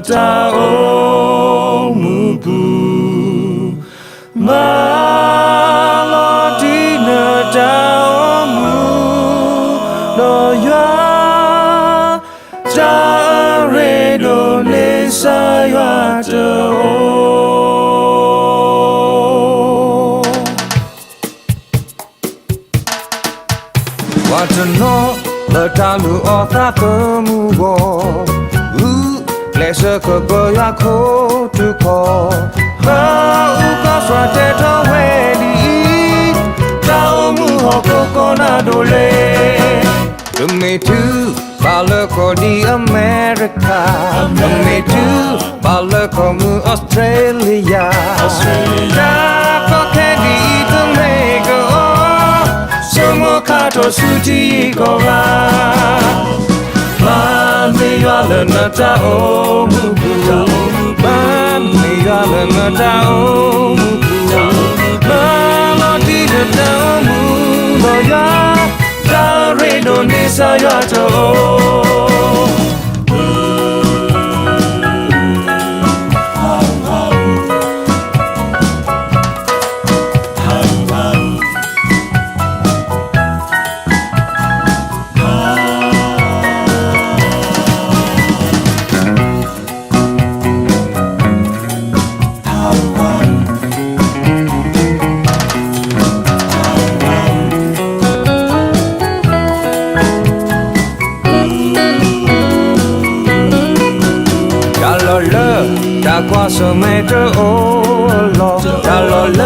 တၢ်အိၣ်မူပူၤ, မၤလီၤတံၢ်နတၢ်အိၣ်မူ, ဒီးယွၤ တၢ်အရ့ဒိၣ်န့ၣ် ကစၢ်ယွၤတအိၣ်. ပှၤတနီၤလၢတၢ်လုၢ်အီၣ်သးသမူအဂီၢ်, ဂုာ်ကျဲးစၢးကပၢယွၤခိၣ်ထူၣ်ခီၣ်, ပအုၣ်ကီၢ်စွါတဲထီၣ်ဝဲဒ်အံၤ, တၢ်အိၣ်မူဟီၣ်ခိၣ်ကီးနၤဒိၣ်လဲၣ်. ပမ့ၢ်တုၤဘၣ်လၢကီၢ်ဒ်အမဲရကၤ, ပမ့ၢ်တုၤဘၣ်လၢကီၢ်မုၢ်အီစထြ့လယါ, တၢ်ကီခဲဒ်အံၤတမ့ၢ်ကအီၤ, ဆိကမိၣ်ခါထီၣ်ဆူထံဂုၤကီၢ်ဂၤ, မၤန့ၢ်ယွၤလၢနတၢ်အိၣ်မူပူၤ, မၤန့ၢ်ယွၤလၢနတၢ်အိၣ်မူပူၤ, မၤလီၤတံၢ်နတၢ်အိၣ်မူဒီးယွၤ, တၢ်အရ့ဒိၣ်န့ၣ် ကစၢ်ယွၤတအိၣ်. တၢ်လီၢ်လၢတၢ်ကွၢ်ဆၢၣ်မဲာ်တအိၣ်အလီၢ်, တၢ်လီၢ်လၢ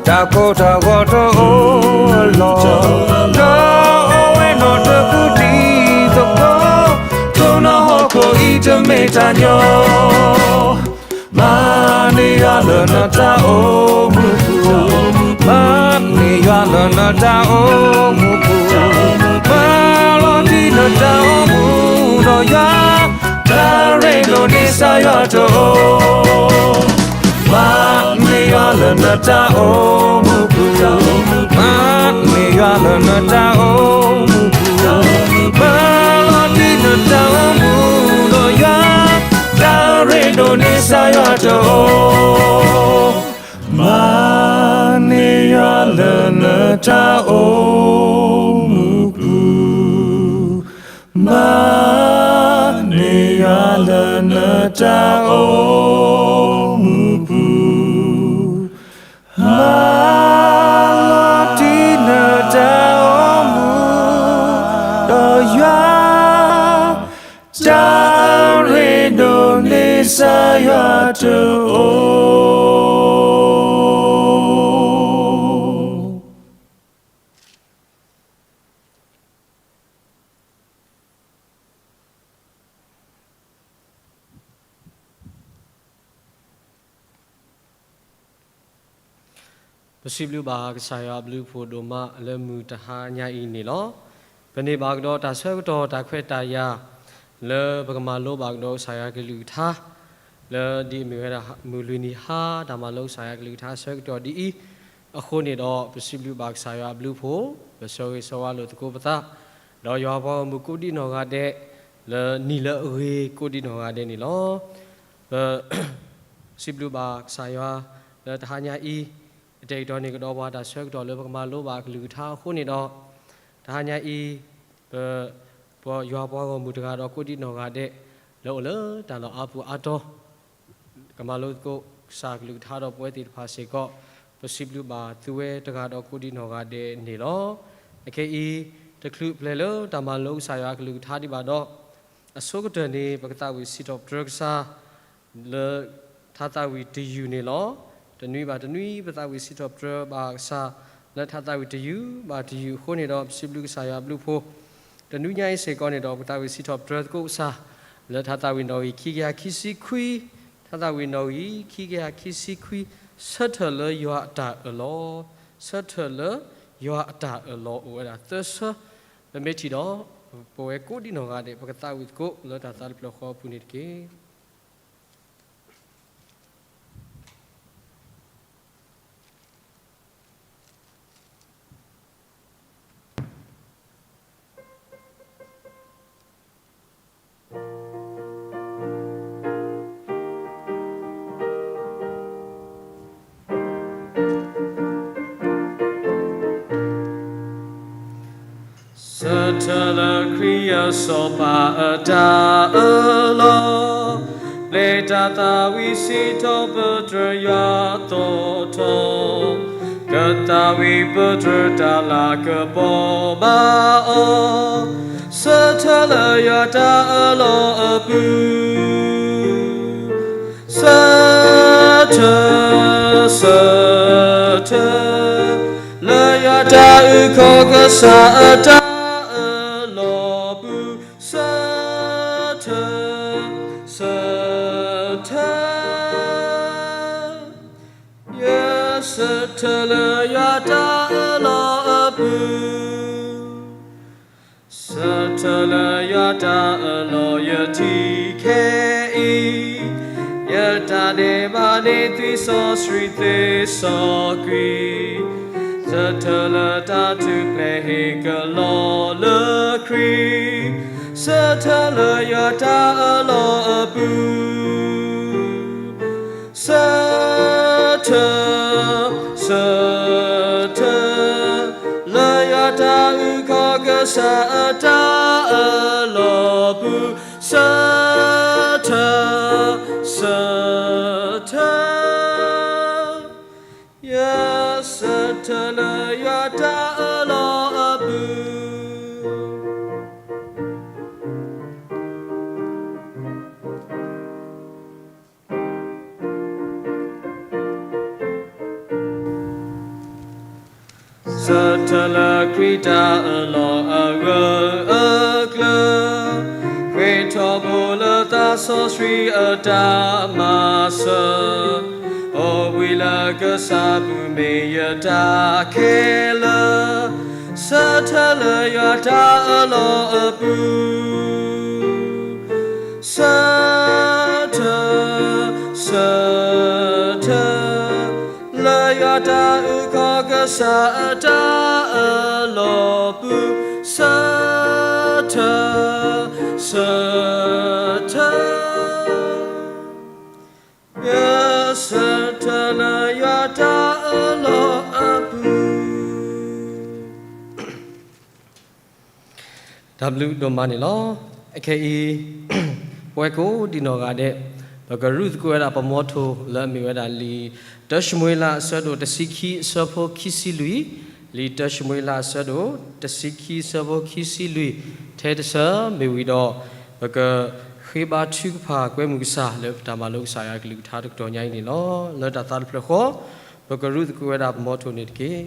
တၢ်ကိၢ်တၢ်ဂီၤတအိၣ်အလီၢ်, ဒီးအိၣ်ဝဲနီၢ်တပူၤတံၤသကိး, တိၢ်နီၣ်ဟီၣ်ခိၣ်အံၤတမ့ၢ်တၢ်ညီ, မၤန့ၢ်ယွၤလၢနတၢ်အိၣ်မူပူၤ, မၤန့ၢ်ယွၤလၢနတၢ်အိၣ်မူပူၤ, မၤလီၤတံၢ်နတၢ်အိၣ်မူဒီးယွၤ, တၢ်အရ့ဒိၣ်န့ၣ် ကစၢ်ယွၤတအိၣ်. မၤန့ၢ်ယွၤလၢနတၢ်အိၣ်မူပူၤ, မၤန့ၢ်ယွၤလၢနတၢ်အိၣ်မူပူၤ, မၤလီၤတံၢ်နတၢ်အိၣ်မူဒီးယွၤ, တၢ်အရ့ဒိၣ်န့ၣ် ကစၢ်ယွၤတအိၣ်. မၤန့ၢ်ယွၤလၢနတၢ်အိၣ်မူပူၤ, မၤန့ၢ်ယွၤလၢနတၢ်အိၣ်မူပူၤ, မၤလီၤတံၢ်နတၢ်အိၣ်မူဒီးယွၤ, တၢ်အရ့ဒိၣ်န့ၣ် ကစၢ်ယွၤတအိၣ်. ပစံးဘျုးဘၣ်ကစၢ်ယွၤအဘျုးအဖှိၣ်ဒိၣ်မးလၢမုၢ်တဟါညါအံၤန့ၣ်လီၤ. ပန့ၢ်ဘၣ်ကဒီးတၢ်ဆၢကတီၢ်တၢ်ခွဲးတၢ်ယာ် လၢပကမၤလိဘၣ်ကဒီးကစၢ်ယွၤကလုၢ်ကထါ လၢဒ်အမ့ၢ်ဝဲဒၣ်မုၢ်လွံၢ်နံၤဟါ တၢ်မၤလိကစၢ်ယွၤကလုၢ်ကထါဆၢကတီၢ်ဒ်အံၤ, အဃိန့ၣ်ဒီး ပစံးဘျုးဘၣ်ကစၢ်ယွၤအဘျုးအဖှိၣ်, ပဆၢဂ့ၤဆၢဝါလိာ်သကိးပသး, ဒီးယွၤပှၤဂီၢ်မုၢ်ကိးဒံနီၢ်ဂၤဒဲး, လၢနံၣ်လၢအဂ့ၤကိးဒံနီၢ်ဂၤဒဲးန့ၣ်လီၤ. ပ စံးဘျုးဘၣ်ကစၢ်ယွၤ လၢတဟါညါအံၤ, အတၢ်ကတီၢ်န့ၣ်ကဒီးပှၤတၢ်ဆၢကတီၢ်လၢပကမၤလိဘၣ်အကလုၢ်ကထါအဃိန့ၣ်ဒီး, တဟါညါအံၤ, ပ ပှၤယွၤပှၤဂီၢ်မုၢ်တဂၤဒီးကိးဒံနီၢ်ဂၤဒဲး, လၢအိၣ်လၢတၢ်လီၢ်အါပူၤအါတီၤ ကမၤလိသကိးကစၢ်ကလုၢ်ကထါဒီးပဝဲသ့ၣ်တဖၣ်စ့ၢ်ကီး, ပစံးဘျုးဘၣ်သုဝဲတဂၤဒီးကိးဒံနီၢ်ဂၤဒဲးန့ၣ်လီၤ. အခဲအံၤ, တချုးပျဲလၢတၢ်မၤလိကစၢ်ယွၤကလုၢ်ကထါဒံးဘၣ်ဒီး, အဆိကတၢၢ်န့ၣ် ပကသးဝံၣ်စံးထီၣ်ပတြၢၤကစၢ် လၢထါသးဝံၣ်တယုၢ်န့ၣ်လီၤ. တနွံဘၣ်တနွံ ပသးဝံၣ်စံးထီၣ်ပတြၢၤဘၣ်ကစၢ် လၢထါသးဝံၣ်တယုၢ်ဘၣ်တယုၢ်အဃိန့ၣ်ဒီး ပစံးဘျုးကစၢ်ယွၤအဘျုးအဖှိၣ်, တနွံညါအံၤစ့ၢ်ကီးန့ၣ်ဒီး ပသးဝံၣ်စံးထီၣ်ပတြၢၤသကိးကစၢ် လၢထါသးဝံၣ်နီၣ်ဂံၢ် ခံကယၤခံဆံခွံ, ထါသးဝံၣ်နီၣ်ဂံၢ် ခံကယၤခံဆံခွံ, ဆၢထၢၣ်လၢယွၤအတၢ်အၢၣ်လီၤ, ဆၢထၢၣ်လၢယွၤအတၢ်အၢၣ်လီၤ အိၣ်ဝဲဒၣ်သၢဆၢ, ပမ့ၢ်ထံၣ်ဒီး ပဝဲကိးဒံနီၢ်ဂၤဒဲး ပကသးဝံၣ်သကိးလၢတၢ်သးတဖျၢၣ်ဃီအပူၤန့ၣ်တက့ၢ်. ထၢလၢခရံာ်အစီၤပၤအတၢ်အၢၣ်လီၤ, ပျဲတၢ်သးဝံၣ်စံးထီၣ်ပတြၢၤယွၤသီထီၣ်, ကသးဝံၣ်ပတြၢၤတၢ်လၤကပီၤဘၣ်အီၤ, ဆၢထၢၣ်လၢယွၤတၢ်အၢၣ်လီၤအပူၤ ဆၢထၢၣ်, ဆၢထၢၣ်, လၢယွၤတၢ်အုၣ်ကီၤကစၢ်အတၢ်အၢၣ်လီၤပူၤ, ဆၢထၢၣ်, ဆၢထၢၣ်, ယဆၢထၢၣ်လၢယွၤတၢ်အၢၣ်လီၤအပူၤ ဆၢထၢၣ်လၢယွၤတၢ်အၢၣ်လီၤယထံၣ်ခဲအံၤ, ယတၢ်ဒဲးဘးန့ၣ်သွံၣ်စီဆှံသ့စီကွံာ်, ဆၢထၢၣ်လၢတၢ်ထူၣ်ဖျဲးဟ့ၣ်ကလီလၢခရံာ်, ဆၢထၢၣ်လၢယွၤတၢ်အၢၣ်လီၤအပူၤ ဆၢထၢၣ်, ဆၢထၢၣ်, လၢယွၤတၢ်အုၣ်ကီၤကစၢ်အတၢ်အၢၣ်လီၤပူၤ, ဆၢထၢၣ်, ဆၢထၢၣ်, ယဆၢထၢၣ်လၢယွၤတၢ်အၢၣ်လီၤအပူၤ ဆၢထၢၣ်လၢခရံာ်တၢ်အၢၣ်လီၤအဂၢၢ်အကျၢၤ, ဃ့ထီၣ်ဘိလၢသးစီဆှံအတၢ်မၤစၢၤ, အိၣ်ဘှံးလၢကစၢ်ပူၤမ့ၢ်ယတၢ်ခဲလၢာ်, ဆၢထၢၣ်လၢယွၤတၢ်အၢၣ်လီၤအပူၤ ဆၢထၢၣ်, ဆၢထၢၣ်, လၢယွၤတၢ်အုၣ်ကီၤကစၢ်အတၢ်အၢၣ်လီၤပူၤ, ဆၢထၢၣ်, ဆၢထၢၣ်, ယဆၢထၢၣ်လၢယွၤတၢ်အၢၣ်လီၤအပူၤ တၢ်ဘျုးဒိၣ်မးန့ၣ်လီၤ. အခဲအံၤ ပဝဲကိးဒံနီၢ်ဂၤဒဲး ပကရူၢ်သကိးဝဲဒၣ်ပမီထိၣ်လၢအမ့ၢ်ဝဲဒၣ်လံာ် တၢၡမူၤအ့လး အဆၢဒိၣ်တဆံခံ အဆၢဖိခံဆံလွံၢ်, လံာ်တၢၡမူၤအ့လး အဆၢဒိၣ်တဆံခံ အဆၢဖိခံဆံလွံၢ် ထဲတဆၢမ့ၢ်ဝံၤဒီး ပကဃ့ဘါထုကဖၣ်ကွဲမုာ်ကစၢ်လၢပတၢ်မၤလိကစၢ်ယွၤကလုၢ်ကထါတကတီၢ်ညါအံၤန့ၣ်လီၤ. လၢတၢ်သးတဖျၢၣ်ဃီ ပကရူၢ်သကိးဝဲဒၣ်ပမီထိၣ်န့ၣ်တက့ၢ်.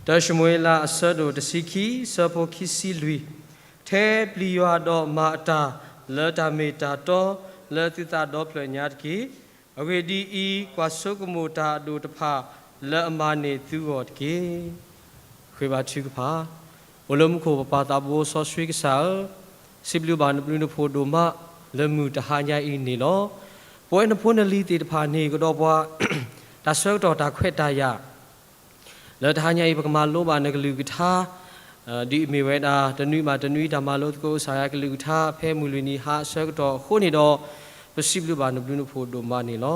တၢၡမူၤအ့လး အဆၢဒိၣ်တဆံခံ အဆၢဖိခံဆံလွံၢ်, ထဲပျံၤယွၤဒီးမၤအတၢ်လၢတၢ်မ့ၢ်တၢ်တီလၢသုသးဒီဖျၢၣ်ညါတက့ၢ်. အဂ့ၢ်ဒ်အံၤ, ကွၢ်ဆိကမိၣ်တၢ်အဒိၣ်တဖၣ်လၢအမၤန့ၢ်သုဂီၢ်တက့ၢ်. ဃ့ဘါထုကဖၣ်. အိၣ်လၢမူခိၣ်ပပၢ်သးဘိစီဆှံကစၢ်ဧၢ, စံးဘျုးဘၣ်နဘျုးနဖှိၣ်ဒိၣ်မးလၢမုၢ်တဟါညါအံၤန့ၣ်လီၤ. ပဝဲနဖိနလံၤသ့ၣ်တဖၣ်န့ၣ်ကဒီးပှၤ တၢ်ဆၢကတီၢ်တၢ်ခွဲးတၢ်ယာ် လၢတဟါညါအံၤ ပကမၤလိဘၣ်နကလုၢ်ကထါ ဒ်အမ့ၢ်ဝဲဒၣ် တနွံဘၣ်တနွံတၢ်မၤလိသကိးကစၢ်ယွၤကလုၢ်ကထါ ဖဲမုၢ်လွံၢ်နံၤဟါအဆၢကတီၢ်အဃိန့ၣ်ဒီး ပစံးဘျုးဘၣ်နဘျုးနဖှိၣ်ဒိၣ်မးန့ၣ်လီၤ.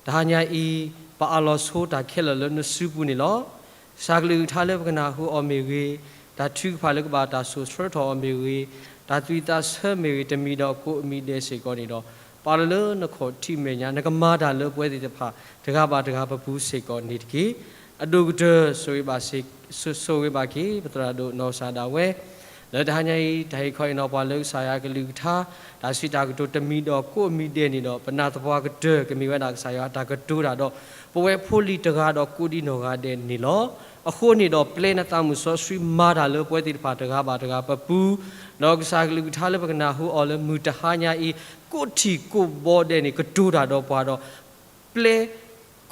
တဟါညါအံၤ ပအးလီၤဆိတၢ်ခဲလၢာ်လၢနစုပူၤန့ၣ်လီၤ. ကစၢ်ကလုၢ်ကထါလၢပကနၢ်ဟူအီၤမ့ၢ်ဂ့ၤ, တၢ်ထုကဖၣ်လၢကဘၣ်တၢ်စိာ်ဆှၢထီၣ်အီၤမ့ၢ်ဂ့ၤ, တၢ်သူၣ်ဝံၣ်သးဆၢမ့ၢ်ဂ့ၤ, တမံၤဒီးကိးအမံၤဒဲးစ့ၢ်ကီးန့ၣ်ဒီး ပာ်လီၤလၢနခီၣ်ထံးမဲာ်ညါ နကမၤတၢ်လၢပဝဲသ့ၣ်တဖၣ် တဂၤဘၣ်တဂၤပပူၤစ့ၢ်ကီးန့ၣ်တက့ၢ်. အဒိၣ်ကတၢၢ် ဆိၣ်ဂ့ၤဘၣ်က့ၤ ပသရၣ်ဒိၣ်နီၢ်ကစၢ်ဒၣ်ဝဲ လၢတဟါညါအံၤ တၢ်ဟ့ၣ်ခီဟ့ၣ်နီၤပှၤလၢကစၢ်ယွၤကလုၢ်ကထါ တၢ်စံးတၢ်ကတိၤတမံၤဒီးကိးအမံၤဒဲးန့ၣ်ဒီး ပနာ်သပှၢ်ကတၢၢ်ကမ့ၢ်ဝဲဒၣ်ကစၢ်ယွၤအတၢ်ကတိၤတၢ်ဒီး ပဝဲဖိလံၤတဂၤဒီးကိးဒံနီၢ်ဂၤဒဲးန့ၣ်လီၤ. အဃိန့ၣ်ဒီး ပျဲနသးမုၣ်စီဆှံမၤတၢ်လၢပဝဲသ့ၣ်တဖၣ်တဂၤဘၣ်တဂၤပပူၤ, ဒီးကစၢ်ကလုၢ်ကထါလၢပကနၢ်ဟူအီၤလၢမုၢ်တဟါညါအံၤ ကိးထံၣ်ကိးဘီဒဲးန့ၣ် ကတိၤတၢ်ဒီးပှၤဒီး ပျဲ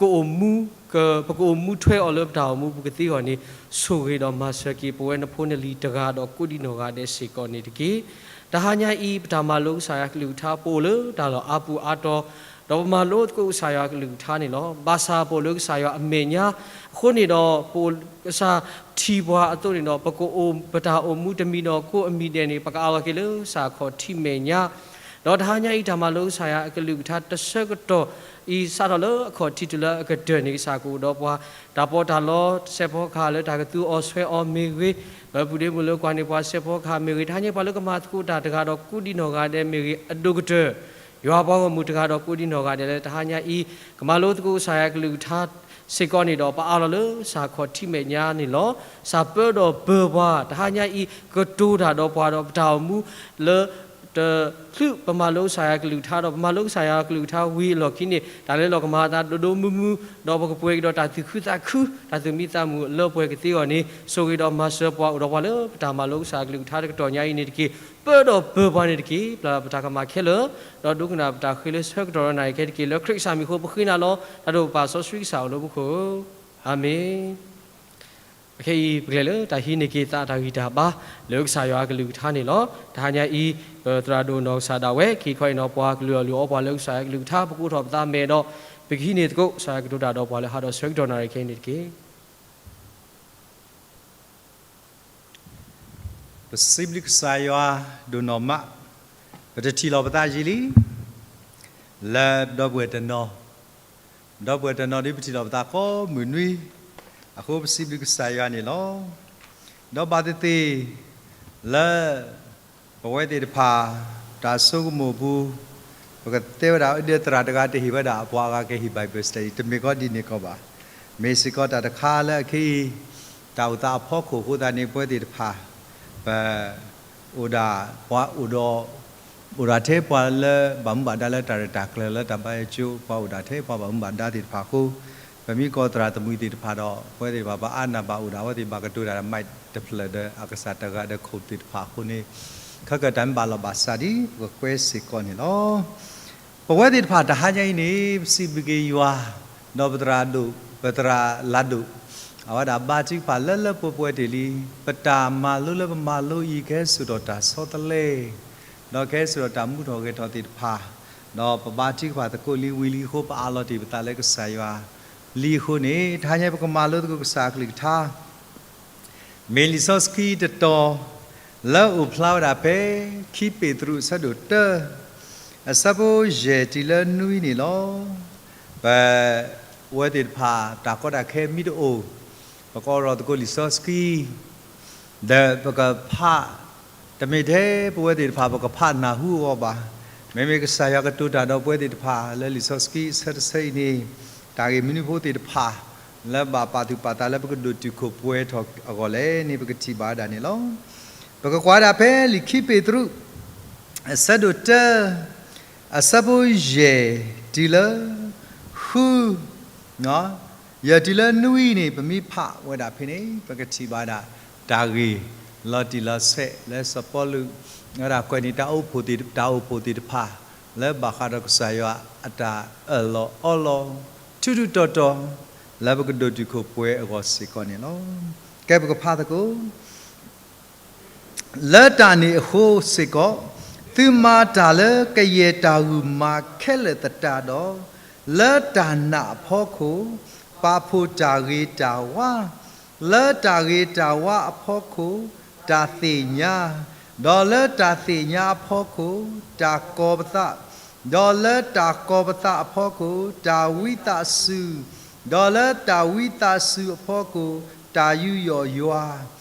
ကအိၣ်မူ က ပကအိၣ်မူထွဲအီၤလၢပတၢ်အိၣ်မူပူၤကသ့အဂီၢ်န့ၣ် ဆိၣ်ဂ့ၤဒီးမၤစၢၤက့ၤပဝဲနဖိနလံၤတဂၤဒီးကိးဒံနီၢ်ဂၤဒဲးစ့ၢ်ကီးန့ၣ်တက့ၢ်. တဟါညါအံၤ ပတၢ်မၤလိကစၢ်ယွၤကလုၢ်ကထါ ပအိၣ်လၢတၢ်လီၢ်အါပူၤအါတီၤ ဒီးပမၤလိသကိးကစၢ်ယွၤကလုၢ်ကထါန့ၣ်လီၤ. ဘၣ်ဆၣ်ပအိၣ်လၢကစၢ်ယွၤအမဲာ်ညါ အဃိန့ၣ်ဒီး ပအိၣ် ကစၢ်ထံၣ်ပှၤအသိးန့ၣ်ဒီး ပကအိၣ် ပတၢ်အိၣ်မူတမံၤဒီးကိးအမံၤဒဲးန့ၣ် ပကအးလီၤက့ၤလၢကစၢ်ခီၣ်ထံးမဲာ်ညါ ဒီးတဟါညါအံၤ တၢ်မၤလိကစၢ်ယွၤအကလုၢ်ကထါတဆၢကတီၢ်အံၤ စးထီၣ်လၢအခီၣ်ထံးတုၤလၢအကတၢၢ်န့ၣ် ကစၢ်ကအိၣ်ဒီးပှၤ တၢ်ပီးတၢ်လီ စဲးဖီကဟၣ်လၢတၢ်ကသူအီၤဆှဲးအီၤမ့ၢ်ဂ့ၤ, လၢပုၢ်ဒ့မုၣ်လၢကွၢ်န့ၢ်ပှၤစဲးဖီကဟၣ်မ့ၢ်ဂ့ၤ, တဟါညါပှၤလၢကမၤသကိးတၢ်တဂၤဒီးကိးဒံနီၢ်ဂၤဒဲးမ့ၢ်ဂ့ၤ, အဒိၣ်ကတၢၢ် ယွၤပှၤဂီၢ်မုၢ်တဂၤဒီးကိးဒံနီၢ်ဂၤဒဲးလၢတဟါညါအံၤ ကမၤလိသကိးကစၢ်ယွၤကလုၢ်ကထါ စ့ၢ်ကီးန့ၣ်ဒီး ပအးလီၤလၢစၢ်ခီၣ်ထံးမဲာ်ညါန့ၣ်လီၤ. စၢ်ပၢဒီးပၢၤပှၤ တဟါညါအံၤ ကတိၤတၢ်ဒီးပှၤဒီးပတၢ်အိၣ်မူလၢ တချုးပမၤလိကစၢ်ယွၤကလုၢ်ကထါဒီး ပမၤလိကစၢ်ယွၤကလုၢ်ကထါဝံၤအလီၢ်ခံန့ၣ် တၢ်လဲၤလီၤကမၤအသးဒိၣ်ဒိၣ်မုၢ်မုၢ် ဒီးပကပှဲၤက့ၤဒီးတၢ်သူၣ်ခုသးခု တၢ်သူၣ်မံသးမုာ်လၢပှဲၤကသ့အဂီၢ်န့ၣ် ဆိၣ်ဂ့ၤဒီးမၤစၢၤပှၤအိၣ်ဒီးပှၤလၢပတၢ်မၤလိကစၢ်ယွၤကလုၢ်ကထါတကတီၢ်ညါအံၤန့ၣ်တက့ၢ်. ပၢဒီးပၢၤပှၤန့ၣ်တက့ၢ်. ပျၢ်ပတၢ်ကမၣ်ခဲလၢာ် ဒီးဒိကနၣ်ပတၢ်ဃ့လၢဆၢကတီၢ်ဒီးနၣ်ရံၣ်ခဲတက့ၢ်. လၢခရံာ်ကစၢ်မံၤအဃိ ပဃ့နၤလီၤ. တၢ်ဒိၣ်ပာ်စီဆှံကစၢ်အိၣ်လၢမူခိၣ်ဧၢ, အၤမ့ၣ်. အခဲအံၤ ပကလဲၤလၢတၢ်ဟံးန့ၢ်က့ၤသးတၢ်ဂံၢ်တၢ်ဘါ လၢကစၢ်ယွၤအကလုၢ်ကထါန့ၣ်လီၤ. တဟါညါအံၤ ပသရၣ်ဒိၣ်နီၢ်ကစၢ်ဒၣ်ဝဲ က့ၤခီအံၤနီၤ ပှၤကလုၢ်အီၣ်လုၢ်အီပှၤလၢကစၢ်ယွၤအကလုၢ်ကထါ ပကအိးထီၣ်ပသးမဲာ်ဒီး ပကဟံးန့ၢ်သကိး ကစၢ်ယွၤကတိၤတၢ်ဒီးပှၤလၢဟးဒီးဆၢကတီၢ်နၣ်ရံၣ်ခဲအံၤန့ၣ်တက့ၢ်. ပစံးဘျုးကစၢ်ယွၤဒိၣ်နီၢ်မး, ပတထံၣ်လီၤပသးယံာ်လံ လၢဒီပုၢ်ဝဲၢ်တနီၤ, ဒီပုၢ်ဝဲၢ်တနီၤဒ်ပထံၣ်လီၤပသးကိးမုၢ်နွံ, အဃိပစံးဘျုးကစၢ်ယွၤန့ၣ်လီၤ. ဒီးဘၣ်သ့ၣ်သ့ၣ် လၢ ပဝဲသ့ၣ်တဖၣ် တၢ်ဆိကမိၣ်ပူၤ ပကတဲဝဲဒၣ် ဒီးသရၣ်တဂၤတဟ့ၣ်ဝဲဒၣ် ပှၤအဂၤကဟ့ၣ် Bible study တမ့ၢ်ကီဒ်န့ၣ်ကီးဘၣ်. မ့ၢ်စ့ၢ်ကီးတၢ်တခါလၢအခဲအံၤ တၢ်အိၣ်သးအဖီခိၣ်အဃိသတးန့ၣ် ပဝဲသ့ၣ်တဖၣ် ပ အိၣ်ဒၣ် ပှၤအိၣ်ဒီး အိၣ်ဒၣ်ထဲပှၤလၢဘၣ်မူဘၣ်ဒါလၢတၢ်ရဲၣ်တၢ်ကျဲၤလၢတၢ်ဘါယွၤကၠိ ပှၤအိၣ်ဒၣ်ထဲပှၤဘၣ်မူဘၣ်ဒါသ့ၣ်တဖၣ်အဃိ ပမ့ၢ်ကိးသရၣ်သမုၣ်သ့ၣ်တဖၣ်ဒီး ပဝဲသ့ၣ်တဖၣ် ပအါနၢ်ဘၣ်အိၣ်ဒၣ် အဝဲသ့ၣ်ဘၣ်ကတိၤတၢ် mic တဖျၢၣ်ဒီးအကစၢ်တဂၤဒီးခိၣ်သ့ၣ်တဖၣ်အဃိန့ၣ် ခဲကတၢၢ်မ့ၢ်ဘၣ်လီၤဘၣ်စးဒ် ပကကွဲစ့ၢ်ကီးန့ၣ်လီၤ. ပဝဲသ့ၣ်တဖၣ်တဟါညါအံၤန့ၣ် ပစံးဘျုးက့ၤယွၤ ဒီးပသရၣ်ဒိၣ် ပသရၣ်လၤဒိၣ် အဝဲဒၣ်ဘါထုကဖၣ်လၢလၢပှဲၤပှဲၤတ့ၢ်လံ. ပတၢ်မၤလိလၢပမၤလိအံၤ ကဟဲစိာ်ထီၣ်တၢ်ဆီတလဲ ဒီးကဟဲစိာ်ထီၣ်တၢ်မူထီၣ်ဂဲၤထီၣ်သ့ၣ်တဖၣ် ဒီးပဘါထုကဖၣ်သကိးလံဝံၤလံအဃိ ပအးလီၤတ့ၢ်ပသးလၢကစၢ်ယွၤလံအဃိန့ၣ် တဟါညါပကမၤလိသကိးကစၢ်အကလုၢ်ကထါ မ့ၢ်လံာ်စီဆှံတတီၤ လၢအအိၣ်ဖျါဝဲဒၣ်ဖဲ ခံပ့းတရူး အဆၢဒိၣ်တၢ အဆၢဖိယဲၢ်တုၤလၢနွံန့ၣ်လီၤ. ပဝဲသ့ၣ်တဖၣ် တၢ်ကီတၢ်ခဲမ့ၢ်တအိၣ် ပကအိးထီၣ်သကိးလံာ်စီဆှံ ဒီးပကဖး တမ့ၢ်ထဲပဝဲသ့ၣ်တဖၣ် ပကဖးနၢ်ဟူအဂီၢ်ဘၣ်. မ့မ့ၢ်ကစၢ်ယွၤကတိၤတၢ်ဒီးပဝဲသ့ၣ်တဖၣ် လၢလံာ်စီဆှံအဆၢတဆၢအံၤန့ၣ် တၢ်ဂ့ၢ်မနုၤဖိသ့ၣ်တဖၣ် လၢဘၣ်ပာ်သူၣ်ပာ်သးလၢပကဒိၣ်တုာ်ခိၣ်ပှဲၤထီၣ်အဂီၢ်လဲၣ်န့ၣ် ပကထံၣ်ဘၣ်ဝဲဒၣ်န့ၣ်လီၤ. ပကကွၢ်ဒၣ်ဖဲလံာ်ခံပ့းတရူး အဆၢဒိၣ်တၢ အဆၢဖိယဲၢ်တုၤလၢ ဃု ယဲၢ်တုၤလၢနွံန့ၣ် ပမ့ၢ်ဖးဝဲဒၣ်ဖဲန့ၣ် ပကထံၣ်ဘၣ်ဒၣ် တၢ်ဂ့ၢ်လီၤတံၢ်လီၤဆဲးလၢစီၤပီလူး ဝဲဒၣ်ကွဲးန့ၢ်တၢ်အိၣ်ဖှိၣ်သ့ၣ်တဖၣ် လၢဘၣ်ဃးဒီးကစၢ်ယွၤအတၢ်အၢၣ်လီၤအီလီၤ ထူးထူးတီၤတီၤ လၢပကဒိၣ်တုာ်ခိၣ်ပှဲၤအဂီၢ်စ့ၢ်ကီးန့ၣ်လီၤ. ကဲပကဖးသကိး လၢတၢ်န့ၣ်အဃိစ့ၢ်ကီး သုမၤတၢ်လၢကယဲၢ်တၢ်ဂုာ်မၤခဲလၢာ်သတးဒီး, လၢတၢ်နာ်အဖီခိၣ် ပာ်ဖှိၣ်တၢ်ဂ့ၤတၢ်ဝါ, လၢတၢ်ဂ့ၤတၢ်ဝါအဖီခိၣ် တၢ်သ့ၣ်ညါ, ဒီးလၢတၢ်သ့ၣ်ညါအဖီခိၣ် တၢ်ကီၤပသး, ဒီးလၢတၢ်ကီၤပသးအဖီခိၣ် တၢ်ဝံသးစူၤ, ဒီးလၢတၢ်ဝံသးစူၤအဖီခိၣ် တၢ်ယူးယီၣ်ယွၤ,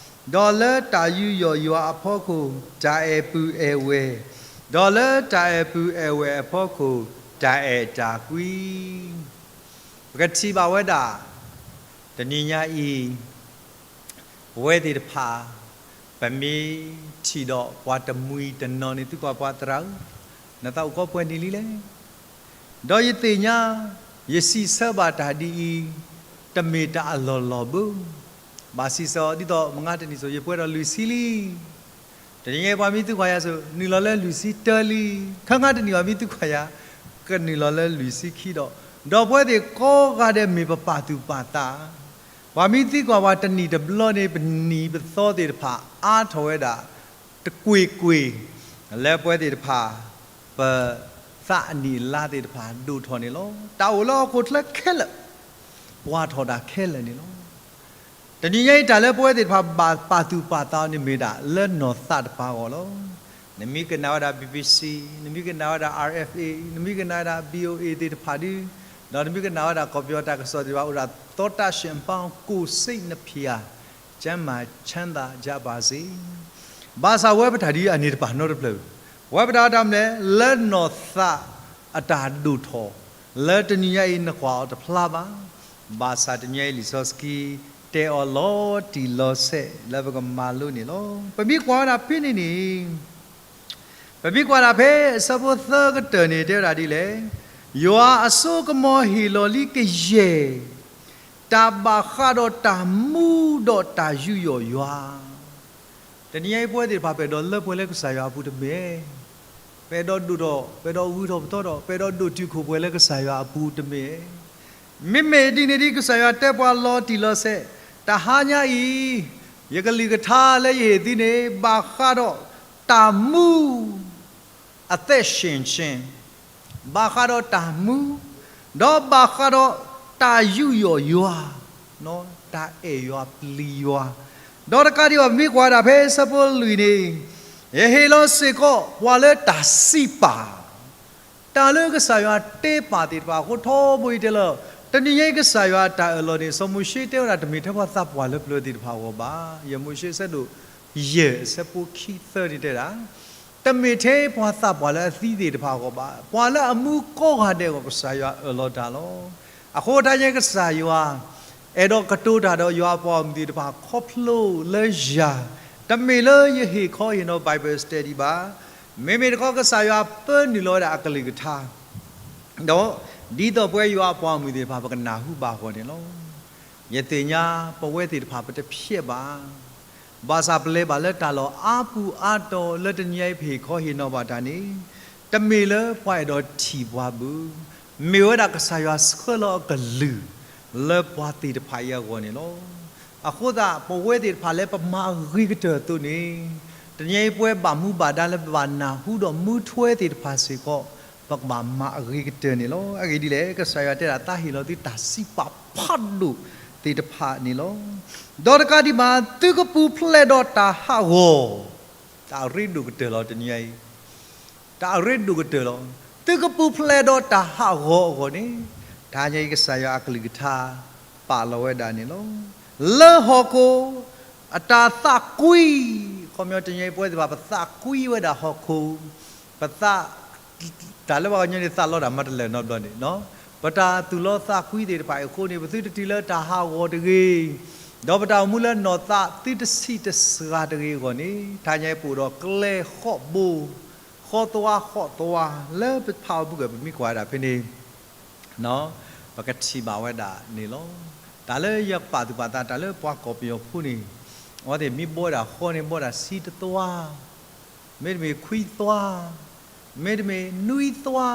ဒီးလၢတၢ်ယူးယီၣ်ယွၤအဖီခိၣ် တၢ်အဲၣ်ပုၢ်အဲၣ်ဝဲၢ်, ဒီးလၢတၢ်အဲၣ်ပုၢ်အဲၣ်ဝဲၢ်အဖီခိၣ် တၢ်အဲၣ်တၢ်ကွံ. ပကထံၣ်ဘၣ်ဝဲဒၣ် တနံၤညါအံၤ ပဝဲသ့ၣ်တဖၣ် ပမ့ၢ်ထံၣ်ဒီးပှၤတမှံၤတနီၤန့ၣ် သုကွၢ်ပှၤသရၣ်ဧၢ, နသးအိၣ်ကီပှဲၤနံၣ်လံလဲၣ်. ဒီးယသ့ၣ်ညါ ယစံးဆၢဘၣ်တၢ်ဒ်အံၤ တမ့ၢ်တၢ်အလီၢ်လီၢ်ဘၣ်. ဘၣ်စံးဆၢအီၤဒ်သိး မုၢ်ဂၤတနံၣ်စိၤ ယပှဲၤဒီးလွံၢ်ဆံလံ. တနံၤညါပှၤမ့ၢ်သံကွၢ်ယၤစိၤ နုာ်လီၤလၢလွံၢ်ဆံတၢလံ. ခါငါတနံၣ်ပှၤမ့ၢ်သံကွၢ်ယၤ ကနုာ်လီၤလၢလွံၢ်ဆံခံဒီး, ဒီးပဝဲသ့ၣ်ကိးဂၤဒဲးမ့ၢ်ပပာ်သူၣ်ပာ်သး ပှၤမ့ၢ်သံကွၢ်ပှၤတနံၣ်တဘျီန့ၣ် ပနံၣ်ပသီသ့ၣ်တဖၣ် အါထီၣ်ဝဲဒၣ် တကွ့ၢ်ကွ့ၢ် လၢပဝဲသ့ၣ်တဖၣ် ပသးအနံၣ်အလါသ့ၣ်တဖၣ် ဒိၣ်ထီၣ်န့ၣ်လီၤ. တၢ်အိၣ်လၢဟီၣ်ခိၣ်ချၢခဲလၢာ် ပှၢ်ထီၣ်ဒၣ်ခဲလၢာ်န့ၣ်လီၤ. တနံၤညါအံၤ တၢ်လၢပဝဲသ့ၣ်တဖၣ်ဘၣ်ပာ်သူၣ်ပာ်သးအီၤန့ၣ်မ့ၢ်ဒၣ် လၢနီၢ်သးတပၤအဂီၢ်လီၤ. နမ့ၢ်ကနၣ်ဝဲဒၣ် ဘံဘံစံ, နမ့ၢ်ကနၣ်ဝဲဒၣ် အါအါဖ်အ့, နမ့ၢ်ကနၣ်ဝဲဒၣ် ဘံအိၣ်အ့ သ့ၣ်တဖၣ်ဒီး, ဒီးနမ့ၢ်ကနၣ်ဝဲဒၣ်ကီၢ်ပယီၤတၢ်ကစီၣ်သ့ၣ်တဖၣ်အိၣ်ဒၣ် သောတရှင်အပေါင်း ကိုယ်စိတ်နှဖျား ကျန်းမာချမ်းသာကြပါစေ. ဘၣ်ဆၣ်ဝဲပတၢ်ဒ်အန့ၣ်တပာ်နီတဖျၢၣ်, ဝဲပတၢ်တၢ်မနုၤလဲၣ်, လၢနီၢ်သးအတၢ်ဒိၣ်ထီၣ်, လၢတနံၤညါအံၤနကွၢ်အီၤတဖျါဘၣ်. ဘၣ်ဆၣ်တနံၤညါအံၤလံာ်စီဆှံ တဲအီၤလီၤတံၢ်လီၤဆဲးလၢပကမၤလိန့ၣ်လီၤ. ပမ့ၢ်ကွၢ်ဝဲဒၣ်ဖဲန့ၣ်န့ၣ် ပမ့ၢ်ကွၢ်ဒၣ်ဖဲအဆၢဖိသၢကတၢၢ်န့ၣ် တဲဝဲဒၣ်ဒ်လဲၣ်, ယွၤအစိကမီၤဟ့ၣ်လီၤလံကယဲၢ် တၢ်ဘၣ်ဃးဒီးတၢ်မူဒီးတၢ်ယူးယီၣ်ယွၤ. တနံၤညါအံၤပဝဲသ့ၣ်တဖၣ် ပအဲၣ်ဒိးလၢပှဲၤလၢကစၢ်ယွၤအပူၤတမ့ၢ်, ပအဲၣ်ဒိးဒိၣ်ထီၣ်, ပအဲၣ်ဒိးဂုာ်ထီၣ်ပသီထီၣ်, ပအဲၣ်ဒိးဒိၣ်တုာ်ခိၣ်ပှဲၤလၢကစၢ်ယွၤအပူၤတမ့ၢ်. မ့မ့ၢ်ဒ်န့ၣ်ဒ်ကစၢ်ယွၤတဲပှၤလီၤတံၢ်လီၤဆဲး, တဟါညါအံၤ ယကလုၢ်ကထါလၢယဟ့ၣ်သုန့ၣ် ဘၣ်ဃးဒီးတၢ်မူ အသက်ရှင်ခြင်း, ဘၣ်ဃးဒီးတၢ်မူ, ဒီးဘၣ်ဃးဒီးတၢ်ယူးယီၣ်ယွၤ, တၢ်အဲၣ်ယွၤပျံၤယွၤ, ဒီးတကးဒံးဘၣ် ပမ့ၢ်ကွၢ်ဒၣ်ဖဲဆၢဖိလွံၢ်န့ၣ်, ယဟ့ၣ်လီၤစ့ၢ်ကီးပှၤလၢတၢ်စံးပာ်, တၢ်လၢကစၢ်ယွၤတဲပာ်သ့ၣ်တဖၣ်အဃိ ထီဘိအံၤတဲလီၤ, တနံၤညါအံၤကစၢ်ယွၤအတၢ်အၢၣ်လီၤန့ၣ် စီၤမိၤၡ့တဲဝဲဒၣ် တမ့ၢ်ထဲပှၤသးပှၢ်လၢပျၢၤသ့ၣ်တဖၣ်အဂီၢ်ဘၣ်. ယဲၢ်မိၤၡ့အဆၢဒိၣ်ယဲၢ်အဆၢဖိခံသၢန့ၣ်တဲဒၣ် တမ့ၢ်ထဲပှၤသးပှၢ်လၢအသံသ့ၣ်တဖၣ်အဂီၢ်ဘၣ်, ပှၤလၢအမူကိးဂၤဒဲးအဂီၢ် ကစၢ်ယွၤအၢၣ်လီၤတၢ်လီၤ. အဃိတနံၤညါအံၤကစၢ်ယွၤ အဲၣ်ဒိးကတိၤတၢ်ဒီးယွၤအပှၤဂီၢ်မုၢ်သ့ၣ်တဖၣ်ခီဖျိလၢယၤ, တမ့ၢ်လၢယဟ့ၣ်ခီဟ့ၣ်နီၤ Bible study ဘၣ်. မ့မ့ၢ်တခီကစၢ်ယွၤပၢနုာ်လီၤဝဲဒၣ်အကလုၢ်ကထါ ဒီးဒ်သိးပဝဲယွၤအပှၤဂီၢ်မုၢ်သ့ၣ်တဖၣ် ပကနၢ်ဟူဘၣ်အဂီၢ်န့ၣ်လီၤ. ယသ့ၣ်ညါပဝဲသ့ၣ်တဖၣ်ပတဖျဲးဘၣ်. ဘၣ်ဆၣ်ပလဲၤဘၣ်လၢတၢ်လီၢ်အါပူၤအါတီၤလၢတနံၤညါအံၤပဟ့ၣ်ခီဟ့ၣ်နီၤဘၣ်တၢ်န့ၣ်, တမ့ၢ်လၢပှၤအဲၣ်ဒိးထံၣ်ပှၤဘၣ်, မ့ၢ်ဝဲဒၣ်ကစၢ်ယွၤဆှၢလီၤအကလုၢ် လၢပှၤသ့ၣ်တဖၣ်အံၤအဂီၢ်န့ၣ်လီၤ. အဃိသတး ပဝဲသ့ၣ်တဖၣ်လၢပမၤအဂ့ၤကတၢၢ်အသိးန့ၣ်, တနံၤညါအံၤပဝဲဘၣ်မူဘၣ်ဒါလၢပဘၣ်နၢ်ဟူဒီးမူထွဲသ့ၣ်တဖၣ်စ့ၢ်ကီး, ပကဘၣ်မၤအဂ့ၤကတၢၢ်န့ၣ်လီၤ. အဂ့ၢ်ဒ်လဲၣ်, ကစၢ်ယွၤတဲဒၣ် သးဟ့ၣ်လီၤသုတၢ်စံးပာ်ဖးဒိၣ်သ့ၣ်တဖၣ်န့ၣ်လီၤ. ဒီးတကးဒံးဘၣ် သုကပူၤဖျဲးဒီးတၢ်ဟးဂီၤ, တၢ်အရ့ဒိၣ်ကတၢၢ်လီၤတနံၤညါအံၤ တၢ်အရ့ဒိၣ်ကတၢၢ်လီၤ. သုကပူၤဖျဲးဒီးတၢ်ဟးဂီၤအဂီၢ်န့ၣ်, တနံၤညါအံၤကစၢ်ယွၤအကလုၢ်ကထါ ပာ်လီၤဝဲဒၣ်န့ၣ်လီၤ. လၢဟီၣ်ခိၣ် အတၢ်သးကွံ, ခီပညီတနံၤညါအံၤပဝဲသ့ၣ်တဖၣ် ပသးကွံဝဲဒၣ်ဟီၣ်ခိၣ်, ပသး တၢ်လၢပှၤကညီန့ၣ် သးလီတၢ်မၤတလၢာ်နီတဘျီန့ၣ်, ပတၢ်သူၣ်လီသးကွံသ့ၣ်တဖၣ်အံၤအဃိန့ၣ် ပသုတတုၤလၢတၢ်ဟးဂီၤတဂ့ၤ, ဒီးပတၢ်အိၣ်မူလၢနီၢ်သးသုတဆံးတစှၤတဂ့ၤအဂီၢ်န့ၣ်, တနံၤညါအံၤပအိၣ်ဒီး ကျဲဃီးဘိ, ဃီးသွါဃီးသွါ လၢပဖးအီၤပူၤကွံာ် ပမ့ၢ်ကွၢ်ဝဲဒၣ်ဖဲန့ၣ် ပကထံၣ်ဘၣ်ဝဲဒၣ်န့ၣ်လီၤ. တၢ်လၢယပာ်သူၣ်ပာ်သး တၢ်လၢပှၤကီၢ်ပယီၤဖိန့ၣ်, အဝဲသ့ၣ်မ့ၢ်ဘှီဒၣ်ဃီန့ၣ် ဘှီဒၣ်ဆံတသွါ, မ့တမ့ၢ်ခွံသွါ, မ့တမ့ၢ်နွံသွါ,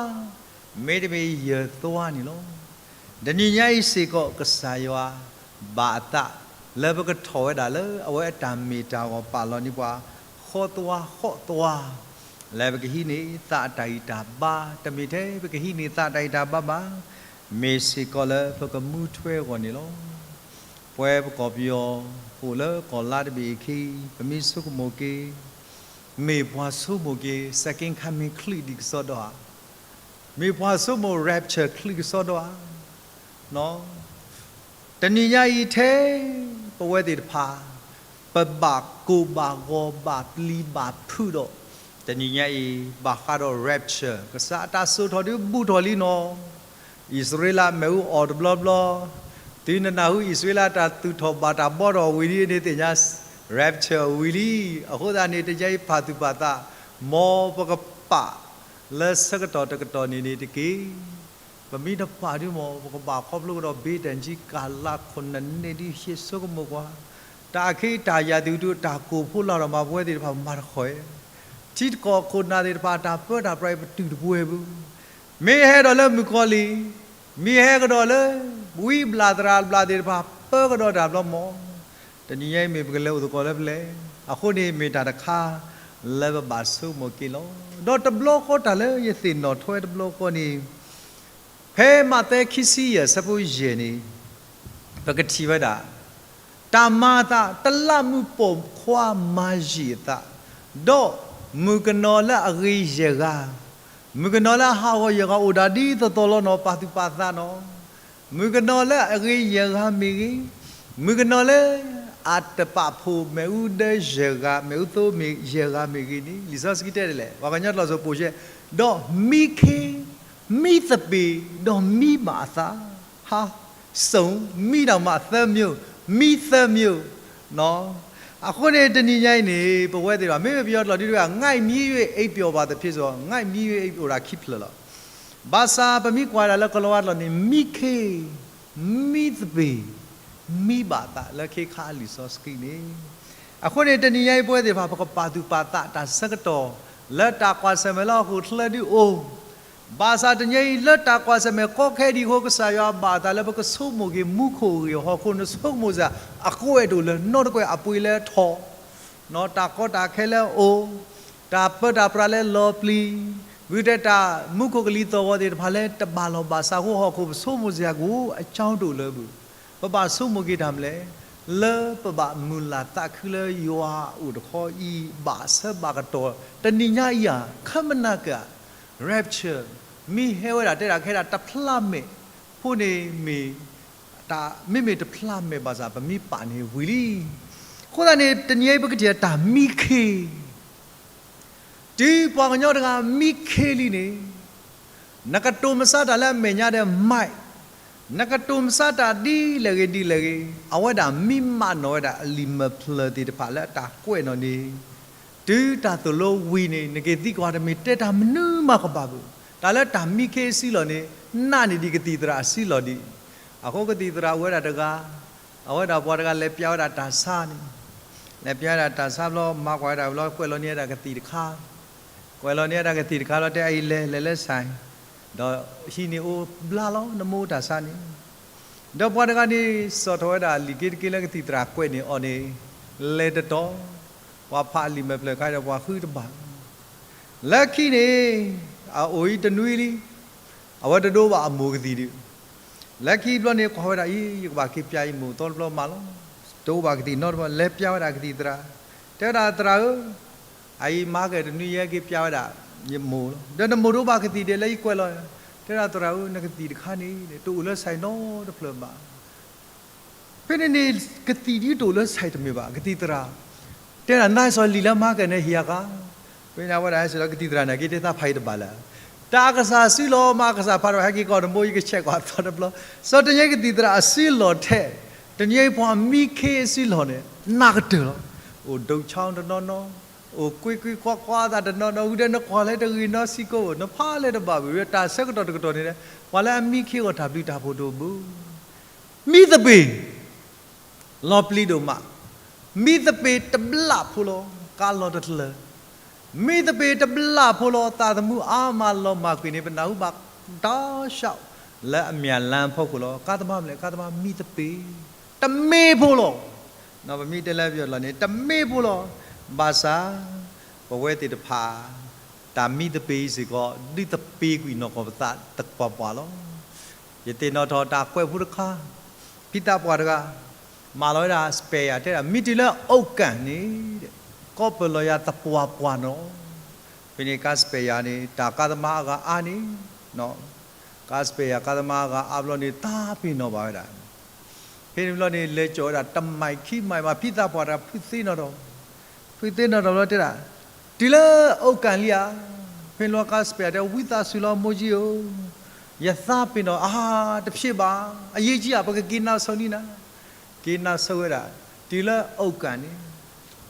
မ့တမ့ၢ်ယဲၢ်သွါန့ၣ်လီၤ. တနံၤညါအံၤစ့ၢ်ကီး ကစၢ်ယွၤဘၣ်အသး လၢပကထီၣ်ဝဲဒၣ်လၢအဝဲအတၢ်မ့ၢ်တၢ်ဂီၤ ပာ်လီၤန့ၢ်ပှၤ ဃီးသွါဃီးသွါ လၢပကဟံးန့ၢ်သးအတၢ်ဂံၢ်တၢ်ဘါ, တမ့ၢ်ထဲပကဟံးန့ၢ်သးတၢ်ဂံၢ်တၢ်ဘါဘၣ်, မ့ၢ်စ့ၢ်ကီးလၢပကမူထွဲအဂီၢ်န့ၣ်လီၤ. ပဝဲပကီၢ်ပယီၤ ပအိၣ်လၢကီၢ်လါတဘ့ၣ်အခံ, ပမ့ၢ်ဆိကမိၣ်က့ၤ, မ့ၢ်ပှၤဆိကမိၣ်က့ၤ second coming ချုးဒံးကစီဒီဧါ, မ့ၢ်ပှၤဆိကမိၣ် rapture ချုးကစီဒီဧါ. တနံၤညါအံၤထဲ ပဝဲသ့ၣ်တဖၣ် ပဘၣ်ကိၢ်ဘၣ်ဂီၤဘၣ်ပျံၤဘၣ်ဖုးဒီး, တနံၤညါအံၤ ဘၣ်ဃးဒီး rapture ကစၢ်အတၢ်စိာ်ထီၣ်ဒုးဘူးထီၣ်လံနီၤ. အံၣ်စရ့လးမ့ၣ်အူအီၣ်တဘျီဘျီ, တုၤနနၢ်ဟူအံၣ်စရ့လးတၢ်သူၣ်ထီၣ်ဘၣ်တၢ်ဘှီထီၣ်ဝံၤလံန့ၣ်သ့ၣ်ညါ rapture ဝံၤလံ. အဃိသတးန့ၣ် တနံၤညါအံၤပာ်သူၣ်ပာ်သး, မ်ပကပာ်လၢဆၢကတီၢ်တကတီၢ်န့ၣ်န့ၣ်တက့ၢ်. ပမ့ၢ်တပာ်ဒုးမ့ၢ် ပကဘၣ်ခီဖျိကဒီး ဘ့တၢ်ကံကၤလးခိၣ်နၢ်န့ၣ်ဒုး ဟ့ၣ်ဆိကမိၣ်ကွၢ်, တၢ်အခံတၢ်ယၤသ့ၣ်တဖၣ် တၢ်ကိၢ်ဖိလီၤဒီးမၤပဝဲသ့ၣ်တဖၣ်မၤတခီ, ထံတကီၢ်ခိၣ်နၢ်သ့ၣ်တဖၣ် တၢ်ပၢတၢ်ပြးအံၤ ပတုာ်တပှဲၤဘၣ်. မ့ၢ်ဟဲဒီးလၢမုၣ်ကီၤလံၢ်, မ့ၢ်ဟဲကဒီးလၢ ဝံဘျၣ်သရၣ်ဘျၣ်သ့ၣ်တဖၣ် ပၢကဒီးတၢ်ဘျီမ့ၢ်, တနံၤညါအံၤမ့ၢ်ပကလဲၤအိၣ်သကိးလၢပျဲၢ်, အဃိန့ၣ်မ့ၢ်တၢ်တခါလၢပဘၣ်ဆိကမိၣ်က့ၤလီၤ. ဒီးတဘျီဃီတၢ်လၢယသ့ၣ်နီၣ်ထွဲတဘျီဃီန့ၣ် ဖဲမးသဲခံဆံယဲၢ် အဆၢဖိယဲၢ်န့ၣ် ပကထံၣ်ဝဲဒၣ်, တၢ်မၤအသး တလးမူးပိာ်ခွါမၤယံာ်အသး, ဒီး မုၣ်ကနီၤလၢအဂ့ၤယဲၢ်ဂၤ, မုၣ်ကနီၤလၢအဟးဂီၤယဲၢ်ဂၤ အိၣ်ဒၣ်ဒ်သိးသိးလီၤနီၤ, ပာ်သူၣ်ပာ်သးနီၤ. မုၣ်ကနီၤလၢအဂ့ၤယဲၢ်ဂၤမ့ၢ်ဂ့ၤ, မုၣ်ကနီၤလၢအတပာ်ဖှိၣ်မ့ၣ်အူဒၢယဲၢ်ဂၤ, မ့ၣ်အူသိမ့ၢ်ယဲၢ်ဂၤမ့ၢ်ဂ့ၤန့ၣ်, လံာ်စီဆှံတဲဒ်လဲၣ်, ပှၤကညီတလီၤစိၤပိာ်ရှဲ, ဒီးမံခ့, မံသပ့ၤ, ဒီးမံဘၣ်အသး, ဟါ, စုံ, မံတၢ်မးသၢမံၤ, မံသၢမံၤ. အဃိန့ၣ် တနံၤညါအံၤန့ၣ် ပဝဲသ့ၣ်တဖၣ် မ့မ့ၢ်ပယီၤတလီၤဒုဒုဧါ, ငါ့မံဝဲအိပ်ပျော်ပါသဖြင့် ဆိုတော့ ငါ့မံဝဲအိပ်ပျော်တာခံဖျၢၣ်လီၤ. ဘၣ်ဆၣ်ပမ့ၢ်ကွၢ်ဒၣ်လၢကလီၤဝါတလီၤန့ၣ် မံခ့, မံသပ့ၤ, မံဘၣ်အသးလၢခ့ခါအလံာ်စီဆှံန့ၣ်. အဃိန့ၣ် တနံၤညါအံၤပဝဲသ့ၣ်တဖၣ် ပကပာ်သူၣ်ပာ်သးတၢ်ဆၢကတီၢ် လၢတၢ်ကွၢ်ဆၢၣ်မဲာ်လၢဟီၣ်ခိၣ်ချၢဒုအိၣ် ဘၣ်ဆၣ်တနံၤအံၤ လၢတၢ်ကွၢ်ဆၢၣ်မဲာ်ကီခဲဒံးအဃိ ကစၢ်ယွၤဘၣ်အသးလၢပကဆိကမိၣ်က့ၤ မူခိၣ်ဂ့ၢ်ဟီၣ်ခိၣ် နဆိကမိၣ်စ့ၢ် အကွဲးတအိၣ်လၢၤ, နီတကွဲးအပှ့ၤလၢထီၣ်, တၢ်ကီတၢ်ခဲလၢအိၣ်, တၢ်ပၢတၢ်ပြးလၢလီၤပျံၤ, ဝံၤတဲတၢ်မူခိၣ်ကလံၤသီၣ်ဂီၤသ့ၣ်တဖၣ်လၢတဘၣ်လီၢ်ဘၣ်စးအဃိ ဟီၣ်ခိၣ်ပဆိကမိၣ်စ့ၢ်ကီး အကၠီတအိၣ်လၢၤဘၣ်. ပဘၣ်ဆိကမိၣ်က့ၤတၢ်မနုၤလဲၣ်, လၢပဘၣ်မုၢ်လၢ်သးခုလၢယွၤအိၣ်တခီအံၤ ဘၣ်ဆၢဘၣ်ကတီၢ် တနံၤညါအံၤဧါ, ခီမနၤက့ၤ rapture မ့ၢ်ဟဲဝဲဒၣ်တဲဒၣ်ခဲဒၣ်တဖျါမဲာ်ဖိန့ၣ်မ့ၢ်, မ့မ့ၢ်တဖျါမဲာ်ဘၣ်ဆၣ် ပမ့ၢ်ပာ်န့ၣ်ဝံၤလံ. အဃိသတးန့ၣ် တနံၤအံၤပကထံၣ်တၢ်မံခ့ တုၤပှၤကညီတဂၤမံခ့လံန့ၣ်, နကတိၤမဆါတၢ်လၢအမဲာ်ညါဒီး မး, နကတိၤမဆါတၢ်ဒ်လဲၣ်ဂ့ၤဒ်လဲၣ်ဂ့ၤ, အဝဲဒၣ်မံမးနီၣ်ဝဲဒၣ်အလံာ်မဲာ်ဖျၢၣ်သ့ၣ်တဖၣ်လၢအတၢ်ကွဲးနီၣ်န့ၣ်, တုၤတၢ်သိၣ်လိဝံၤန့ၣ် နကသံကွၢ်တမ့ၢ်တဲတၢ်မနုၤမးကဘၣ်ဘၣ်. တၢ်လၢတၢ်မံခ့အစုလီၢ်န့ၣ် နာ်န့ၢ်ဒံးကသံၣ်သရၣ်အစုလီၢ်ဒံး. အဃိကသံၣ်သရၣ်အိၣ်ဝဲဒၣ်တဂၤ, အဝဲဒၣ်ပှၤတဂၤလဲၤပျးဝဲဒၣ်တၢ်ဆါန့ၣ်, လဲၤပျးဝဲဒၣ်တၢ်ဆါဘျီ မၤကွၢ်ဝဲဒၣ်ဘျီ ကွဲးလီၤန့ၢ်ဝဲဒၣ်ကသံၣ်တခါ, ကွဲးလီၤန့ၢ်ဝဲဒၣ်ကသံၣ်တခါလီၤ တဲအံၤလဲၤ လဲၤလၢ ဆိုင်, ဒီးဟံးန့ၢ်အိၣ်ဘျါလီၤ နမ့ၢ်အိၣ်တၢ်ဆါန့ၣ်. ဒီးပှၤတဂၤန့ၣ် စိာ်ထီၣ်ဝဲဒၣ်လံာ်က့တက့လၢကသံၣ်သရၣ်ကွဲးန့ၣ်အီၤန့ၣ်, လဲၤတတီၤ, ပှၤဖးအလံာ်မဲာ်ဖျၢၣ်ခါဒီးပှၤဃုတဘၣ်. လၢခံန့ၣ် အအိၣ်အံၤတနွံလံ, အဝဲတဒိဘၣ်အမိၢ်ကသံၣ်ဒံး. လၢခံဘျီန့ၣ် ကွၢ်ဝဲဒၣ်အံၤ ယကဘၣ်က့ၤပျးယမိၢ်သီတဘျီမးလီၤ. တအိၣ်ဘၣ်ကသံၣ်နီတဘျီ လဲၤပျးဝဲဒၣ်ကသံၣ်သရၣ်, တဲဝဲဒၣ်သရၣ်ဧၢ, အအံၤမၤကဲတနွံယဲက့ၤပျးဝဲဒၣ်ယမိၢ်လီၤ. ဒီးနမိၢ်တအိၣ်ဘၣ်ကသံၣ်ဒံးလၢယကွဲးလီၤ, တဲဒၣ်သရၣ်ဧၢ နကသံၣ်တခါန့ၣ် တအိၣ်လၢ ဆိုင် နီတဖျၢၣ်ဘၣ်. ဖဲန့ၣ်န့ၣ် ကသံၣ်ဒ်တအိၣ်လၢ ဆိုင် တမ့ၢ်ဘၣ်, ကသံၣ်သရၣ် တဲဒၣ် နၤစီၤလံာ်လၢမၤကဲန့ၣ်ဟ့ၣ်ယၤဃါ. ဖဲန့ၣ်အဝဲဒၣ်ဟဲစံးလီၤကသံၣ်သရၣ်န့ၣ် က့ၤတဲသးဖးယံၤတဘၣ်လၢၤ, တၢ်ကစၢ်စုလီၤမၤကစၢ်ဖးဒီး ဟဲက့ၤကီၢ်တဘိ ယကဆဲးကွၢ်သီတဘျီ. စီၤတနံၤအံၤကသံၣ်သရၣ်အစုလီၢ်ထဲ, တနံၤအံၤပှၤမံခ့အစုလီၢ်န့ၣ် နးကတၢၢ်လီၤ. အိၣ်ဒိၣ်ဆီတနီၤနီၤ, အိၣ်ကွ့ကွ့ကွၢ်ကွၢ်သးတနီၤနီၤ, ဝံၤဒီးနကွၢ်လၢတဂ့ၤနီတဆံးကိး, နဖးလၢတဘၣ်ဘၣ်, တၢ်ဆၢကတီၢ်တကတီၢ်န့ၣ် ပှၤလၢအမံခ့အဂီၢ်တၢ်ဘျုးတၢ်ဖှိၣ်တအိၣ်ဘၣ်. မံသပ့ၤ လီၤပျံၤဒိၣ်မး, မံသပ့ၤတဘျၣ်ဖိလီၤ ကါလီၤတတလၢာ်, မံသပ့ၤတဘျၣ်ဖိလီၤ သးသမူအါမးလီၤမၢ်ကွံာ်န့ၣ် ပနၢ်ဟူဘၣ်တၢ်ဆၣ်လၢအမၠၣ်လါဖီခိၣ်လီၤ. ကါသမားမနုၤလဲၣ်, ကါသမားမံသပ့ၤ တမ့ၢ်ဖိလီၤ. ပမ့ၢ်တဲလၢပယီၤတလီၢ်န့ၣ် တမ့ၢ်ဖိလီၤ. ဘၣ်ဆၣ် ပဝဲသ့ၣ်တဖၣ် တၢ်မံသပ့ၤစ့ၢ်ကီး ဒုးသပ့ၤကွံာ်နီၢ်ကီၢ်ပသးတပှၢ်ပှၢ်လီၤ. ယသ့ၣ်နီၣ်ထီၣ်တၢ်ကွဲးဖိတခါ, ဖံသးပှၢ်တဂၤ မၤလီၤဝဲဒၣ် spare ယၤ တဲဒၣ် မ့ၢ်တုၤလၢအိၣ်ကၣ်န့ၣ် ကီၢ်ပယီၤယၤသပှၢ်ပှၢ်နီၤ. ဖဲန့ၣ်ကါ spare ယၤန့ၣ် တၢ်ကါသမားအဂၤအါန့ၣ်, ကါ spare ယၤ ကါသမားအဂၤအါဘျီန့ၣ် သးပ့ၤနီၣ်ဘၣ်ဝဲဒၣ် ဖဲန့ၣ်ဘျီန့ၣ် လဲၤကၠီၣ်ဝဲဒၣ်တမံးခံမံးဘၣ် ဖံသးပှၢ်တဂၤ ဖုးသ့နီၣ်ထီၣ်, ဖုးသ့နီၣ်ထီၣ်ဘျီတဲဒၣ်, တုၤလၢအိၣ်ကၣ်လံဧါ. ဖဲန့ၣ်ဘျီကါ spare တဲ ဝံသးစူၤလီၤ မိၢ်ကၠံဧၢ, ယသးပ့ၤနီၣ် အါ တဖျ့ဘၣ်, အရေးကြီး ပကက့ၤနၤဆိန့ၣ်နၤ. က့ၤနၤဆိဝဲဒၣ် တုၤလၢအိၣ်ကၣ်န့ၣ်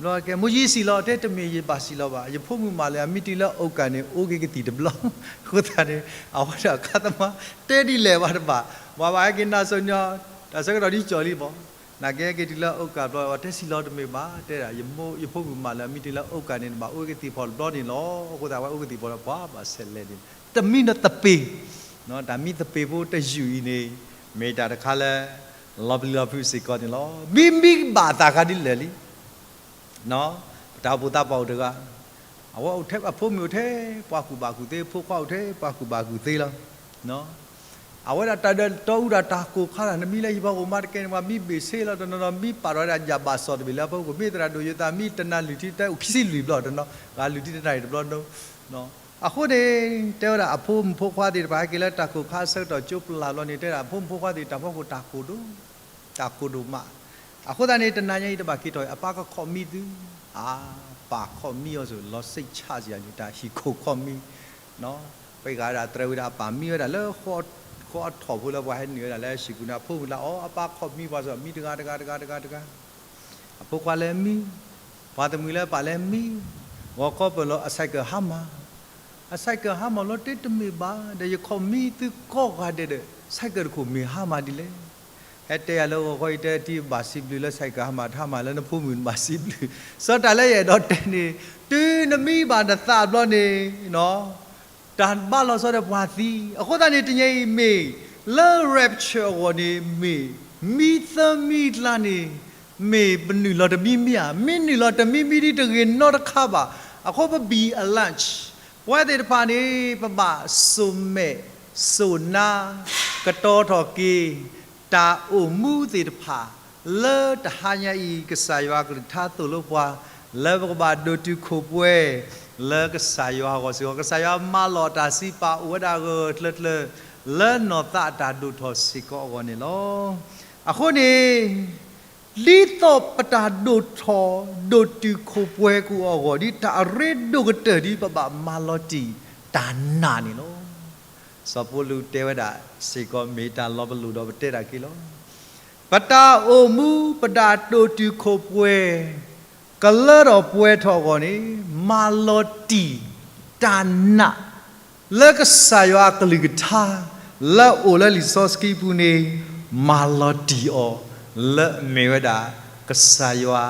ဘျီကဲ မိၢ်ကၠံစံၣ်လီၤ တဲ တမ့ၢ်ယဘၣ်စံၣ်လီၤဘၣ်, ယဖိမုၣ်မၤလၢ မ့ၢ်တုၤလၢအိၣ်ကၣ်န့ၣ် အိၣ်က့ၤကသံၣ်တဘျီ. အဃိသတးန့ၣ် အဝဲဒၣ်ကါသမား တဲဒ်လဲၣ်ဘၣ်တဘၣ်, ပှၤဘၣ်ဟဲက့ၤနၤဆိန့ၣ်, တၢ်ဆၢကတီၢ်ဒ်ကၠီၣ်လံဘၣ်. နာ်က့ဟဲက့ၤတုၤလၢအိၣ်ကၣ်ဘျီ အဝဲတဲစံၣ်လီၤ တမ့ၢ်ဘၣ်, တဲဒၣ် ယဖိမုၣ်မၤလၢ မ့ၢ်တုၤလၢအိၣ်ကၣ်န့ၣ်တဘၣ် အိၣ်က့ၤကသံၣ်ဖီၣ်တဘျီန့ၣ်လီၤ. အဃိသတး အဝဲအိၣ်ကသံၣ်ဖီၣ်ဒီး ပှၤဘၣ်ဆဲးလဲၤန့ၣ် တမံၤဒီးသပ့ၤ, တၢ်မံသပ့ၤဖိတယုၢ်အံၤန့ၣ် မ့ၢ်တၢ်တခါလၢ လီၤပျံၤလီၤဖုးစ့ၢ်ကီးန့ၣ်လီၤ. မ့မ့ၢ်ဘၣ်သးခါဒ်လဲၣ်လံ ပတၢ်အိၣ်ဖှိၣ်သးပှၢ်အိၣ်တဂၤ, အဝဲအိၣ်ထဲအဖိမုၣ်အိၣ်ထဲပှၤကူၣ်ဘၣ်ကူၣ်သ့, ဖိခွါအိၣ်ထဲပှၤကူၣ်ဘၣ်ကူၣ်သ့လီၤ. အ အဝဲဒၣ်တၢ်ဒၢးတီအူဒၣ်တၢ်ကိၢ်ခါလၢ နမံလၢဟံၣ်ဖီခိၣ်မါတကဲန့ၣ် ပှၤမံဘ့ၣ်ဆ့လီၤတနီၤနီၤ မံပာ်ထီၣ်ဝဲဒၣ်ယၣ်ဘၣ်စီၣ်တဘ့ၣ်လၢအဖီခိၣ် မ့ၢ်သရၣ်ဒိၣ်ယိၤသး မံတနၤလွံၢ်ထံတၢ အိၣ်ခံဆံလွံၢ်ဘျီတနီၤ ဂၤလွံၢ်ထံတနၤအံၤတဘျီဒိ အဃိန့ၣ် တဲဝဲဒၣ်အဖိမုၣ်ဖိခွါသ့ၣ်တဖၣ်ဟဲက့ၤလၢတၢ်ကိၢ်ခါအဆၢကတီၢ်ကၠိပျၢ်ဘျီန့ၣ် တဲဒၣ်အဖိမုၣ်ဖိခွါသ့ၣ်တၢ်ဖီခိၣ်တၢ်ကိၢ်ဒိၣ် တၢ်ကိၢ်ဒိၣ်မး အဃိသတးန့ၣ် တနၤညါအံၤတဘၣ်က့ၤထီၣ် အပၢ်ကခီၣ်မံသု အပၢ်ခီၣ်မံအီၤစ့ၢ် လီၤစိတ်ချစရာ တၢ်ဟံၣ်ခိၣ်ခီၣ်မံ ပှၤဂၤဒၣ်တြဲၤဝံၤဒၣ်အပၢ်မံဝဲဒၣ်လၢ ဃီအထီၣ်ဖိလၢပှၤဟဲနုာ်ဝဲဒၣ်လၢဟံၣ်ပူၤန့ၣ် အဖိမုၣ်လၢအီၤ အပၢ်ခီၣ်မံပှၤစ့ၢ် မံတဂၤတဂၤတဂၤတဂၤတဂၤ အဖိခွါလဲၤမံ ပှၤတမှံၤလၢပၢ်လဲၤမံ ဂီၤခီပၢၢ်လီၤ အ cycle ဟါမၢ် အ cycle ဟါမၢ်လီၤ တမ့ၢ်ဘၣ်ဒီး ယခီၣ်မံသုကိးဂၤဒဲးဒီး cycle တခိၣ်မ့ၢ်ဟါမၢ်ဒ်လဲၣ် ဟဲတဲယၤလၢဂီၤခီအံၤ တဲတံၢ်ဘၣ်စံးဘျုးလၢ cycle ဟါမၢ် တဟါမၢ်လၢနဖိမုၣ်နဘၣ်စံးဘျုး စီၤတၢ်လၢယအဲၣ်ဒိးတဲန့ၣ် တုၤနမံဘၣ်နသးဘျီန့ၣ် တၢ်ဘၣ်လီၤဆီဒီးပှၤသံ အဃိသတးန့ၣ် တနံၤအံၤမ့ၢ် လၢ rapture အဂီၢ်န့ၣ်မ့ၢ် မံသၢမံကျါန့ၣ် မ့ၢ်ပနုာ်လီၤတမံမံဧါ မ့ၢ်နုာ်လီၤတမံမံဒ်တဂ့ၤနီတခါဘၣ် အဃိပ be alert ပဝဲသ့ၣ်တဖၣ်န့ၣ် ပဘၣ်စိာ်မဲာ် စိာ်နါ ကတီၤထီၣ်က့ၤ တၢ်အိၣ်မူသ့ၣ်တဖၣ် လၢတဟါညါအံၤ ကစၢ်ယွၤကလုၢ်ကထါသိၣ်လိပှၤ လၢပကဘၣ်ဒိၣ်တုာ်ခိၣ်ပှဲၤ လၢကစၢ်ယွၤအဂီၢ်စ့ၢ်ကီး ကစၢ်ယွၤမၤလီၤတၢ်စံးပာ်အိၣ်ဝဲဒၣ်ဂၢၢ်ဂၢၢ်ကျၢၤကျၢၤ လၢနီၢ်သးအတၢ်ဒိၣ်ထီၣ်စ့ၢ်ကီးအဂီၢ်န့ၣ်လီၤ. အဃိန့ၣ် ဒ်သိးပတၢ်ဒိၣ်ထီၣ် ဒိၣ်တုာ်ခိၣ်ပှဲၤကအိၣ်အဂီၢ် ဒ်တၢ်အရ့ဒိၣ်ကတၢၢ်ဒ်ပဘၣ်မၤလီၤတံၢ်တၢ်နာ်န့ၣ်လီၤ. စီၤပီလူးတဲဝဲဒၣ်စ့ၢ်ကီး မ့ၢ်တၢ်လီၤပလိာ်ဒီးပတဲတၢ်က့ၤလီၤ. ပတၢ်အိၣ်မူ ပတၢ်ဒိၣ်တုာ်ခိၣ်ပှဲၤ ကလၢထီၣ်ပှဲၤထီၣ်အဂီၢ်န့ၣ် မၤလီၤတံၢ်တၢ်နာ် လၢကစၢ်ယွၤအကလုၢ်ကထါ လၢအအိၣ်လၢလံာ်စီဆှံပူၤန့ၣ် မၤလီၤတံၢ်အီၤ လၢအမ့ၢ်ဝဲဒၣ် ကစၢ်ယွၤ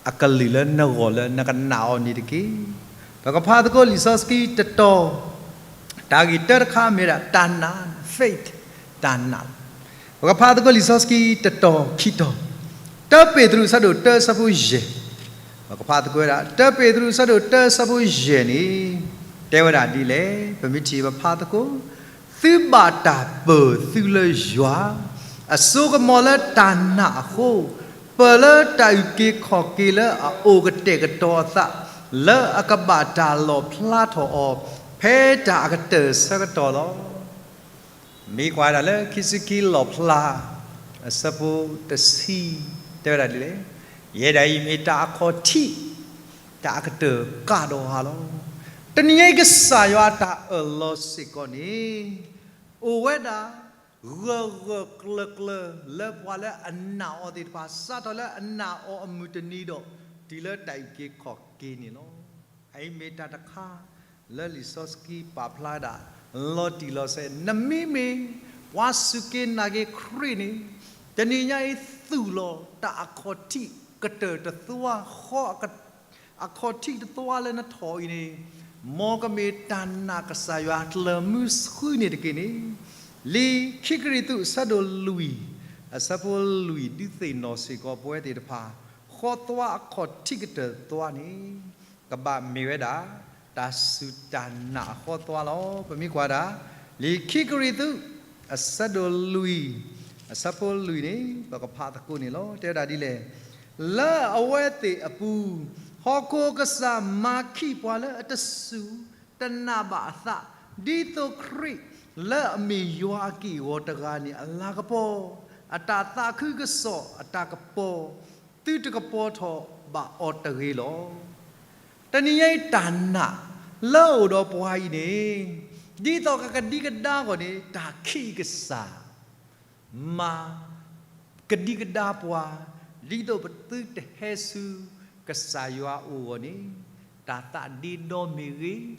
အကလုၢ်လၢနဂီၢ်လၢနကနာ်အီၤန့ၣ်တက့ၢ်. ပကဖးသကိးလံာ်စီဆှံတတီၤ တၢ်ဂ့ၢ်တၢတခါမ့ၢ်ဒၣ်တၢ်နာ် faith တၢ်နာ် ပကဖးသကိးလံာ်စီဆှံတတီၤခံတီၤ တၢပ့းတရူးအဆၢဒိၣ်တၢအဆၢဖိယဲၢ် ပကဖးသကိးဝဲဒၣ် တၢပ့းတရူးအဆၢဒိၣ်တၢအဆၢဖိယဲၢ်န့ၣ် တဲဝဲဒၣ်ဒ်လဲၣ် ပမ့ၢ်ထံၣ်ပဖးသကိး သုဘၣ်တၢ်ပၢၢ်သုလၢယွၤ အစိကမီၤလၢတၢ်နာ်အဃိ ပၢၢ်လၢတၢ်အုၣ်က့ၤခီၣ်က့ၤလၢအအိၣ်ကတဲာ်ကတီၤအသး လၢအကဘၣ်တၢ်လီၣ်ဖျါထီၣ်အီၤ ဖဲတၢ်အကတၢၢ်ဆၢကတီၢ်လီၤ. မ့ၢ်ကွၢ်ဝဲဒၣ်လၢခံဆံခံလီၣ်ဖျါ အဆၢဖိတဆံ တဲဝဲဒၣ်ဒ်လဲၣ်, ယဲဒၣ်အံၤမ့ၢ်တၢ်အခီၣ်ထံး တၢ်အကတၢၢ်ကးဒီးဟါလီၤ. တနံၤညါအံၤကစၢ်ယွၤအတၢ်အၢၣ်လီၤစ့ၢ်ကီးန့ၣ် အိၣ်ဝဲဒၣ် ဂၢၢ်ဂၢၢ်ကျၢၤကျၢၤ လၢပှၤလၢအနာ်အီၤသ့ၣ်တဖၣ် စးထီၣ်လၢအနာ်အီၤအမုၢ်တနံၤဒီး တုၤလၢတၢ်အုၣ်က့ၤခီၣ်က့ၤန့ၣ်လီၤ. အအံၤမ့ၢ်တၢ်တခါ လၢလံာ်စီဆှံပာ်ဖျါဒၣ် လီၤတံၢ်လီၤဆဲး နမ့မ့ၢ် ပှၤစူၢ်က့ၤနာ်က့ၤခရံာ်န့ၣ် တနံၤညါအံၤသူၣ်လီၤတၢ်အခီၣ်ထံးကတၢၢ်တသွါ ဃီ အခီၣ်ထံးတသွါလၢနထီၣ်အံၤန့ၣ် မ်ကမ့ၢ်တၢ်နာ်ကစၢ်ယွၤကျၢၤမုဆှုန့ၣ်တက့ၢ်န့ၣ် လံာ်ခံကရံၣ်သူးအဆၢဒိၣ်လွံၢ် အဆၢဖိလွံၢ် ဒုးသ့ၣ်နီၣ်စ့ၢ်ကီးပဝဲသ့ၣ်တဖၣ် ဃီသွါအခီၣ်ထံးကတၢၢ်သွါန့ၣ် ကဘၣ်မ့ၢ်ဝဲဒၣ် တၢ်စူၢ်တၢ်နာ်အဃီသွါလီၤ. ပမ့ၢ်ကွၢ်ဒၣ် လံာ်ခံကရံၣ်သူး အဆၢဒိၣ်လွံၢ် အဆၢဖိလွံၢ်န့ၣ် ပကဖးသကိးန့ၣ်လီၤ. တဲဝဲဒၣ်ဒ်လဲၣ်, လၢအဝဲသ့ၣ်အပူၤ ဟီၣ်ခိၣ်ကစၢ်မၤခံးပှၤလၢအတစူၢ်တနာ်ဘၣ်အသး, ဒ်သိးခရံာ်လၢအမ့ၢ်ယွၤအက့ၢ်အဂီၤတဂၤန့ၣ် အလၤကပီၤ, အတၢ်သးခုကစီၣ်အတၢ်ကပီၤ, သုတကပီၤထီၣ်ဘၣ်အီၤတဂ့ၤလီၤ. တနံၤညါအံၤတၢ်နာ်လၢအအိၣ်ဒီးပှၤအံၤန့ၣ် ဒ်သိးကကဒံကဒါအဂီၢ်န့ၣ် တၢ်ခံးကစၢ် မၤကဒံကဒါပှၤ ဒ်သိးပသုတဟဲဆူကစၢ်ယွၤအအိၣ်အဂီၢ်န့ၣ် တၢ်သးဒ့ဒီမ့ၢ်ဂ့ၤ,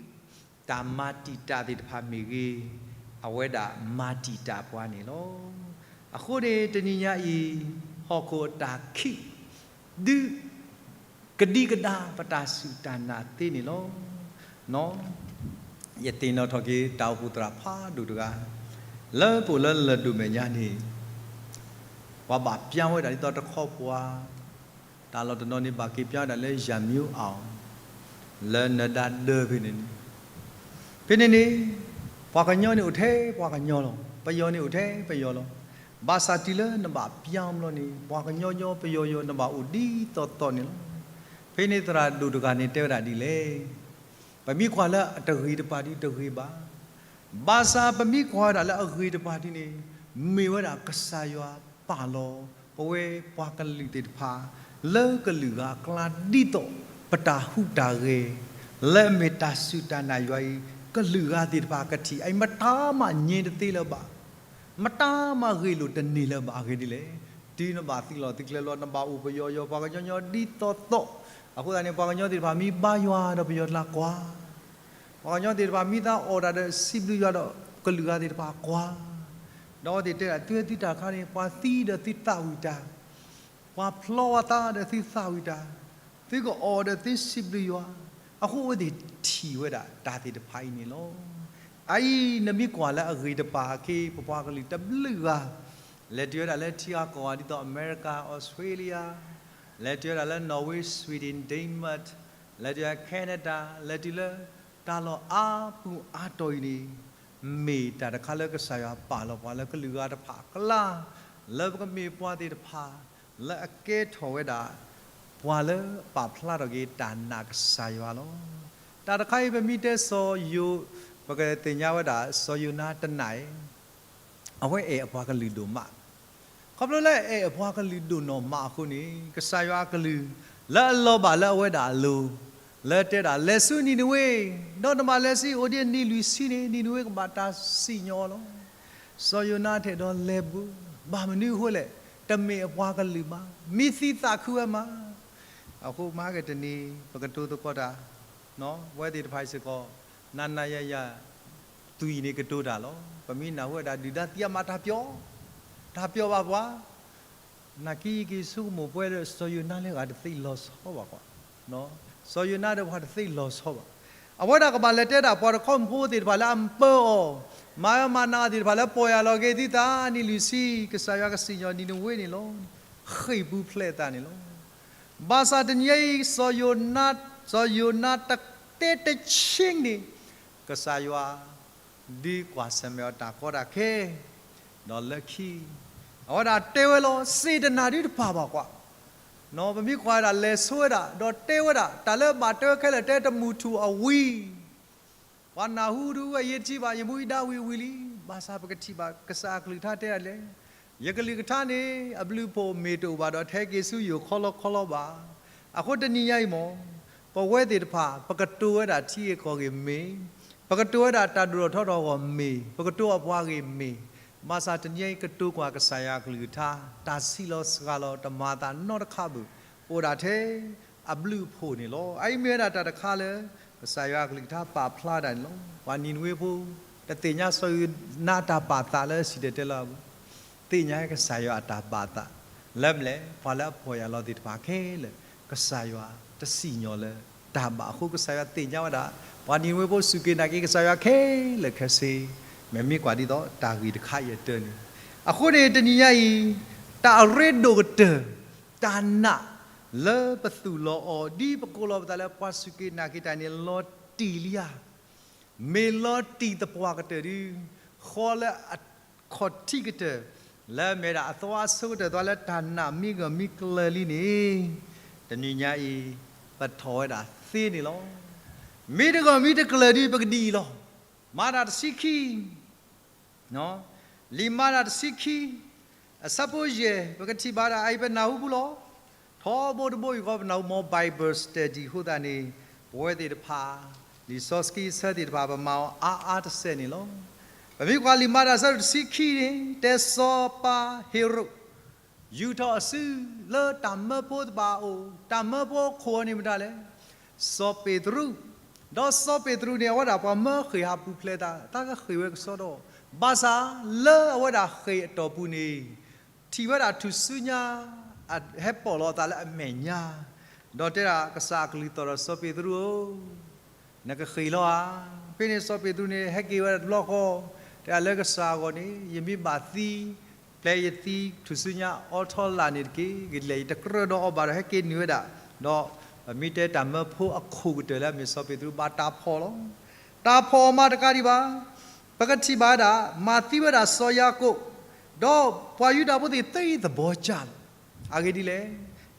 တၢ်မၤတံာ်တာ်သ့ၣ်တဖၣ်မ့ၢ်ဂ့ၤ, အဝဲဒၣ်မၤတံာ်တာ်ပှၤန့ၣ်လီၤ. အဃိန့ၣ် တနံၤညါအံၤ ဟီၣ်ခိၣ်အတၢ်ခံး ဒုး ကဒံကဒါပတၢ်စူၢ်တၢ်နာ်သ့န့ၣ်လီၤ. ယသ့ၣ်နီၣ်ထီၣ်က့ၤတၢ်အိၣ်ဖှိၣ်သရၣ်ဖးဒိၣ်တဂၤ လၢပအိၣ်လၢလၢၢ်ဒိၣ်မဲာ်ညါန့ၣ် ပှၤဘၣ်ပျါဝဲဒၣ်ဒ်သိးတခီပှၤ တၢ်လီၢ်တနီၤန့ၣ် ဘၣ်က့ၤပျါဝဲဒၣ်လၢယၤမံၤအိၣ်အီၤ လၢနဒါဒၢဖဲန့ၣ်န့ၣ် ဖဲန့ၣ်န့ၣ် ပှၤကညီန့ၣ်အိၣ်ထဲပှၤကညီလီၤ. ပယီၤန့ၣ်အိၣ်ထဲပယီၤလီၤ. ဘၣ်ဆၣ်တုၤလၢနဘၣ်ပျၢ်ဘျီန့ၣ် ပှၤကညီညီပယီၤယီၤ နဘၣ်အိၣ်ဒ်သိးသိးန့ၣ်လီၤ. ဖဲန့ၣ်သရၣ်ဒိၣ်တဂၤန့ၣ်တဲဝဲဒၣ်ဒ်လဲၣ်, ပမ့ၢ်ကွၢ်လၢအတဂ့ၤတပၤဒုတဂ့ၤဘၣ်. ဘၣ်ဆၣ်ပမ့ၢ်ကွၢ်ဝဲဒၣ်လၢအဂ့ၤတပၤဒုန့ၣ် မ့ၢ်ဝဲဒၣ်ကစၢ်ယွၤပာ်လီၤ ပဝဲပှၤကလုာ်သ့ၣ်တဖၣ် လၢကလုာ်ဂၤအကျါဒ်သိး ပတၢ်ဟူးတၢ်ဂဲၤ လၢအမ့ၢ်တၢ်စူၢ်တၢ်နာ်ယွၤအံၤ ကလုာ်ဂၤသ့ၣ်တဖၣ်ကထံၣ် အံၤမတၤမၤညါတသ့လၢၤဘၣ်. မတၤမၤဂ့ၤလိာ်တန့ၢ်လၢၤဘၣ်. အဂ့ၢ်ဒ်လဲၣ်, တုၤနဘၣ်သံလီၤသုကျဲလီၤ နဘၣ်အိၣ်ပယီၤယီၤ ပှၤကညီညီဒ်သိးသိး, အဃိသတးန့ၣ် ပှၤကညီသ့ၣ်တဖၣ်မ့ၢ်ဘါယွၤဒီးပယီၤကျါကွၢ်, ပှၤကညီသ့ၣ်တဖၣ်မ့ၢ်သးအီၣ်တၢ်ဒီးစံးဘျုးယွၤဒီးကလုာ်ဂၤသ့ၣ်တဖၣ်ကွၢ်, ဒီးအဝဲသ့ၣ်တဲဒၣ် သုဝဲသုတၢ်တခါန့ၣ် ပှၤသံဒီးသုသးဝံၣ်တၢ် ပှၤဖျီဝဲသးဒီးသုသးဝံၣ်တၢ်, သုကအီၣ်ဒီးသုစံးဘျုးယွၤ, အဃိအဝဲသ့ၣ်ထံၣ်ဝဲဒၣ်တၢ်သ့ၣ်တဖၣ်အံၤန့ၣ်လီၤ. အအံၤ နမ့ၢ်ကွၢ်လၢအဂ့ၤတပၤအခါ ပပှၤကလုာ်တဘျုးဂၤ လဲၤတုၤဝဲဒၣ်လၢထံဂၤကီၢ်ဂၤဒ်သိး America, Australia, လဲၤတုၤဝဲဒၣ်လၢ Norway, Sweden, Denmark, လဲၤတုၤဝဲ Canada, လဲၤတုၤလၢတၢ်လီၢ်အါပူၤအါတီၤအံၤန့ၣ် မ့ၢ်တၢ်တခါလၢကစၢ်ယွၤပာ်လီၤပှၤလၢကလုာ်ဂၤတဖၣ်အကျါ, လၢပကမ့ၢ်ပှၤသ့ၣ်တဖၣ် လၢအကဲထီၣ်ဝဲဒၣ် ပှၤလၢအပာ်ဖျါထီၣ်က့ၤတၢ်နာ်ကစၢ်ယွၤလီၤ. တၢ်တခါအံၤ ပမ့ၢ်တဲစီၤယိၤ, ပကသ့ၣ်ညါဝဲဒၣ် စီၤယိၤနါတနၤအံၤ, အဝဲအဲၣ်အပှၤကလုာ်ဒိၣ်မး ခီဖျိလၢအအဲၣ်အပှၤကလုာ်ဒိၣ်နီၢ်မးအဃိန့ၣ် ကစၢ်ယွၤအကလုၢ် လၢအလီၤဘၣ်လၢအဝဲဒၣ်အလိၤ, လၢတဲဒၣ် လဲၤဆူနံၤနဝ့, ဒီးနဘၣ်လဲၤဆူအိၣ်ဒံးနံၣ်လွံၢ်ဆံန့ၣ် နံၤနဝ့ကဘၣ်တၢ်စံၣ်ညီၣ်အီၤလီၤ. စီၤယိၤနါတအဲၣ်ဒိးလဲၤဘၣ်, ဘၣ်မနုၤအဃိလဲၣ်, တမ့ၢ်အပှၤကလုာ်ဘၣ်, မံသံသးခုဝဲမး. အဃိမဟါကတနံၤ ပကတိၤသကိးတၢ် ဝဲသ့ၣ်တဖၣ်အံၤစ့ၢ်ကီး နၤနၤယၤယၤ သွံၣ်န့ၣ်ကတိၤတၢ်လီၤ. ပမ့ၢ်နၢ်ဟူဝဲဒၣ်ဒုၣ်ဒါသံအမးတၢ်ပျီ, တၢ်ပျီဘၣ်ပှၤ, နာ်က့ယက့ၤဆိကမိၣ်ပဝဲဒီးစီၤယိၤနါလၢအဂၤတသ့လီၤဆီဘၣ်ကွၢ်, စီၤယိၤနါဒီးပှၤတသ့လီၤဆီဘၣ်. အဝဲဒၣ်ကဘၣ်လဲၤတဲဒၣ်ပှၤတခီမဖိသ့ၣ်တဖၣ်လၢအပၢအီၤ, မၤအၢမၤနးအီၤသ့ၣ်တဖၣ်လၢပီၢ်ယၢ်လီၤက့ၤသုသးနံၣ်လွံၢ်ဆံ, ကစၢ်ယွၤကစံၣ်ညီၣ်နံၤနဝ့န့ၣ်လီၤ. ဃ့ၢ်ပူၤဖျဲးအသးန့ၣ်လီၤ. ဘၣ်ဆၣ်တနံၤအံၤ စီၤယိၤနါ, စီၤယိၤနါတတဲတဆံန့ၣ် ကစၢ်ယွၤ ဒုးကွၢ်ဆၢၣ်မဲာ်အီၤတၢ်ကီတၢ်ခဲ, ဒီးလၢခံ အဝဲဒၣ်တဲဝဲလီၤ စ့တနာ်ဒုတပာ်ဘၣ်ကွၢ်, ပမ့ၢ်ကွၢ်ဝဲဒၣ်လဲၤဆိဝဲဒၣ် ဒီးတဲဝဲဒၣ် တၢ်လၢဘၣ်တဲဝဲခဲလၢာ် တဲတမုာ်ထူၣ်အဝံၤ ပှၤနၢ်ဟူဒုးဝဲယဲတထံၣ်ဘၣ် ယမူယဒါဝံၤဝံၤလံ, ဘၣ်ဆၣ်ပကထံၣ်ဘၣ်ကစၢ်အကလုၢ်ကထါတဲဒ်လဲၣ်, ယကလုၢ်ကထါန့ၣ် အဘျုးအဖှိၣ်မ့ၢ်တအိၣ်ဘၣ်ဒီး တဟဲက့ၤဆူယအိၣ်ခီလီခီလီဘၣ်. အဃိတနံၤညါအံၤမ့ၢ် ပဝဲသ့ၣ်တဖၣ် ပကတိၤဝဲဒၣ်ထံဂ့ၢ်ကီၢ်ဂ့ၢ်မ့ၢ်, ပကတိၤဝဲဒၣ်တၢ်ဒိၣ်ထီၣ်ထီထီၣ်အဂီၢ်မ့ၢ်, ပကတိၤအပှၤဂ့ၢ်မ့ၢ်, ဘၣ်ဆၣ်တနံၤအံၤကတိၤကွၢ်ကစၢ်ယွၤအကလုၢ်ကထါ, တၢ်ဆံးလီၤစှၤလီၤတမၤသးနီတခါဘၣ်, အိၣ်ဒၣ်ထဲ အဘျုးအဖှိၣ်န့ၣ်လီၤ. အအံၤမ့ၢ်ဝဲဒၣ်တၢ်တခါလၢ ကစၢ်ယွၤအကလုၢ်ကထါပာ်ဖျါဒၣ်န့ၣ်လီၤ. ပှၤနံၤနဝ့ဖိ တသ့ၣ်ညါစီၤယိၤနါတၢ်ပာ်သးလၢစံၣ်တဲၤတဲလီၤ, သ့ၣ်ညါကစၢ်ယွၤအတၢ်ပာ်သး, လၢမနုၤလဲၣ် ပှၤလၢအပီၢ်ယၢ်လီၤသ့ၣ်တဖၣ်ခဲလၢာ် ကစၢ်ယွၤတစံၣ်ညီၣ်လၢၤတၢ်ဘၣ်အဃိ ကစၢ်ယွၤသ့ၣ်ညါဝဲဒၣ် ပှၤနံၤနဝ့ဖိစူၢ်က့ၤနာ်က့ၤကစၢ်ယွၤခဲလၢာ်ခဲဆ့, မ့မ့ၢ်ကွၢ်ဒ်သိးတၢ်ဂ့ၢ်တခါအံၤအတၢန့ၣ်, အဃိန့ၣ် တနံၤညါအံၤ တၢ်အရ့ဒိၣ်ကတၢၢ် တၢ်နာ်လၢပသူၣ်လီၤအီၤ ဒ်ပကိးလီၤပသးလၢပှၤစူၢ်က့ၤနာ်က့ၤတၢ်န့ၣ် လီၤတံၢ်လံဧါ, မ့ၢ်လီၤတံၢ်သပှၢ်ကတၢၢ်ဒု, ဃီလၢအခီၣ်ထံးကတၢၢ်, လၢအမ့ၢ်ဒၣ်အသီအဆိကတၢၢ်သီလၢတၢ်နာ်မ့ၢ်ဂၢၢ်မ့ၢ်ကျၢၤလံန့ၣ်, တနံၤညါအံၤ ပထီၣ်ဝဲဒၣ်သ့န့ၣ်လီၤ. မ့ၢ်တဂၢၢ်မ့ၢ်တကျၢၤဒု ပကဒံးအံၤလီၤ. မၤတၢ်တဆံခံ လံာ်မၤတၢ်တဆံခံ အဆၢဖိယဲၢ် ပကထံၣ်ဘၣ်ဒၣ်အံၤ ပနၢ်ဟူပူၤလီၤ. ထီဘိတဘိယူၢ်ဃီ ပနၢ်ဟူ more Bible study အဃိသတးန့ၣ် ပဝဲသ့ၣ်တဖၣ် လံာ်စီဆှံအဆၢသ့ၣ်တဖၣ် ပမၤအီၤအါအါတစဲးန့ၣ်လီၤ. ပမ့ၢ်ကွၢ်လံာ်မၤတၢ်အဆၢဒိၣ်တဆံခံန့ၣ် တဲစီၤပၤဟ့ၤရိာ် ယူာ်ထီၣ်အစုလၢတၢ်မၢဖိတဖၣ်အအိၣ်, တၢ်မၢဖိအခိၣ်အီၤန့ၣ်မတၤလဲၣ်, စီၤပ့းတရူး, ဒီးစီၤပ့းတရူးန့ၣ် အဝဲဒၣ်ပှၤမၢဃ့ၢ်ဟးပူၤဖျဲးသး, တၢ်ကဃ့ၢ်ဝဲကစီဒီ, ဘၣ်ဆၣ်လၢအဝဲဒၣ်ဃ့ၢ်အတီၢ်ပူၤန့ၣ် ထံၣ်ဝဲဒၣ်ထူၣ်စုညါ ဟဲပိာ်လီၤအသးလၢအမဲာ်ညါ, ဒီးတဲဒၣ်ကစၢ်အကလုၢ်သီၣ်ဒီးစီၤပ့းတရူးဧၢ, နကဃ့ၢ်လီၤဧါ. ဖဲန့ၣ်စီၤပ့းတရူးန့ၣ် ဟဲက့ၤဝဲဒၣ်တဘျီဃီ, တဲဒၣ်လၢကစၢ်အဂီၢ်န့ၣ် ယမ့ၢ်ဘၣ်သံ ပျဲယသံထူၣ်စုညါအီထီလာ်န့ၣ်တက့ၢ်, ကလဲၤယတကြၢးဒီးအီၤဘၣ်ဒီး ဟဲက့ၤနုာ်ဝဲဒၣ်, ဒီးပမ့ၢ်တဲတၢ်မၢဖိအခိၣ်ကတၢၢ်လၢအမ့ၢ်စီၤပ့းတရူးဘၣ်တၢ်ဖီၣ်လီၤ. တၢ်ဖီၣ်အီၤမးတကးဒံးဘၣ် ပကထံၣ်ဘၣ်ဝဲဒၣ် မၤသံဝဲဒၣ်စီၤယၤကိာ်, ဒီးပှၤယူဒၤဖိသ့ၣ်သ့ၣ်သဘီကၢ်လီၤ. အဂ့ၢ်ဒ်လဲၣ်,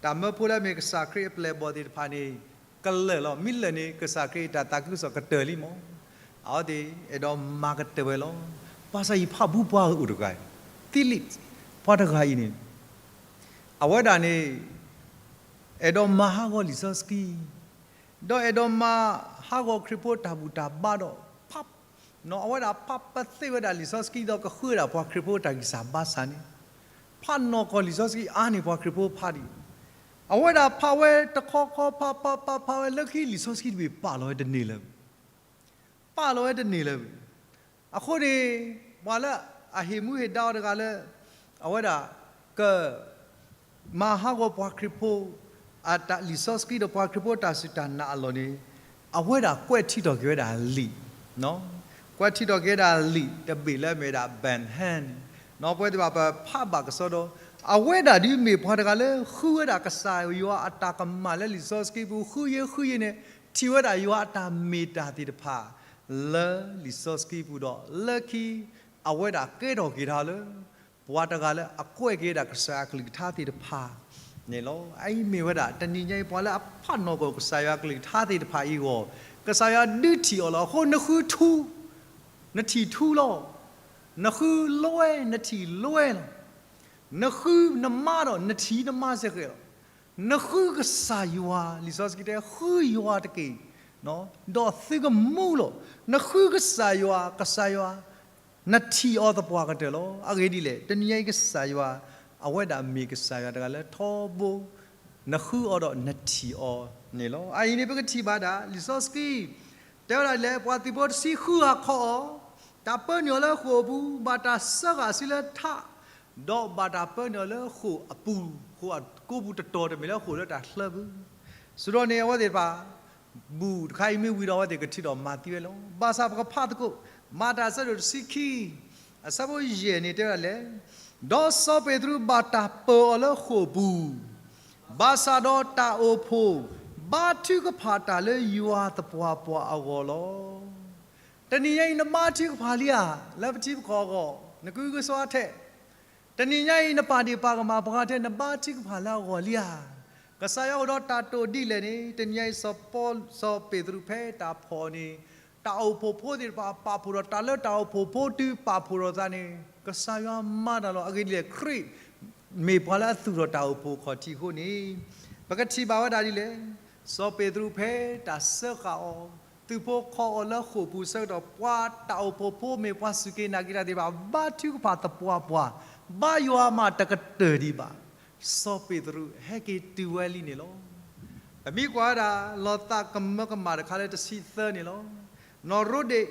တၢ်မၢဖိလၢအမ့ၢ်ကစၢ်ခရံာ်အပျဲၢ်အဘီၣ်သ့ၣ်တဖၣ်န့ၣ် ကလၢာ်လီၤ. မ့ၢ်လၢာ်န့ၣ် ကစၢ်ခရံာ်အတၢ်သးခုကစီၣ်ကတၢၢ်လံမး. အဝဲသ့ၣ်အဲၣ်ဒိးမၤကတၢၢ်ဝဲလီၤ. ဘၣ်ဆၣ်ယဖးဘူးပှၤဂ့ၢ်အိၣ်တဂၤ, ဖံလံး, ပှၤတဂၤအံၤန့ၣ် အဝဲဒၣ်န့ၣ် အဲၣ်ဒိးမၤဟးဂီၤလံာ်စီဆှံ ဒီးအဲၣ်ဒိးမၤဟးဂီၤခရံာ်ဖိတၢ်ဘူၣ်တၢ်ဘါဒီး ဖး, အဝဲဒၣ်ဖးပသ့ၣ်ဝဲဒၣ်လံာ်စီဆှံဒီးကဃုဝဲဒၣ်ပှၤခရံာ်ဖိတၢ်ဂံၢ်စၢ်ဘါစၢ်န့ၣ်, ဖးနီၢ်ကီၢ်လံာ်စီဆှံအါန့ၢ်ပှၤခရံာ်ဖိဖးဒံး, အဝဲဒၣ်ဖးဝဲတခီခီဖးဖးဖးဖးဝဲလၢခံလံာ်စီဆှံတဘ့ၣ်ပာ်လီၤဝဲတန့ၢ်လၢၤ ပာ်လီၤဝဲတန့ၢ်လၢၤဘၣ်. အဃိန့ၣ် ပှၤလၢအဟ့ၣ်မူဟ့ၣ်ဒါအီၤတဂၤလၢ အဝဲဒၣ် က မၤဟးဂီၤပှၤခရံာ်ဖိ အတၢ်လံာ်စီဆှံဒီးပှၤခရံာ်ဖိတၢ်စူၢ်တၢ်နာ်အလီၢ်န့ၣ် အဝဲဒၣ်ကွဲးထံထီၣ်က့ၤဝဲဒၣ်လံာ်, ကွဲးထံထီၣ်က့ၤဝဲဒၣ်လံာ်တဘ့ၣ်လၢအမ့ၢ်ဝဲဒၣ် Ben Hur န့ၣ်, ပဝဲသ့ၣ်တဖၣ်ပဖးဘၣ်ကစီဒီ, အဝဲဒၣ်ဒုးမ့ၢ်ပှၤတဂၤလၢဃုဝဲဒၣ်ကစၢ်ယွၤအတၢ်ကမၣ်လၢလံာ်စီဆှံပူၤ ဃုယဲၢ်ဃုယဲၢ်န့ၣ် ထံၣ်ဝဲဒၣ်ယွၤအတၢ်မ့ၢ်တၢ်သ့ၣ်တဖၣ် လၢလံာ်စီဆှံပူၤဒီး လၢခံ အဝဲဒၣ်ကဲထီၣ်က့ၤတၢ်လၢ ပှၤတဂၤလၢအကွဲးက့ၤဒၣ်ကစၢ်ယွၤအကလုၢ်ကထါသ့ၣ်တဖၣ်န့ၣ်လီၤ. အအံၤမ့ၢ်ဝဲဒၣ် တနံၤညါအံၤ ပှၤလၢအဖးနီၢ်ကီၢ်ကစၢ်ယွၤအကလုၢ်ကထါသ့ၣ်တဖၣ်အံၤအဂီၢ် ကစၢ်ယွၤဒုးထံၣ်အီၤလီၤ. အဃိနဃုထူ နထံၣ်ထူလီၤ. နဃုလွဲ နထံၣ်လွဲလီၤ. နဃုနမါဒီး နထံၣ်နမါစ့ၢ်ကီးလီၤ. နဃုကစၢ်ယွၤ လံာ်စီဆှံတဲ ဃုယွၤတက့ၢ်, ဒီးသုကမူလီၤ. နဃုကစၢ်ယွၤ ကစၢ်ယွၤ နထံၣ်အီၤသပှၢ်ကတၢၢ်လီၤ. အဂ့ၢ်ဒ်လဲၣ်, တနံၤညါအံၤကစၢ်ယွၤ အဝဲဒၣ်မ့ၢ်ကစၢ်ယွၤတဂၤလၢထီဘိ နဃုအီၤဒီးနထံၣ်အီၤန့ၣ်လီၤ. အအံၤန့ၣ် ပကထံၣ်ဘၣ်ဒၣ် လံာ်စီဆှံ တဲဝဲဒၣ်လဲၣ်, ပှၤသုးဖိတဆံဃုဂၤခီအီၤ, တၢ်ပၢနုာ်အီၤလၢဃိာ်အပူၤ, ဘၣ်တၢ်စၢဃာ်အစုလၢထး, ဒီးဘၣ်တၢ်ပၢနုာ်အီၤလၢဃိာ်အပူၤ, ဃိာ်အကိးပူၤတတီၤ တမ့ၢ်လၢဃိာ်လၢတၢ်ချၢပူၤ. စံးဒီးန့ၣ်အဝဲသ့ၣ်တဖၣ် ဘူၣ်တခါအံၤမ့ၢ်ဝံၤဒီး အဝဲသ့ၣ်ကထုးထီၣ်မၤသံဝဲလီၤ. ဘၣ်ဆၣ်ပကဖးသကိး မၤတၢ်အဆၢဒိၣ်တဆံခံ အဆၢဖိယဲၢ်န့ၣ်တဲဝဲဒၣ်လဲၣ်, ဒီးစီၤပ့းတရူးဘၣ်တၢ်ပၢအီၤလၢဃိာ်ပူၤ, ဘၣ်ဆၣ်ဒီးတၢ်အိၣ်ဖှိၣ် ဘါထုကဖၣ်တၢ်လၢယွၤသပှၢ်ပှၢ်အဂီၢ်လီၤ. တနံၤညါအံၤ နဘါထုကဖၣ်လံဧါ, လၢပထံပကီၢ်အဂီၢ် နကုကစွါထဲ တနံၤညါအံၤ နပာ်ဒ့ၣ်ပာ်ကမၣ်ပှၤထဲ နဘါထုကဖၣ်လၢအဂီၢ်လံဧါ. ကစၢ်ယွၤအိၣ်ဒီးတၢ်တိာ်ဒ်လဲၣ်န့ၣ် တနံၤညါအံၤ စီၤပီ, စီၤပ့းတရူးဖဲတၢ်ဖီၣ်န့ၣ် တၢ်အိၣ်ဖှိၣ်ဖိသ့ၣ်တဖၣ်ပာ်ဖှိၣ်ဒီး တၢ်လၢတၢ်အိၣ်ဖှိၣ်ဖိတုၤပာ်ဖှိၣ်ဒီးသးန့ၣ် ကစၢ်ယွၤမၤတၢ်လီၤ. အဂ့ၢ်ဒ်လဲၣ်, ခရံာ်မ့ၢ်ပှၤလၢအသူၣ်ထီၣ်တၢ်အိၣ်ဖှိၣ်ခီၣ်ထံးအဃိန့ၣ် ပကထံၣ်ဘၣ်ဝဲဒၣ်ဒ်လဲၣ်, စီၤပ့းတရူးဖဲတၢ်စၢဃာ်အီၤ သုးဖိခီအီၤလၢဃိာ်ပူၤဆၢကတီၢ် ပှၤတၢ်အိၣ်ဖှိၣ်ဖိမ့ၢ်ပှၤစူၢ်က့ၤနာ်က့ၤတၢ်သ့ၣ်တဖၣ် ဘါထုကဖၣ်သပှၢ်ပှၢ်, ဘါယွၤမးတကတၢၢ်ဒံးဘၣ်. စီၤပ့းတရူးဟဲက့ၤတုၤဝဲလံန့ၣ်လီၤ. ပမ့ၢ်ကွၢ်ဝဲဒၣ် လီၤသးကမၢကမၣ်တခါလၢတဆံသၢန့ၣ်လီၤ. နီၢ်ရူဒ့း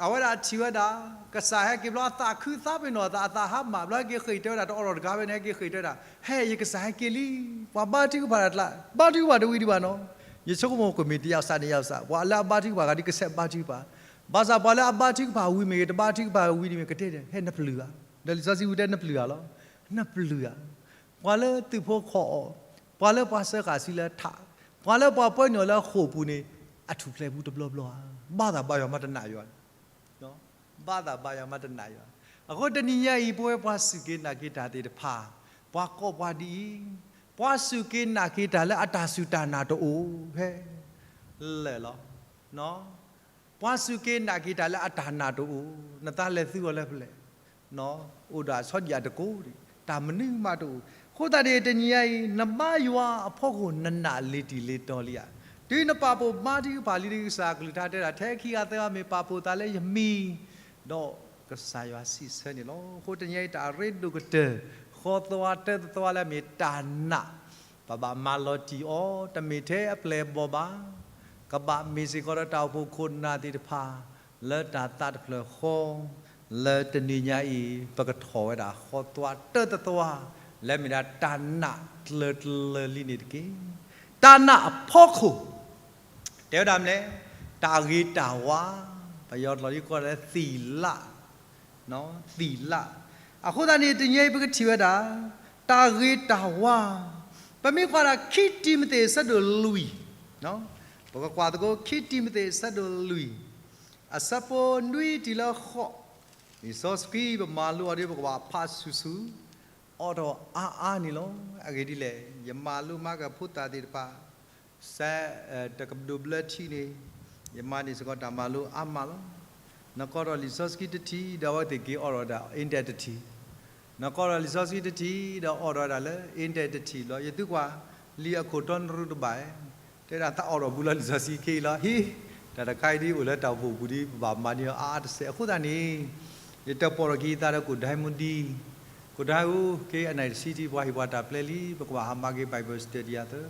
အဝဲဒၣ်ထံၣ်ဝဲဒၣ် ကစၢ်ဟဲက့ၤဘျီ အသးခုသးပ့ၤနီၣ်အသး အသးဟါမၢ်ဘျီ ဟဲက့ၤဃ့ၢ်တဲဝဲဒၣ် တအိးထီၣ်တဂၤဝဲန့ၣ် ဟဲက့ၤဃ့ၢ်တဲဝဲဒၣ် ဟဲ ယကစၢ်ဟဲက့ၤလံ. ပှၤဘါထုကဖၣ်တၢ်ကျါ ဘါထုကဖၣ်တဝံၤဒံးဘၣ်နီၤ. ယဆိကမိၣ်ကမ့ၢ်တယၤစးန့ၣ်ယၤစး ပှၤလၢအဘါထုကဖၣ်ဂၤဒ်ကဆဲးဘါထုကဖၣ်, ဘၣ်ဆၣ်ပှၤလၢအဘါထုကဖၣ်ဝံၤမ့ၢ်ဂ့ၤ တဘါထုကဖၣ်ဝံၤဒံးမ့ၢ်ဂ့ၤ ကတဲဒ် ဟဲနပျုၢ်ဧါ. ဒီးလံာ်စီဆှံပူၤတဲနပျုၢ်ဧါလီၤ. နပျုၢ်ဧါ. ပှၤလၢသုးဖိခီအီၤ, ပှၤလၢပှၤစၢဃာ်စုလၢထး, ပှၤလၢပှၤပၢနုာ်အီၤလၢဃိာ်ပူၤန့ၣ် အထူၣ်ဖျဲးပူၤတဘျီဘျီဧါ. ဘၣ်သးဘါယွၤမးတနာ်ယွၤ ဘၣ်သးဘါယွၤမးတနာ်ယွၤ. အဃိတနံၤညါအံၤ ပဝဲပှၤစူၢ်က့ၤနာ်က့ၤတၢ်သ့ၣ်တဖၣ်, ပှၤကိးပှၤဒ်အံၤ, ပှၤစူၢ်က့ၤနာ်က့ၤတၢ်လၢအတၢ်စူၢ်တၢ်နာ်တအိၣ်ဖဲလဲၣ်လီၤ. ပှၤစူၢ်က့ၤနာ်က့ၤတၢ်လၢအတၢ်နာ်တအိၣ်, နသးလဲၤသုဂီၤလၢဖဲလဲၣ် အိၣ်ဒီးဆီဒံၣ်အတကိး, တၢ်မနုၤမးတအိၣ်. အဃိသတးန့ၣ် တနံၤညါအံၤ နဘါယွၤအဖီခိၣ်နနာ်လ့ၤတံၢ်လ့ၤတီၤလံဧါ. တုၤနပာ်ဖှိၣ်ဘါထုကဖၣ်လံဒီး ကစၢ်အကလုၢ်ကထါတဲဒၣ် ထဲခံဂၤသၢဂၤမ့ၢ်ပာ်ဖှိၣ်သးလၢယမံၤ, ဒီးကစၢ်ယွၤစံးဆၢန့ၣ်လီၤ. အဃိတနံၤညါအံၤ တၢ်အရ့ဒိၣ်ကတၢၢ် ဃီသွါတၢသသွါလၢအမ့ၢ်တၢ်နာ် ပဘၣ်မၤလီၤတံၢ်အီၤ တမ့ၢ်ထဲအပျဲၢ်အဘီၣ်ဘၣ်. ကဘၣ်မ့ၢ်စ့ၢ်ကီးဒီးတၢ်အိၣ်ဖှိၣ်ခိၣ်နၢ်သ့ၣ်တဖၣ် လၢတၢ်သးတဖျၢၣ်ဃီ, လၢတနံၤညါအံၤ ပကထီၣ်ဝဲဒၣ်ဃီသွါတၢသသွါ လၢမ့ၢ်ဒၣ်တၢ်နာ်ကျၢၤကျၢၤလံန့ၣ်တက့ၢ်. တၢ်နာ်အဖီခိၣ် တဲဝဲဒၣ်မနုၤလဲၣ်, တၢ်ဂ့ၤတၢ်ဝါ, ပယီၤကျိာ်ဒ်ကိးလၢ သီလ, သီလ. အဃိသတးန့ၣ် တနံၤအံၤပကထံၣ်ဝဲဒၣ် တၢ်ဂ့ၤတၢ်ဝါ, ပမ့ၢ်ကွၢ်ဒၣ်ခံတံၤမသ့းအဆၢဒိၣ်လွံၢ်, ပကကွၢ်သကိးခံတံၤမသ့းအဆၢဒိၣ်လွံၢ်, အဆၢဖိနွံတုၤလၢဃိး လံာ်စီဆှံပမၤလိအီၤဒီး ပကဘၣ်ဖးဆူၣ်ဆူၣ်, အိးထီၣ်အါအါန့ၣ်လီၤ. အဂ့ၢ်ဒ်လဲၣ်, ယမၤလိမၤက့ၤဖိသၣ်သ့ၣ်တဖၣ်, စဲး, တကဒိးဘျၢထံန့ၣ်, ယမၤန့ၢ်စ့ၢ်ကီးတၢ်မၤလိအါမးလီၤ. နကိးထီၣ်လံာ်စီဆှံတထံၣ် ဒီးအဝဲသ့ၣ်က့ၤအိးထီၣ်ဝဲဒၣ် index တထံၣ်, နကိးထီၣ်လံာ်စီဆှံတထံၣ် ဒီးအိးထီၣ်ဝဲဒၣ်လၢ index တထံၣ်လီၤ. ယသုကွၢ်လံာ်အခိၣ်တီနရူၢ်တဘၣ်, တဲဒၣ်သးအိးထီၣ်ဘူးလီၤလံာ်စီဆှံခဲအံၤလီၤ. ဟ့ၣ်, တၢ်တခါအံၤဒ်အိၣ်လၢတၢ်အိၣ်ဖှိၣ်ပူၤဒီး ပဘၣ်မၤန့ၢ်အီၤအါအါတစဲး. အဃိသတးန့ၣ်, ယတၢၣ်ပီၣ်ထီၣ်က့ၤယသးဒီးကိၣ်ဒၢမူဒံ, ကိၣ်ဒၢဧၢ, ခဲအံၤအနံၣ်တဆံထံး ပှၤဟ့ၣ်ပှၤတၢ်ပျဲလံ, ပကဘၣ်ဟးမၤက့ၤ Bible study အသၢ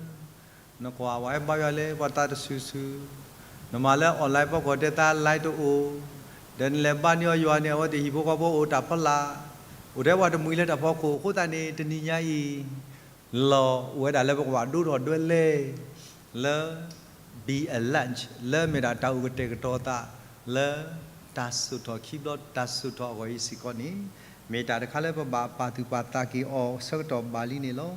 နကွၢ်ဝဲဘါယွၤလဲၣ်, ပှၤသးတဆူၣ်ဆူၣ်, နမၤလၢ online ဖီခိၣ်တဲသး live တအိၣ်, ဒီးနလဲၤဘါန့ၢ်အီၤယွၤန့ၣ် အဝဲသ့ၣ်ဟံၣ်ဖိဃီဖိအိၣ်တၢ်ဖီလာ်, အိၣ်ထဲပှၤတမှံၤလၢတၢ်ဖီခိၣ်. အဃိသတးန့ၣ် တနံၤညါအံၤ လီၤဝဲဒၣ်လၢပကဘၣ်ဒိၣ်ထီၣ်ဒွဲလဲၣ် လၢ be alert လၢမ့ၢ်ဒၣ်တၢ်အိၣ်ကတဲာ်ကတီၤသး လၢတၢ်စိာ်ထီၣ်ခံဘျီ တၢ်စိာ်ထီၣ်အဂီၢ်အံၤစ့ၢ်ကီးန့ၣ်, မ့ၢ်တၢ်တခါလၢပဘၣ်ပာ်သူၣ်ပာ်သးက့ၤအီၤဆၢကတီၢ်ဘၣ်လံန့ၣ်လီၤ.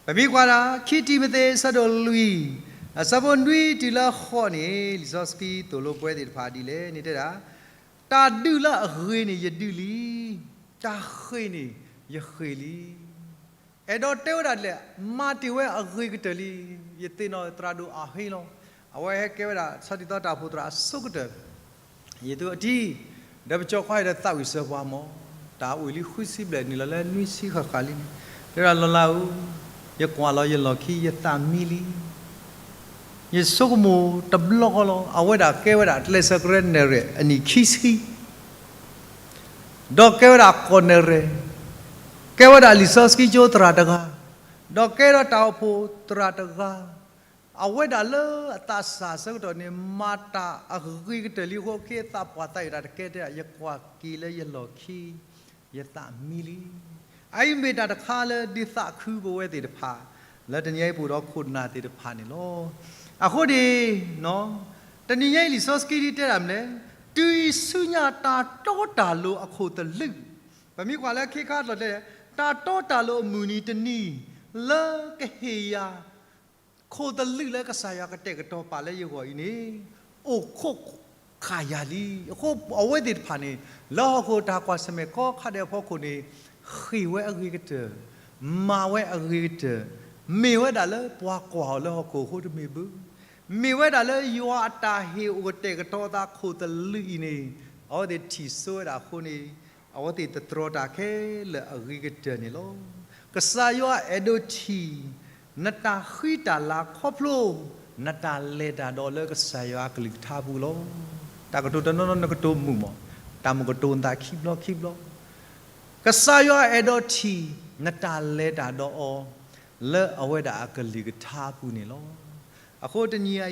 ပမ့ၢ်ကွၢ်ဒၣ် ခံတံၤမသ့း အဆၢဒိၣ်လွံၢ် အဆၢဖိနွံတုၤလၢဃိးန့ၣ် လံာ်စီဆှံသိၣ်လိပဝဲသ့ၣ်တဖၣ်ဒ်လဲၣ်န့ၣ်တဲဒၣ်, တၢ်ဒုးလၢအဂ့ၤန့ၣ်ယဒုးလံ, တၢ်ဃ့ၢ်န့ၣ်ယဃ့ၢ်လံ. အဲၣ်ဒိးတဲဝဲဒၣ်ဒ်လဲၣ်, မၤတ့ၢ်ဝဲအဂ့ၤကတၢၢ်လံ. ယသ့ၣ်နီၣ်သရၣ်ဒိၣ်အဟ့လီၤ, အဝဲဟဲကဲဝဲဒၣ် ဆီတံၢ်သီတၢ်အိၣ်ဖှိၣ်သရၣ်အဆိကတၢၢ်, ယသူအတံၤ, ဒီးပကၠီၤကွၢ်ဒီးသးဝံၣ်စၢၤပှၤမၢ်, တၢ်အိၣ်လံဃုဆံဘျဲၣ်နုာ်လီၤလၢနွံဆံဃၣ်ဃၣ်လံန့ၣ်, တဲဒၣ်လီၤလးဧၢ, ယကွၢ်လီၤယလီၢ်ခံ ယသးမံလံ. ယဆိကမိၣ်တဘျီဃီလီၤ. အဝဲဒၣ်ကဲဝဲဒၣ်ကျဲးစၢးကရၢနဲၣ်ရွဲၣ်အနံၣ်ခံဆံ, ဒီးကဲဝဲဒၣ်ကီၢ်နဲၣ်ရွဲၣ်, ကဲဝဲဒၣ်လံာ်စီဆှံကၠိသရၣ်တဂၤ, ဒီးကဲဒီးတၢ်အိၣ်ဖှိၣ်သရၣ်တဂၤ, အဝဲဒၣ်လၢအသးစၢ်ဆၢကတီၢ်န့ၣ် မၤတၢ်အဂ့ၤကတၢၢ်လံအဃိ ကဲသးပှၢ်သးအုၣ်တၢ်တကဲတဲဒၣ် ယကွၢ်က့ၤလၢယလီၢ်ခံ ယသးမံလံ. အအံၤမ့ၢ်တၢ်တခါလၢဒုးသးခုပဝဲသ့ၣ်တဖၣ် လၢတနံၤအံၤပအိၣ်ဒီးခိၣ်နၢ်သ့ၣ်တဖၣ်န့ၣ်လီၤ. အဃိန့ၣ် တနံၤညါအံၤလံာ်စီဆှံဒ်တဲဒၣ်မနုၤလဲၣ်, တုၤအံၤဆူညါတၢ်တီတၢ်လိၤအခိၣ်သလုး, ပမ့ၢ်ကွၢ်လၢခ့ခါအလီၢ်တဲ, တၢ်တီတၢ်လိၤအမုၢ်နံၤတနံၤ လၢကဟ့ၣ်ယၤ ခိၣ်သလုးလၢကစၢ်ယွၤကတဲာ်ကတီၤပာ်လၢယဂီၢ်အံၤန့ၣ် အိၣ်ခိးခးယၤလံ. အဃိအဝဲသ့ၣ်တဖၣ်န့ၣ် လၢဟီၣ်ခိၣ်တၢ်ကွၢ်ဆၢၣ်မဲာ်ကိးခါဒဲးအဖီခိၣ်န့ၣ် ဃ့ၢ်ဝဲအဂ့ၤကတၢၢ်, မၤဝဲအဂ့ၤကတၢၢ်, မ့ၢ်ဝဲဒၣ်လၢပှၤကွၢ်အီၤလၢဟီၣ်ခိၣ်အဃိတမ့ၢ်ဘၣ်, မ့ၢ်ဝဲဒၣ်လၢယွၤအတၢ်ဟ့ၣ်အိၣ်ကတဲာ်ကတီၤအသးခိၣ်သလုးအံၤန့ၣ် အဝဲသ့ၣ်ထံၣ်စိဝဲဒၣ်အဃိန့ၣ် အဝဲသ့ၣ်တတြီတၢ်ခဲလၢာ်အဂ့ၤကတၢၢ်န့ၣ်လီၤ. ကစၢ်ယွၤအဲၣ်ဒိးထံၣ် နတၢ်ဃံတၢ်လၤခီဖျိ နတၢ်လဲၤတၢ်ဒီးလၢကစၢ်ယွၤအကလုၢ်ကထါပူၤလီၤ. တၢ်ကတိၤတနီၤနီၤနကတိၤမုာ်မး, တၢ်မုာ်ကတိၤနသးခံဘျီခံဘျီ ကစၢ်ယွၤအဲၣ်ဒိးထံၣ် နတၢ်လဲၤတၢ်ဒီးအီၤ လၢအဝဲဒၣ်အကလုၢ်ကထါပူၤန့ၣ်လီၤ. အဃိတနံၤအံၤ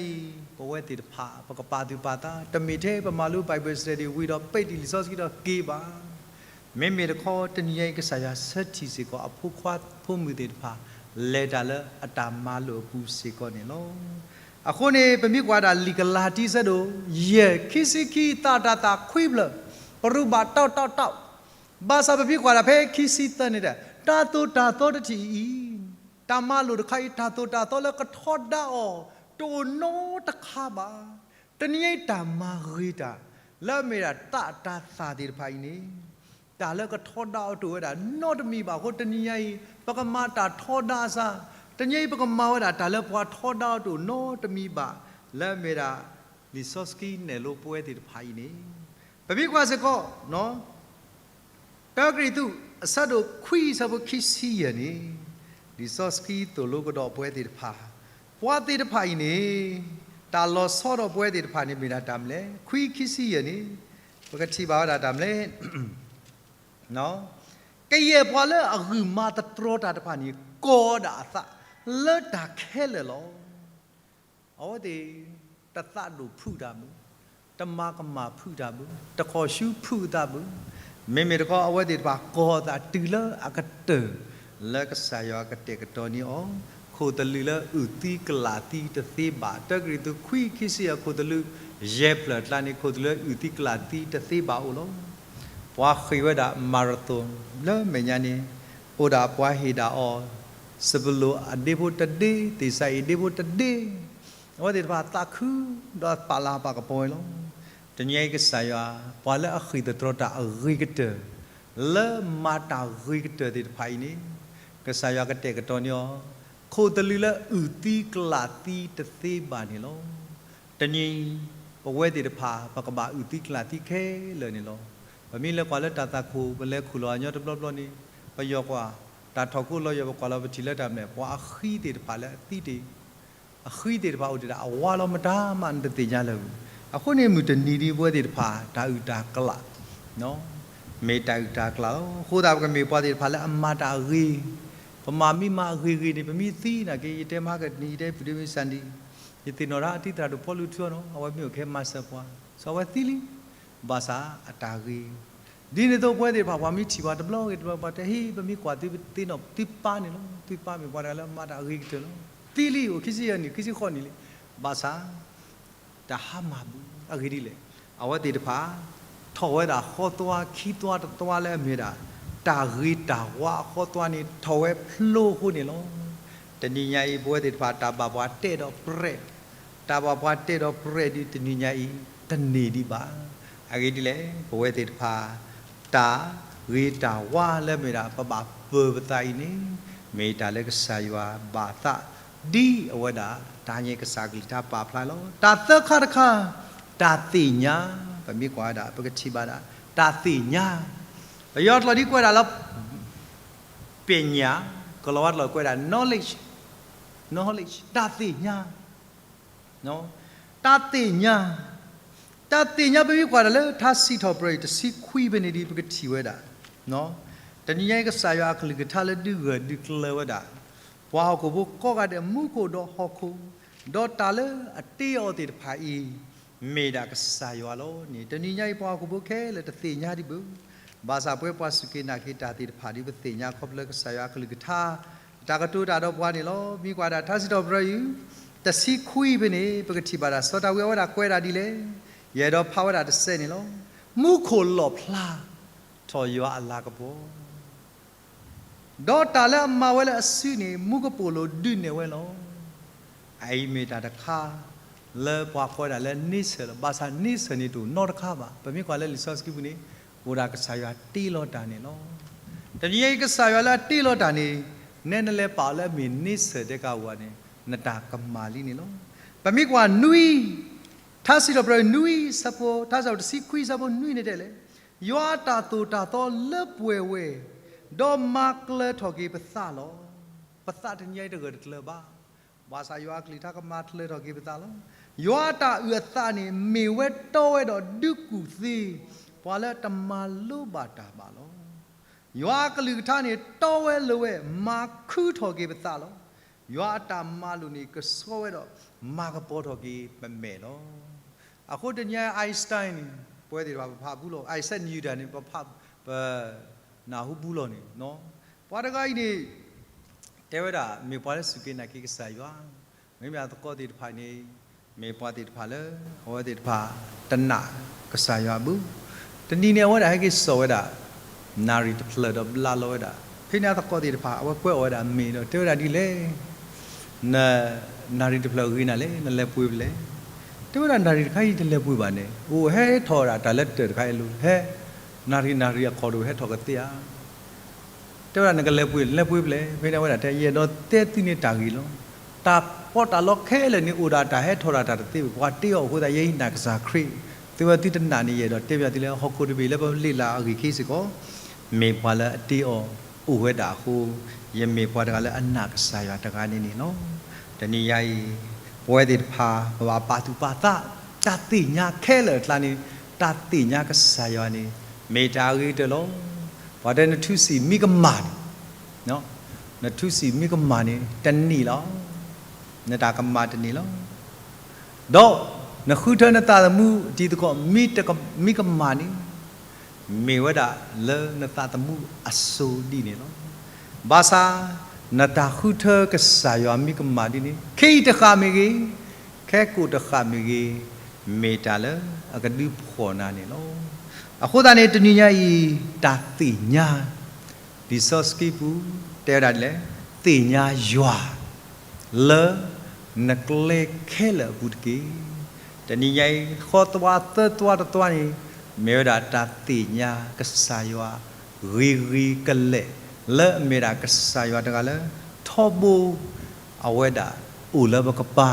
ပဝဲသ့ၣ်တဖၣ် ပကပာ်သူၣ်ပာ်သး, တမ့ၢ်ထဲပမၤလိ Bible study ဝံၤဒီး ပ့းတံၢ်လံာ်စီဆှံဒီးက့ၤဘၣ်. မ့မ့ၢ်တခီ တနံၤအံၤ ကစၢ်ယွၤဆၢထံၣ်စ့ၢ်ကီးအဖိခွါဖိမုၣ်သ့ၣ်တဖၣ် လဲၤတၢ်လၢအတၢ်မၤလိာ်အပူၤစ့ၢ်ကီးန့ၣ်လီၤ. အဃိန့ၣ် ပမ့ၢ်ကွၢ်ဒၣ်လံာ်ကလၤတံ ဆၢဒိၣ်ယဲၢ် ခံဆံခံ သးတၢ်သးခွံဖျၢၣ်, ပရူးဘၣ်တီတီတီ, ဘၣ်ဆၣ်ပမ့ၢ်ကွၢ်ဒၣ်ဖဲခံဆံသၢန့ၣ်ဒီး တၢ်သိၣ်တၢ်သီတထံၣ်အံၤ တၢ်မၤလိာ်တခါအံၤ တၢ်သိၣ်တၢ်သီလၢကထီဒါအီၤ တအိၣ်နီတခါဘၣ်. တနံၤအံၤတၢ်မၤဂ့ၤတၢ် လၢအမ့ၢ်ဒၣ်သးတၢ်သၣ်သ့ၣ်တဖၣ်အံၤန့ၣ် တၢ်လၢကထီဒါအီၤတအိၣ်ဝဲဒၣ်နီတမံၤဘၣ်အဃိ တနံၤညါအံၤ ပကမၤတၢ်ထီဒါစၢ်, တနံၤအံၤပကမၤဝဲဒၣ်တၢ်လၢပှၤထီဒါအီၤတအိၣ်နီတမံၤဘၣ် လၢအမ့ၢ်ဒၣ် လံာ်စီဆှံနဲၣ်လိပဝဲသ့ၣ်တဖၣ်အံၤန့ၣ် ပမ့ၢ်ကွၢ်စ့ၢ်ကီး တၢကရံၣ်သူး အဆၢဒိၣ်ခွံ အဆၢဖိခံဆံယဲၢ်န့ၣ် လံာ်စီဆှံသိၣ်လိကဒီးပဝဲသ့ၣ်တဖၣ်, ပှၤသ့ၣ်တဖၣ်အံၤန့ၣ် တၢ်လီၤဆီဒီးပဝဲသ့ၣ်တဖၣ်န့ၣ် မ့ၢ်ဒၣ်တၢ်မနုၤလဲၣ်, ခွံခံဆံယဲၢ်န့ၣ် ပကထံၣ်ဘၣ်ဝဲဒၣ်တၢ်မနုၤလဲၣ်, ကယဲၢ်ပှၤလၢအဂုာ်မၤသတြီတၢ်တဖၣ်န့ၣ် ကီးဒၣ်အသးလၢတၢ်ခဲလၢာ်လီၤ. အဝဲသ့ၣ် တသးဒိၣ်ဖုးတၢ်ဘၣ်, တမၤကမၣ်ဖုးတၢ်ဘၣ်, တခီၣ်ဆူဖုးအသးဘၣ်, မ့မ့ၢ်တခီ အဝဲသ့ၣ်တဖၣ်ကီးအသးတုၤလၢအကတၢၢ် လၢကစၢ်ယွၤကတဲာ်ကတီၤန့ၢ်အီၤ, ခိၣ်သလုးလၢအုၣ်သံကလၣ်သံတသ့ဘၣ်, တၢကရံၣ်သူး ခွံ ခံဆံယဲၢ် အခိၣ်သလုး ယဲၢ်ဖျၢၣ်အကျါန့ၣ် ခိၣ်သလုးလၢအုၣ်သံကလၣ်သံတသ့ဘၣ်အိၣ်လီၤ. ပှၤဃ့ၢ်ဝဲဒၣ် marathon လၢမဲာ်ညါန့ၣ် အိၣ်ဒၣ်ပှၤဟ့ၣ်ဒၣ်အီၤ, စပီၤလိၣ်အဒ့ဖိတဒ့, သ့ၣ်စၤအံၤဒ့ဖိတဒ့, အဝဲသ့ၣ်တဖၣ်သးခု ဒီးပာ်လၤပာ်ကပီၤဝဲလီၤ. တနံၤအံၤကစၢ်ယွၤ, ပှၤလၢအဃ့ၢ်သတြီၤတၢ်အဂ့ၤကတၢၢ်, လၢမၤတၢ်ဂ့ၤကတၢၢ်သ့ၣ်တဖၣ်အံၤန့ၣ်, ကစၢ်ယွၤကတဲာ်ကတီၤန့ၢ်အီၤ, ခိၣ်သလုးလၢအုၣ်သံကျၣ်သံတသ့ဘၣ်န့ၣ်လီၤ. တနံၤအံၤ, ပဝဲသ့ၣ်တဖၣ် ပကဘၣ်အုၣ်သံကျၣ်သံခဲလၢာ်န့ၣ်လီၤ. ပမ့ၢ်လဲၤကွၢ်လၢတၢ်သးခိၣ် ပလဲၤခူၣ်လီၤအညီတဘျီဘျီန့ၣ်, ပယီၤကွၢ်, တၢ်ထီၣ်ခိၣ်လီၤယီၤ ပကွၢ်လီၤပထံၣ်လၢတၢ်မဲာ် ပှၤအဃံသ့ၣ်တဖၣ်လၢအသံတ့ၢ် အဃံသ့ၣ်တဖၣ်အိၣ်တ့ၢ်ဒၣ် အဝါလီၤမတၤမးနတသ့ၣ်ညါလၢၤ. အဃိန့ၣ် မုၢ်တနံၤဒ်ပဝဲသ့ၣ်တဖၣ် တၢ်အုၣ်တၢ်ကျၣ်, မ့ၢ်တၢ်အုၣ်တၢ်ကျၣ်လီၤ. အဃိသတး ပကမ့ၢ်ပှၤသ့ၣ်တဖၣ်လၢအမၤတၢ်အဂ့ၤ, ပမၤမ့ၢ်မၤအဂ့ၤဂ့ၤန့ၣ် ပမ့ၢ်သံနာ်က့ ယတဲမၤကနံၤ ယတဲပုၢ်ဒ့မ့ၢ်စၢ်နံၤ, ယသ့ၣ်နီၣ်ဒၣ်အတံသရၣ်ဒိၣ်ပီလူးထူအီၤနီၤ အဝဲမ့ၢ်အိၣ်ခဲမၤစၢၤပှၤ, စီၤအဝဲသံလံ, ဘၣ်ဆၣ်အတၢ်ဂ့ၤ ဒ်န့ၣ်အသိးပဝဲသ့ၣ်တဖၣ် ပှၤမ့ၢ်ထံၣ်ပှၤတဘျီဂ့ၤတဘျီ ပှၤတဲဟ့ၣ် ပမ့ၢ်ကွၢ်သုပသ့ၣ်နီၣ်သုပၢ်န့ၣ်လီၤ. သုပၢ်မ့ၢ်ပှၤတဂၤလၢအမၤတၢ်အဂ့ၤကတၢၢ်လီၤ. သံလံ အိၣ်ခံဆံယဲၢ်နံၣ် ခံဆံဃိးနံၣ်လံ, ဘၣ်ဆၣ် တၢ်ဟါမၢ်ဘူး အဂ့ၢ်ဒ်လဲၣ်, အဝဲသ့ၣ်တဖၣ် ထီၣ်ဝဲဒၣ်ဃီသွါခံသွါတသွါလၢအမ့ၢ်ဒၣ် တၢ်ဂ့ၤတၢ်ဝါအဃီသွါန့ၣ် ထီၣ်ဝဲဖျိအဃိန့ၣ်လီၤ. တနံၤညါအံၤ ပဝဲသ့ၣ်တဖၣ် တၢ်ဘၣ်ပှၤတဲာ်ဒီးပြဲး တၢ်ဘၣ်ပှၤတဲာ်ဒီးပြဲးဒ်တနံၤညါအံၤ တန့ၢ်ဒံးဘၣ်. အဂ့ၢ်ဒ်လဲၣ်, ပဝဲသ့ၣ်တဖၣ် တၢ်ဂ့ၤတၢ်ဝါလၢမ့ၢ်ဒၣ် ပဘၣ်ပၢၤပသးအံၤန့ၣ် မ့ၢ်တၢ်လၢကစၢ်ယွၤဘၣ်သး ဒ်အဝဲဒၣ် တၢ်န့ၣ်ကစၢ်ကလုၢ်ကထါပာ်ဖျါလီၤ. တၢ်သၢခါတခါ, တၢ်သ့ၣ်ညါ, ပမ့ၢ်ကွၢ်ဝဲဒၣ် ပကထံၣ်ဘၣ်ဒၣ် တၢ်သ့ၣ်ညါ, ပယီၤကျိာ်ဒ်ကွဲးဒၣ်လၢ ပညာ, ကလီၤဝါကျိာ်ကွဲးဒၣ် knowledge, knowledge တၢ်သ့ၣ်ညါ, တၢ်သ့ၣ်ညါ, တၢ်သ့ၣ်ညါ ပမ့ၢ်ကွၢ်ဒၣ်လၢထါစံးထီၣ်ပတြၢၤအံၤ တဆံခွံဖဲန့ၣ်ဒ်ပကထံၣ်ဝဲဒၣ်, တနံၤညါအံၤကစၢ်ယွၤအကလုၢ်ကထါလၢဒုးဂၢၢ်ဒုးကျၢၤဝဲဒၣ် ပှၤဟီၣ်ခိၣ်ဖိကိးဂၤဒဲး မူခိၣ်ဒီးဟီၣ်ခိၣ်, ဒီးတၢ်လၢအတ့အီၤသ့ၣ်တဖၣ်အံၤ မ့ၢ်ဒၣ်ကစၢ်ယွၤလီၤန့ၣ် တနံၤညါအံၤပှၤဟီၣ်ခိၣ်ဖိခဲလၢာ်တသ့ၣ်ညါဒံးဘၣ်. ဘၣ်ဆၣ်ပဝဲပှၤစူၢ်က့ၤနာ်က့ၤတၢ်သ့ၣ်တဖၣ်ဒ်ပသ့ၣ်ညါခီဖျိကစၢ်ယွၤအကလုၢ်ကထါ တၢ်ကတိၤတၢ်ဒီးပှၤန့ၣ်လီၤ. မ့ၢ်ကွၢ်ဒၣ်ထါစံးထီၣ်ပတြၢၤအံၤ တဆံခွံဖဲန့ၣ် ပကထံၣ်ဘၣ်ဒၣ်စီၤဒၤဝံးအဝဲဒၣ်ကွဲးဒၣ်ဒ်လဲၣ်, ယအဲၣ်ဒိးဖးဝဲဒၣ်တစဲးန့ၣ်လီၤ. မူခိၣ်လီၣ်ဖျါ ထီၣ်ယွၤအလၤကပီၤ ဒီးတၢ်လၢအမၤဝဲလၢအစုန့ၣ် မူကပိာ်လိၤဒုးနဲၣ်ဝဲလီၤ. အအံၤမ့ၢ်တၢ်တခါ လၢပှၤကိးဒၣ်လၢ nature လီၤ. ဘၣ်ဆၣ် nature န့ၣ်တအိၣ်နီတခါဘၣ်. ပမ့ၢ်ကွၢ်လၢလံာ်စီဆှံပူၤန့ၣ် အိၣ်ဒၣ်ကစၢ်ယွၤတ့လီၤတၢ်န့ၣ်လီၤ. တနံၤအံၤကစၢ်ယွၤလၢအတ့လီၤတၢ်န့ၣ် နဲနလဲၤပာ်အီၤလၢအမ့ၢ် nature တဲကဝၤန့ၣ် နတၢ်ကမၣ်လံန့ၣ်လီၤ. ပမ့ၢ်ကွၢ်နွံ ထါစံးထီၣ်ပတြၢၤနွံဆၢဖိ ထါစံးထီၣ်တဆံခွံဆၢဖိနွံန့ၣ်တဲလဲၣ်, ယွၤအတၢ်သိၣ်တၢ်သီလၢပှဲၤဝဲ, ဒီးမၤကျၢၤထီၣ်က့ၤပသးလီၤ. ပသးတနံၤအံၤတဂၢၢ်တကျၢၤဘၣ်. ဘၣ်ဆၣ်ယွၤအကလုၢ်ကထါကမၤကျၢၤထီၣ်က့ၤပသးလီၤ. ယွၤအတၢ်အုၣ်အသးန့ၣ် မ့ၢ်ဝဲတီဝဲဒီးဒုးကူၣ်သ့ ပှၤလၢတမၤလိဘၣ်တၢ်ဘၣ်လီၤ. ယွၤအကလုၢ်ကထါန့ၣ် တီဝဲလိၤဝဲ မၤခုထီၣ်က့ၤပသးလီၤ. ယွၤအတၢ်မၤလိာ်န့ၣ် ကဆှီဝဲဒီး မၤကပီၤထီၣ်က့ၤပမဲာ်လီၤ. အဃိတနံၤ Einstein န့ၣ် ပဝဲသ့ၣ်တဖၣ်ပဖးဘူးလီၤ. Isaac Newton န့ၣ် ပဖး ပနၢ်ဟူဘူးလီၤန့ၣ်, ပှၤတဂၤအံၤန့ၣ် တဲဝဲဒၣ် မ့ၢ်ပှၤလၢစူၢ်က့ၤနာ်က့ၤကစၢ်ယွၤ, မ့မ့ၢ်အသကိးသ့ၣ်တဖၣ်န့ၣ် မ့ၢ်ပှၤသ့ၣ်တဖၣ်လၢ အဝဲသ့ၣ်တဖၣ် တနာ်ကစၢ်ယွၤဘၣ်. တနံၤန့ၣ် အဝဲဒၣ်ဟဲက့ၤစိာ်ဝဲဒၣ် နၣ်ရံၣ်တဖျၢၣ်ဒီးဘျးလီၤဝဲဒၣ်. ဖဲန့ၣ်အသကိးသ့ၣ်တဖၣ် အဝဲကွဲးအီၤဝဲဒၣ်မ့ၢ်ဒီး တဲဝဲဒၣ်ဒ်လဲၣ်, န နၣ်ရံၣ်တဖျၢၣ်အဂ့ၤနၤလဲၣ်, နလဲၤပှ့ၤဖဲလဲၣ်. တဲဝဲဒၣ် နၣ်ရံၣ်တခါအံၤတလဲၤပှ့ၤဘၣ်န့ၣ် အိၣ်ဟဲထီၣ်ဝဲဒၣ်တၢ်လၢတၢၢ်တခါအံၤလီၤ. ဟဲ နၣ်ရံၣ် နၣ်ရံၣ်အခီၣ်ဒိၣ်ဟဲထီၣ်ကသ့ဧါ. တဲဝဲဒၣ် နကလဲၤပှ့ၤ လဲၤပှ့ၤဖဲလဲၣ်. ဖဲန့ၣ်အဝဲဒၣ်တဲ ယအဲၣ်ဒိးတဲသုန့ၣ်တၢ်ဂ့ၢ်လီၤ. တၢ်ပီးတၢ်လီခဲလၢာ်န့ၣ် အိၣ်ဒၣ်တၢ်ဟဲထီၣ်ဒၣ်တၢ်တသ့ဘၣ်. ပှၤတ့အီၤအဃိသတး ယဲအံၤနာ်ကစၢ်ခရံာ်, သုဝဲသုတနာ်န့ၣ် ယအဲၣ်ဒိးတဲပျးသုလၢ ဟီၣ်ခိၣ်တဘ့ၣ်လၢပလဲၤလၢအဂ့ၢ်ခံစ့ၢ်ကီး မ့ၢ်ပှၤလၢအတ့အီၤအိၣ်ဝဲဒၣ်အဃိ, ယမ့ၢ်ပှၤတဂၤလၢအနာ်ကစၢ်ယွၤတဂၤန့ၣ်န့ၣ်လီၤ. တနံၤညါအံၤ ပဝဲသ့ၣ်တဖၣ် ပဘၣ်ပာ်သူၣ်ပာ်သး, တၢ်သ့ၣ်ညါခဲလၢာ်အကျါန့ၣ်, တၢ်သ့ၣ်ညါကစၢ်ယွၤန့ၣ် မ့ၢ်တၢ်အဂ့ၤကတၢၢ်လီၤ. ပှၤတဲနထူစံာ်မံကမၣ်န့ၣ်, နထူစံာ်မံကမၣ်န့ၣ် တန့ၢ်လီၤ. နတၢ်ကမၣ်တန့ၢ်လီၤ. ဒီးနဃုထၢနသးသမူအတံၤသကိး မံကမၣ်န့ၣ် မ့ၢ်ဝဲဒၣ်လၢနသးသမူအစိၤဒ်န့ၣ်လီၤ. ဘၣ်ဆၣ် နတၢ်ဃုထၢကစၢ်ယွၤမံကမၣ်ဒ်န့ၣ် ခ့ယုၢ်တဃၣ်မ့ၢ်ဂ့ၤ, ခဲကိာ်တဃၣ်မ့ၢ်ဂ့ၤ, မ့ၢ်တၢ်လၢအကဒုးဖှီၣ်နၤန့ၣ်လီၤ. အဃိသတးန့ၣ် တနံၤညါအံၤ တၢ်သ့ၣ်ညါ လံာ်စီဆှံပူၤ တဲဝဲဒၣ်ဒ်လဲၣ်, သ့ၣ်ညါယွၤ လၢနကျဲခဲလၢာ်အပူၤတက့ၢ်. တနံၤညါအံၤ ဃီသွါသၢသွါတသွါန့ၣ် မ့ၢ်ဝဲဒၣ်တၢ်သ့ၣ်ညါကစၢ်ယွၤ ဂ့ၤဂ့ၤကလဲာ် လၢအမ့ၢ်ဒၣ်ကစၢ်ယွၤတဂၤလၢ ထီဘိ အဝဲဒၣ်အိၣ်လၢပကပၤ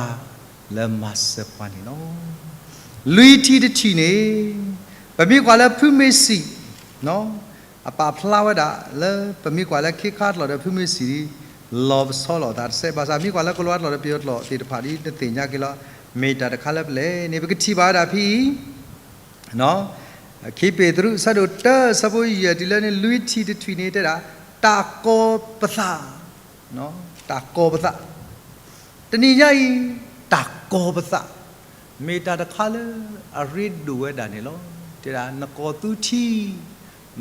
လၢမၤစၢၤပှၤန့ၣ်လီၤ. လွံၢ်ထံၣ်တထံၣ်န့ၣ် ပမ့ၢ်ကွၢ်လၢဖုမ့ၢ်စံၣ် အပာ်ဖျါဝဲဒၣ်လၢ ပမ့ၢ်ကွၢ်လၢခ့ခါတလီၢ်ဒီးဖုမ့ၢ်စံၣ်ဒ် လီၤပဆီလီၤသးတစဲး ဘၣ်ဆၣ်မ့ၢ်ကွၢ်လၢကလံးဝါတလီၢ်ဒီးပယီၤတလီၢ်သ့ၣ်တဖၣ်ဒ် နသ့ၣ်ညါက့ၤလီၤ မ့ၢ်တၢ်တခါလၢပလဲၤန့ၣ် ပကထံၣ်ဘၣ်ဝဲဒၣ်ဖဲအံၤ ခံပ့းတရူး အဆၢဒိၣ်တၢ အဆၢဖိယဲၢ်တုၤလၢန့ၣ် လွံၢ်ထံၣ်တထံၣ်န့ၣ်တဲဒၣ် တၢ်ကီၤပသး တၢ်ကီၤပသး တနံၤညါအံၤ တၢ်ကီၤပသး မ့ၢ်တၢ်တခါလၢအရ့ဒိၣ်ဝဲဒၣ်န့ၣ်လီၤ. တဲဒၣ်နကီၢ်သူထံ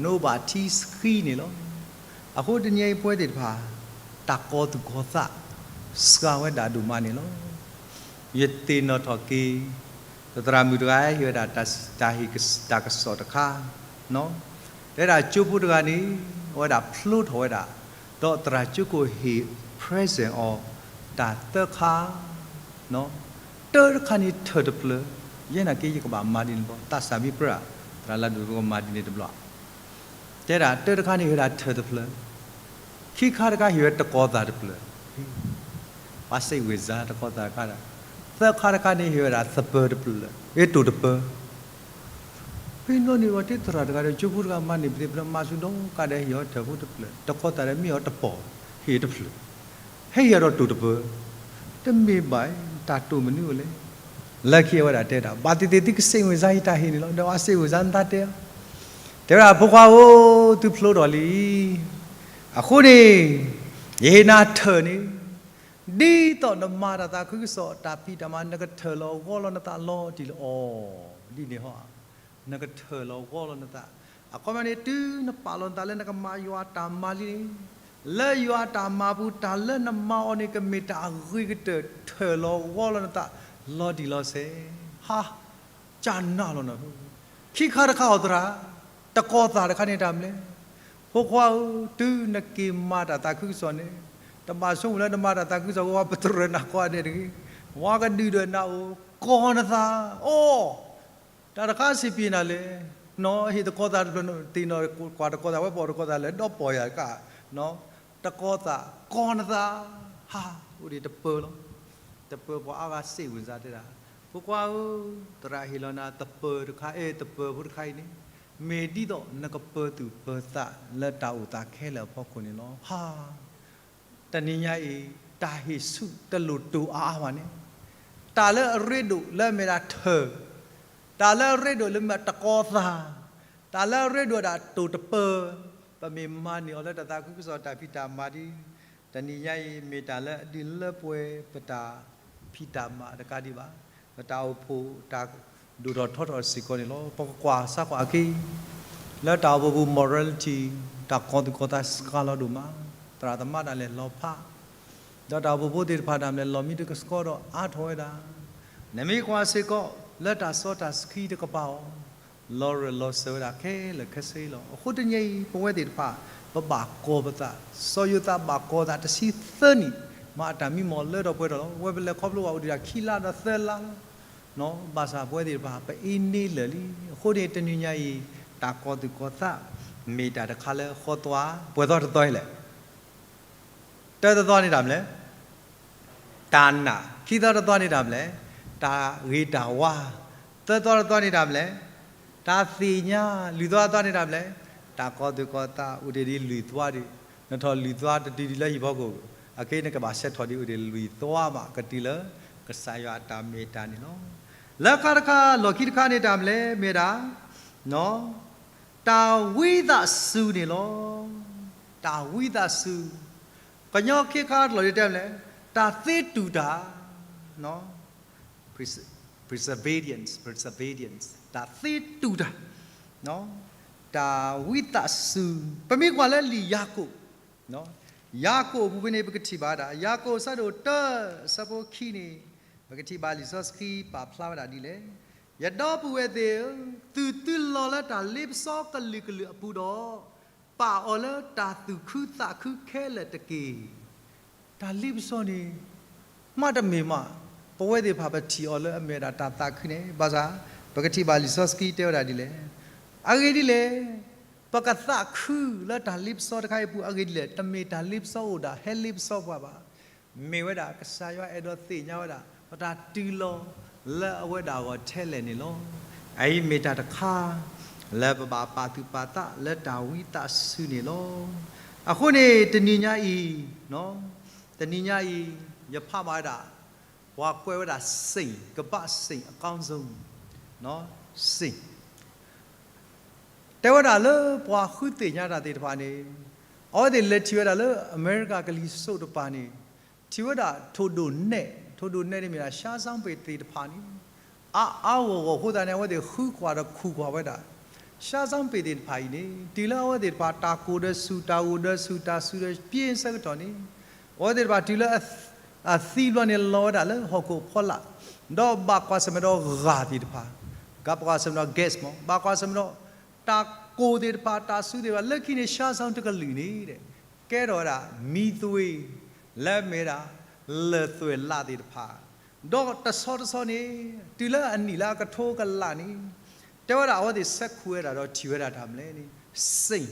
နိဘၣ်ထံဆှံန့ၣ်လီၤ. အဃိတနံၤညါအံၤပဝဲသ့ၣ်တဖၣ် တၢ်ကီၤသူၣ်ကီၤသး စှၤဝဲဒၣ်ဒိၣ်မးန့ၣ်လီၤ. ယသ့ၣ်နီၣ်ထီၣ်က့ၤ ပသရၣ်မုၣ်တဂၤဟ့ၣ်ဝဲဒၣ်တၢ်ဟ့ၣ်တၢ်ကစီၣ်တခါ တဲဒၣ်ကၠိဖိတဂၤန့ၣ် အဝဲဒၣ်ဖျိထီၣ်ဝဲဒၣ် ဒီးသရၣ်ကၠိခိၣ်ဟ့ၣ် present အီၤ တၢ်သၢခါ တၢတခါန့ၣ်ထၢၣ်တဖျၢၣ် ယဲနာ်က့ယကဘၣ်မၤဒ်န့ၣ်တဘျီ သးစၢ်မ့ၢ်ပြၢ သရၣ်လၢဒိၣ်ကမၤဒ်န့ၣ်တဘျီ တဲဒၣ်တၢတခါန့ၣ်ဟ့ၣ်ဝဲဒၣ်ထၢၣ်တဖျၢၣ် ခံခါတခါဟ့ၣ်ဝဲတကီၤသးတဖျၢၣ် ပှၤစံးဝ့ၤစါတကီၤသးတခါဒီး သၢခါတခါန့ၣ်ဟ့ၣ်ဝဲဒၣ်သပၢၤတဖျၢၣ် ဟ့ၣ်တိၣ်တပၢၤ ဖဲနီၢ်န့ၣ်ဝဲတ့ၢ်သရၣ်တဂၤဒီးကၠိဖိတဂၤမၤန့ၢ်ပသ့ၣ်ဖျၢၣ်မၤဆူၣ်ဒီးကါဒီးဟ့ၣ်အီၤထၢၣ်ဖိတဖျၢၣ် တကီၤသးဒီးမ့ၢ်အီၤတပီၤ ဟ့ၣ်တဖျၢၣ် ဟဲဟ့ၣ်အီၤဒီးတိၣ်တပၢၤ တမ့ၢ်ဘၣ် တၢ်တိၣ်မနုၤအိၣ်လဲၣ် လၢခံအဝဲဒၣ်တဲဒၣ် ဘၣ်သ့ၣ်သ့ၣ်သုကစံးဝ့ၤစါယတၢ်ဟ့ၣ်န့ၣ်လီၤ ဒီးအစံးဝ့ၤစါနသးတဲအီၤ တဲဝဲဒၣ် ဖိခွါဧၢ သုဖျိထီၣ်လံ အဃိန့ၣ် ယဟ့ၣ်နၤထၢၣ်န့ၣ် ဒ်သိးနမၤတၢ်သးခုကစီၣ်တၢ်ဖံးတၢ်မၤ နကထၢၣ်လီၤဂီၤလီၤနသးလီၤတံၢ်လီၤအီၤဒ်န့ၣ်ဟီ နကထၢၣ်လီၤဂီၤလီၤနသး အခီပညီန့ၣ် တုၤနပာ်လီၤနသးလၢနကမၤယွၤတၢ်မၤလံန့ၣ် လၢယွၤတၢ်မၤပူၤ တၢ်လၢနမၤအီၤန့ၣ် ကမ့ၢ်တၢ်အဂ့ၤကတၢၢ် ထၢၣ်လီၤဂီၤလီၤနသး လီၤတံၢ်လီၤဆဲး ဟါ ကနၣ်လီၤနၤ ခံခါတခါအီၤသရၣ် တကီၤသးတခါန့ၣ်တၢ်မနုၤလဲၣ် ဖိခွါဧၢ တုၤနက့ၤမၤတၢ်သးခုကစီၣ်န့ၣ် တဘၣ်ဆိကမိၣ်လၢနမၤတၢ်သးခုကစီၣ် ဝဲပတြၢၤနၤကိးဂၤဒဲးတဂ့ၤ ဝဲကဒုၣ်ဒွဲၣ်နၤအိၣ် ကီၤနသး အိၣ် တၢ်တခါစံးပ့ၤနၤလဲၣ် နီၢ်ဟ့ၣ်တကီၤသးတဖျၢၣ် သ့ၣ်နီၣ်ကွၢ်တကီၤသး ဝဲပီၣ်တကီၤသးလၢဒီပီၢ်ယၤက တကီၤသး ကီၤနသး ဟါ အိၣ်ဒံးတပၢၤလီၤ တပၢၤပှၤအါဂၤစံးဝ့ၤစါတဲဒၣ် ဖိခွါဧၢ သရၣ်ဟ့ၣ်လီၤနၤတပၢၤတခါ အဲ တပၢၤဖိတခါအံၤန့ၣ် မ့ၢ်ဒ်သိးနကပၢၤသူၣ်ပၢၤသးလၢတၢ်အိၣ်သးခဲလၢာ်အဖီခိၣ်န့ၣ်လီၤ ဟါ တနံၤညါအံၤ တၢ်ဟ့ၣ်ဆူၣ်တလိၣ်တိၢ်အါအါဘၣ်န့ၣ် တၢ်လၢအရ့ဒိၣ်လၢအမ့ၢ်ဒၣ်ထၢၣ် တၢ်လၢအရ့ဒိၣ်လၢမ့ၢ်တကီၤသး တၢ်လၢအရ့ဒိၣ်ဒၣ်တိၢ်တပၢၤ ပမ့ၢ်မၤန့ၢ်အီၤလၢတၢ်သးခုကစီၣ်တၢ်ဖံးတၢ်မၤဒ် တနံၤညါအံၤ မ့ၢ်တၢ်လၢအဒုးလၢပှဲၤပတၢ်ဖံးတၢ်မၤတကးဒံးဘၣ် ပတၢ်အိၣ်ဖှိၣ်တၢ်ဒိၣ်ထီၣ်ထီထီၣ်စ့ၢ်ကီးန့ၣ်လီၤ ပကကွၢ်စၢ်ကွၢ်အခံ လၢတၢ်အိၣ်ဖှိၣ်ပူၤ morality တၢ်ကီၤသူၣ်ကီၤသးစှၤလီၤဒိၣ်မး သရၣ်သမါတၢ်လဲၤလီၤဖး ဒီးတၢ်အိၣ်ဖှိၣ်ဖိသ့ၣ်တဖၣ်တၢ်မလဲၤလီၤမံတကဆှီဒီးအါထီၣ်ဝဲဒၣ် နမ့ၢ်ကွၢ်စ့ၢ်ကီး လၢတၢ်စီတၢ်ဆှံတကပၤအီၤ လီၤရၢၢ်လီၤစၢၤဝဲဒၣ်ခဲလၢာ်ခဲဆ့လီၤ အဃိတနံၤအံၤ ပဝဲသ့ၣ်တဖၣ် ပဘၣ်ကီၤပသး စီၤယိၤသးဘၣ်ကီၤသးတဆံသၢနံၣ် မၤအတၢ်မံမီၢ်လၢထီၣ်ပှဲၤထီၣ်လီၤ ဝဲပလဲၤခီဖျိဘၣ်အိၣ်ဒံးဒၣ်ခံလါဒီးသၢလါလီၤ ဘၣ်ဆၣ်ပဝဲသ့ၣ်တဖၣ် ပအ့န့လၢာ်လံ အဃိန့ၣ်တနံၤညါအံၤ တၢ်ကီၤသူၣ်ကီၤသး မ့ၢ်တၢ်တခါလၢဃီသွါ ပှဲၤသီတသီအံၤလဲၣ် တၢတသီန့ၣ်တၢ်မနုၤလဲၣ် တၢ်နာ် ခံသီတသီန့ၣ်တၢ်မနုၤလဲၣ် တၢ်ဂ့ၤတၢ်ဝါ သၢသီတသီန့ၣ်တၢ်မနုၤလဲၣ် တၢ်သ့ၣ်ညါ လွံၢ်သီတသီန့ၣ်တၢ်မနုၤလဲၣ် တၢ်ကီၤသူၣ်ကီၤသး အိၣ်တ့ၢ်ဒ်လွံၢ်သီဒံး နထီၣ်လွံၢ်သီတတုၤဒံးလၢဟံၣ်ဖီခိၣ် အခဲအံၤနကဘၣ်ဆဲးထီၣ်ဒံးအိၣ်တ့ၢ်လွံၢ်သီမး ကတုၤလၢ ကစၢ်ယွၤအတၢ်မ့ၢ်တၢ်န့ၣ်လီၤ လၢခါတခါ လီၢ်ခံတခါန့ၣ်တၢ်မနုၤလဲၣ် မ့ၢ်ဒၣ် တၢ်ဝံသးစူၤန့ၣ်လီၤ တၢ်ဝံသးစူၤ ကညီခ့ခါတလီၢ်ဒ်တဲမနုၤလဲၣ် တၢ်သ့တူၢ်တၢ် perseverance perseverance တၢ်သ့တူၢ်တၢ် တၢ်ဝံသးစူၤ ပမ့ၢ်ကွၢ်လၢလံာ်ယၤကိာ် ယၤကိာ်အပူၤဖဲန့ၣ် ပကထံၣ်ဘၣ်ဒၣ် ယၤကိာ်အဆၢဒိၣ်တၢ အဆၢဖိခံန့ၣ် ပကထံၣ်ဘၣ်လံာ်စီဆှံပာ်ဖျါဝဲဒၣ်ဒ်လဲၣ် ယဒီပုၢ်ဝဲၢ်သ့ၣ်ဧၢ, သုသုလီၤလၢတၢ်လ့ပစီကလုာ်ကလုာ်အပူၤဒီး, ပာ်အီၤလၢတၢ်သူၣ်ခုသးခုခဲလၢာ်တက့ၢ်. တၢ်လ့ပစီန့ၣ် မ့တမ့ၢ်မး ပဝဲသ့ၣ်တဖၣ်ပထံၣ်အီၤလၢအမ့ၢ်ဝဲဒၣ်တၢ်သးခုန့ၣ် ဘၣ်ဆၣ် ပကထံၣ်ဘၣ်လံာ်စီဆှံတဲဝဲဒၣ်ဒ်လဲၣ်. အဂ့ၢ်ဒ်လဲၣ်, ပကသးခုလၢတၢ်လ့ပစီတခါအံၤအပူၤအဂ့ၢ်ဒ်လဲၣ်, တမ့ၢ်တၢ်လ့ပစီအိၣ်ဒၣ် ဟဲလ့ပစီပှၤဘၣ်. မ့ၢ်ဝဲဒၣ်ကစၢ်ယွၤအဲၣ်ဒိးသ့ၣ်ညါဝဲဒၣ် ပတၢ်တုၤလီၤလၢအဝဲဒၣ်အဂီၢ်ထဲလဲၣ်န့ၣ်လီၤ. အအံၤမ့ၢ်တၢ်တခါ လၢပဘၣ်ပာ်သူၣ်ပာ်သးလၢတၢ်ဝံသးစူၤန့ၣ်လီၤ. အဃိန့ၣ် တနံၤညါအံၤ, တနံၤညါအံၤ ယဖးဘၣ်ဝဲဒၣ် ပှၤကွဲးဝဲဒၣ် စ့ၣ် ကဘၣ်စ့ၣ်အကီၢ်စိ စ့ၣ် တဲဝဲဒၣ်လၢပှၤဃုသ့ၣ်ညါတၢ်သ့ၣ်တဖၣ်န့ၣ် အဝဲသ့ၣ်လဲၤထံၣ်ဝဲဒၣ်လၢအမဲရကၤကလံၤစိးတပၤန့ၣ် ထံၣ်ဝဲဒၣ်ထိၣ်ဒိၣ်နဲၣ်, ထိၣ်ဒိၣ်နဲၣ်န့ၣ်မ့ၢ်ဒၣ် ရှါစၣ်ပ့ၣ်သ့ၣ်တဖၣ်န့ၣ် အါအါဂီၢ်ဂီၢ်အဃိသတးန့ၣ် အဝဲသ့ၣ်ဃုကွၢ်ဒီးခူၣ်ကွၢ်ဝဲဒၣ် ရှါစၣ်ပ့ၣ်သ့ၣ်တဖၣ်အံၤန့ၣ် တုၤလၢအဝဲသ့ၣ်တဖၣ်တၢ်ကိၢ်ဒီးဆူၣ် တၢ်အိၣ်ဒီးဆူၣ် တၢ်စူၤဒီးပျ့ဆၢကတီၢ်န့ၣ် အဝဲသ့ၣ်တဖၣ်တုၤလၢ အသံဘျီန့ၣ် လီၤဝဲဒၣ်လၢဟီၣ်ခိၣ်ဖီလာ် ဒီးဘၣ်ကွၢ်ဆၢၣ်မဲာ်ဒီးဂၢ်သ့ၣ်တဖၣ်, ဘၣ်ကွၢ်ဆၢၣ်မဲာ်ဒီး gas မ့ၢ် ဘၣ်ကွၢ်ဆၢၣ်မဲာ်ဒီး တၢ်ကိၢ်သ့ၣ်တဖၣ် တၢ်စူၤသ့ၣ်တဖၣ် လၢခံန့ၣ် ရှါစၣ်တကလုာ်န့ၣ် ကဲထီၣ်ဝဲဒၣ် မံသွ့ လၢမ့ၢ်ဒၣ် လၢၢ်သွဲၣ်လးသ့ၣ်တဖၣ် ဒီးတဆီတဆီန့ၣ် တုၤလၢအနံၣ်လၢအကထိကလးန့ၣ် တဲဝဲဒၣ်အဝဲသ့ၣ်ဆဲးခူၣ်ဝဲဒၣ်ဒီးထံၣ်ဝဲဒၣ်တၢ်မနုၤလဲၣ်န့ၣ် စ့ၣ်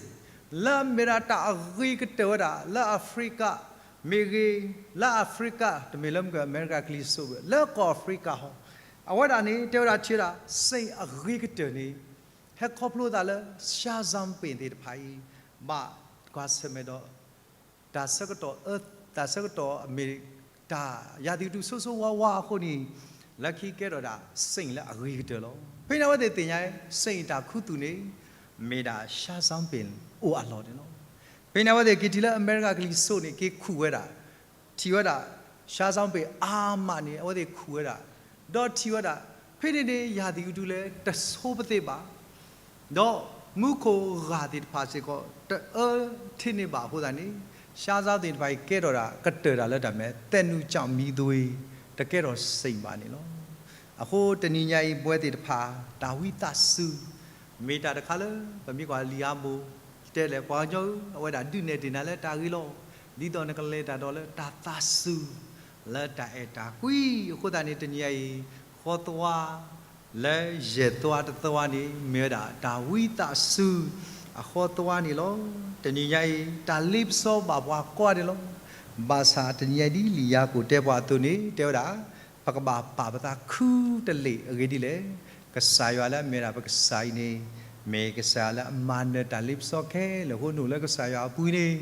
လၢအမ့ၢ်ဒၣ်တၢ်အဂ့ၤကတၢၢ်ဝဲဒၣ် လၢအဖရံကၤ မ့ၢ်ဂ့ၤ လၢအဖရံကၤ တမ့ၢ်လၢမ့ၢ်ကီၢ်အမဲရကၤကလံၤစိးဘၣ် လၢကီၢ်အဖရံကၤဟီ အဝဲဒၣ်န့ၣ် တဲဝဲဒၣ်ထံၣ်ဝဲဒၣ် စ့ၣ်အဂ့ၤကတၢၢ်န့ၣ် ဟဲခီဖျိသးလၢ ရှါစၣ်ပ့ၣ်သ့ၣ်တဖၣ်အံၤ ဘၣ်ကွၢ်ဆၢၣ်မဲာ်ဒီး တၢ်ဆၢကတီၢ်အၢ တၢ်ဆၢကတီၢ်အမ့ၢ် တၢ်ရာသီဥတု ဆိုးဆိုးဝါးဝါးအဃိန့ၣ် လၢခံကဲထီၣ်ဒၣ် စ့ၣ်လၢအဂ့ၤကတၢၢ်လီၤ. ဖဲန့ၣ်အဝဲသ့ၣ်သ့ၣ်ညါ စ့ၣ်တၢ်ခူသူၣ်န့ၣ် မ့ၢ်ဒၣ် ရှါစၣ်ပ့ၣ်အိၣ်အလီၢ်န့ၣ်လီၤ. ဖဲန့ၣ်အဝဲသ့ၣ်က့ၤထံၣ်လၢအမဲရကၤကလံၤစိးန့ၣ် က့ၤခူၣ်ဝဲဒၣ် ထံၣ်ဝဲဒၣ် ရှါစၣ်ပ့ၣ်အါမးန့ၣ် အဝဲသ့ၣ်ခူၣ်ဝဲဒၣ် ဒီးထံၣ်ဝဲဒၣ် ဖဲန့ၣ်န့ၣ် ရာသီဥတု လဲၤတဆိပသ့ဘၣ် ဒီးမူခိၣ်ဂၢ်သ့ၣ်တဖၣ်စ့ၢ်ကီး တအၢထဲန့ၣ်ဘၣ်အဃိသတးန့ၣ် ရှါစၣ်သ့ၣ်တဖၣ်အံၤကဲထီၣ်ဒၣ် ကတၢၢ်တၢ်လၢတၢ်မဲာ် သဲးနုာ်ကၠီၣ်မံသွ့ တကဲထီၣ်စ့ၣ်ဘၣ်န့ၣ်လီၤ. အဃိတနံၤညါအံၤ ပဝဲသ့ၣ်တဖၣ် တၢ်ဝံသးစူၤ မ့ၢ်တၢ်တခါလၢ ပမ့ၢ်ကွၢ်လံာ်အါဘိ တဲလဲၣ် ပှၤကညီဧၢ အဝဲဒၣ်ဒုးနဲၣ်တ့ၢ်နၤလၢတၢ်ဂ့ၤလီၤ. ဒ်သိးနကလဲၤတၢ်ဒီးလၢတၢ်သးစူၤ လၢတၢ်အဲၣ်တၢ်ကွံ အဃိသတးန့ၣ် တနံၤညါအံၤ ဃီသွါ လၢယဲၢ်သွါတသွါန့ၣ် မ့ၢ်ဝဲဒၣ်တၢ်ဝံသးစူၤ အဃီသွါန့ၣ်လီၤ. တနံၤညါအံၤ တၢ်လ့ပစီဘၣ်ပှၤကိးဂၤဒဲးလီၤ. ဘၣ်ဆၣ်တနံၤညါအံၤဒ်လံာ်ယၤကိာ်တဲပှၤအသိးန့ၣ် တဲဝဲဒၣ် ပကဘၣ်ပာ်ပသးခူတလ့ၢ်အဂ့ၢ်ဒ်လဲၣ်. ကစၢ်ယွၤလၢအမ့ၢ်ဒၣ်ပကစၢ်အံၤန့ၣ် မ့ၢ်ကစၢ်ယွၤလၢအမၤနၢၤတၢ်လ့ပစီခဲလၢာ်အဃိ နအိၣ်လၢကစၢ်ယွၤအပူၤန့ၣ်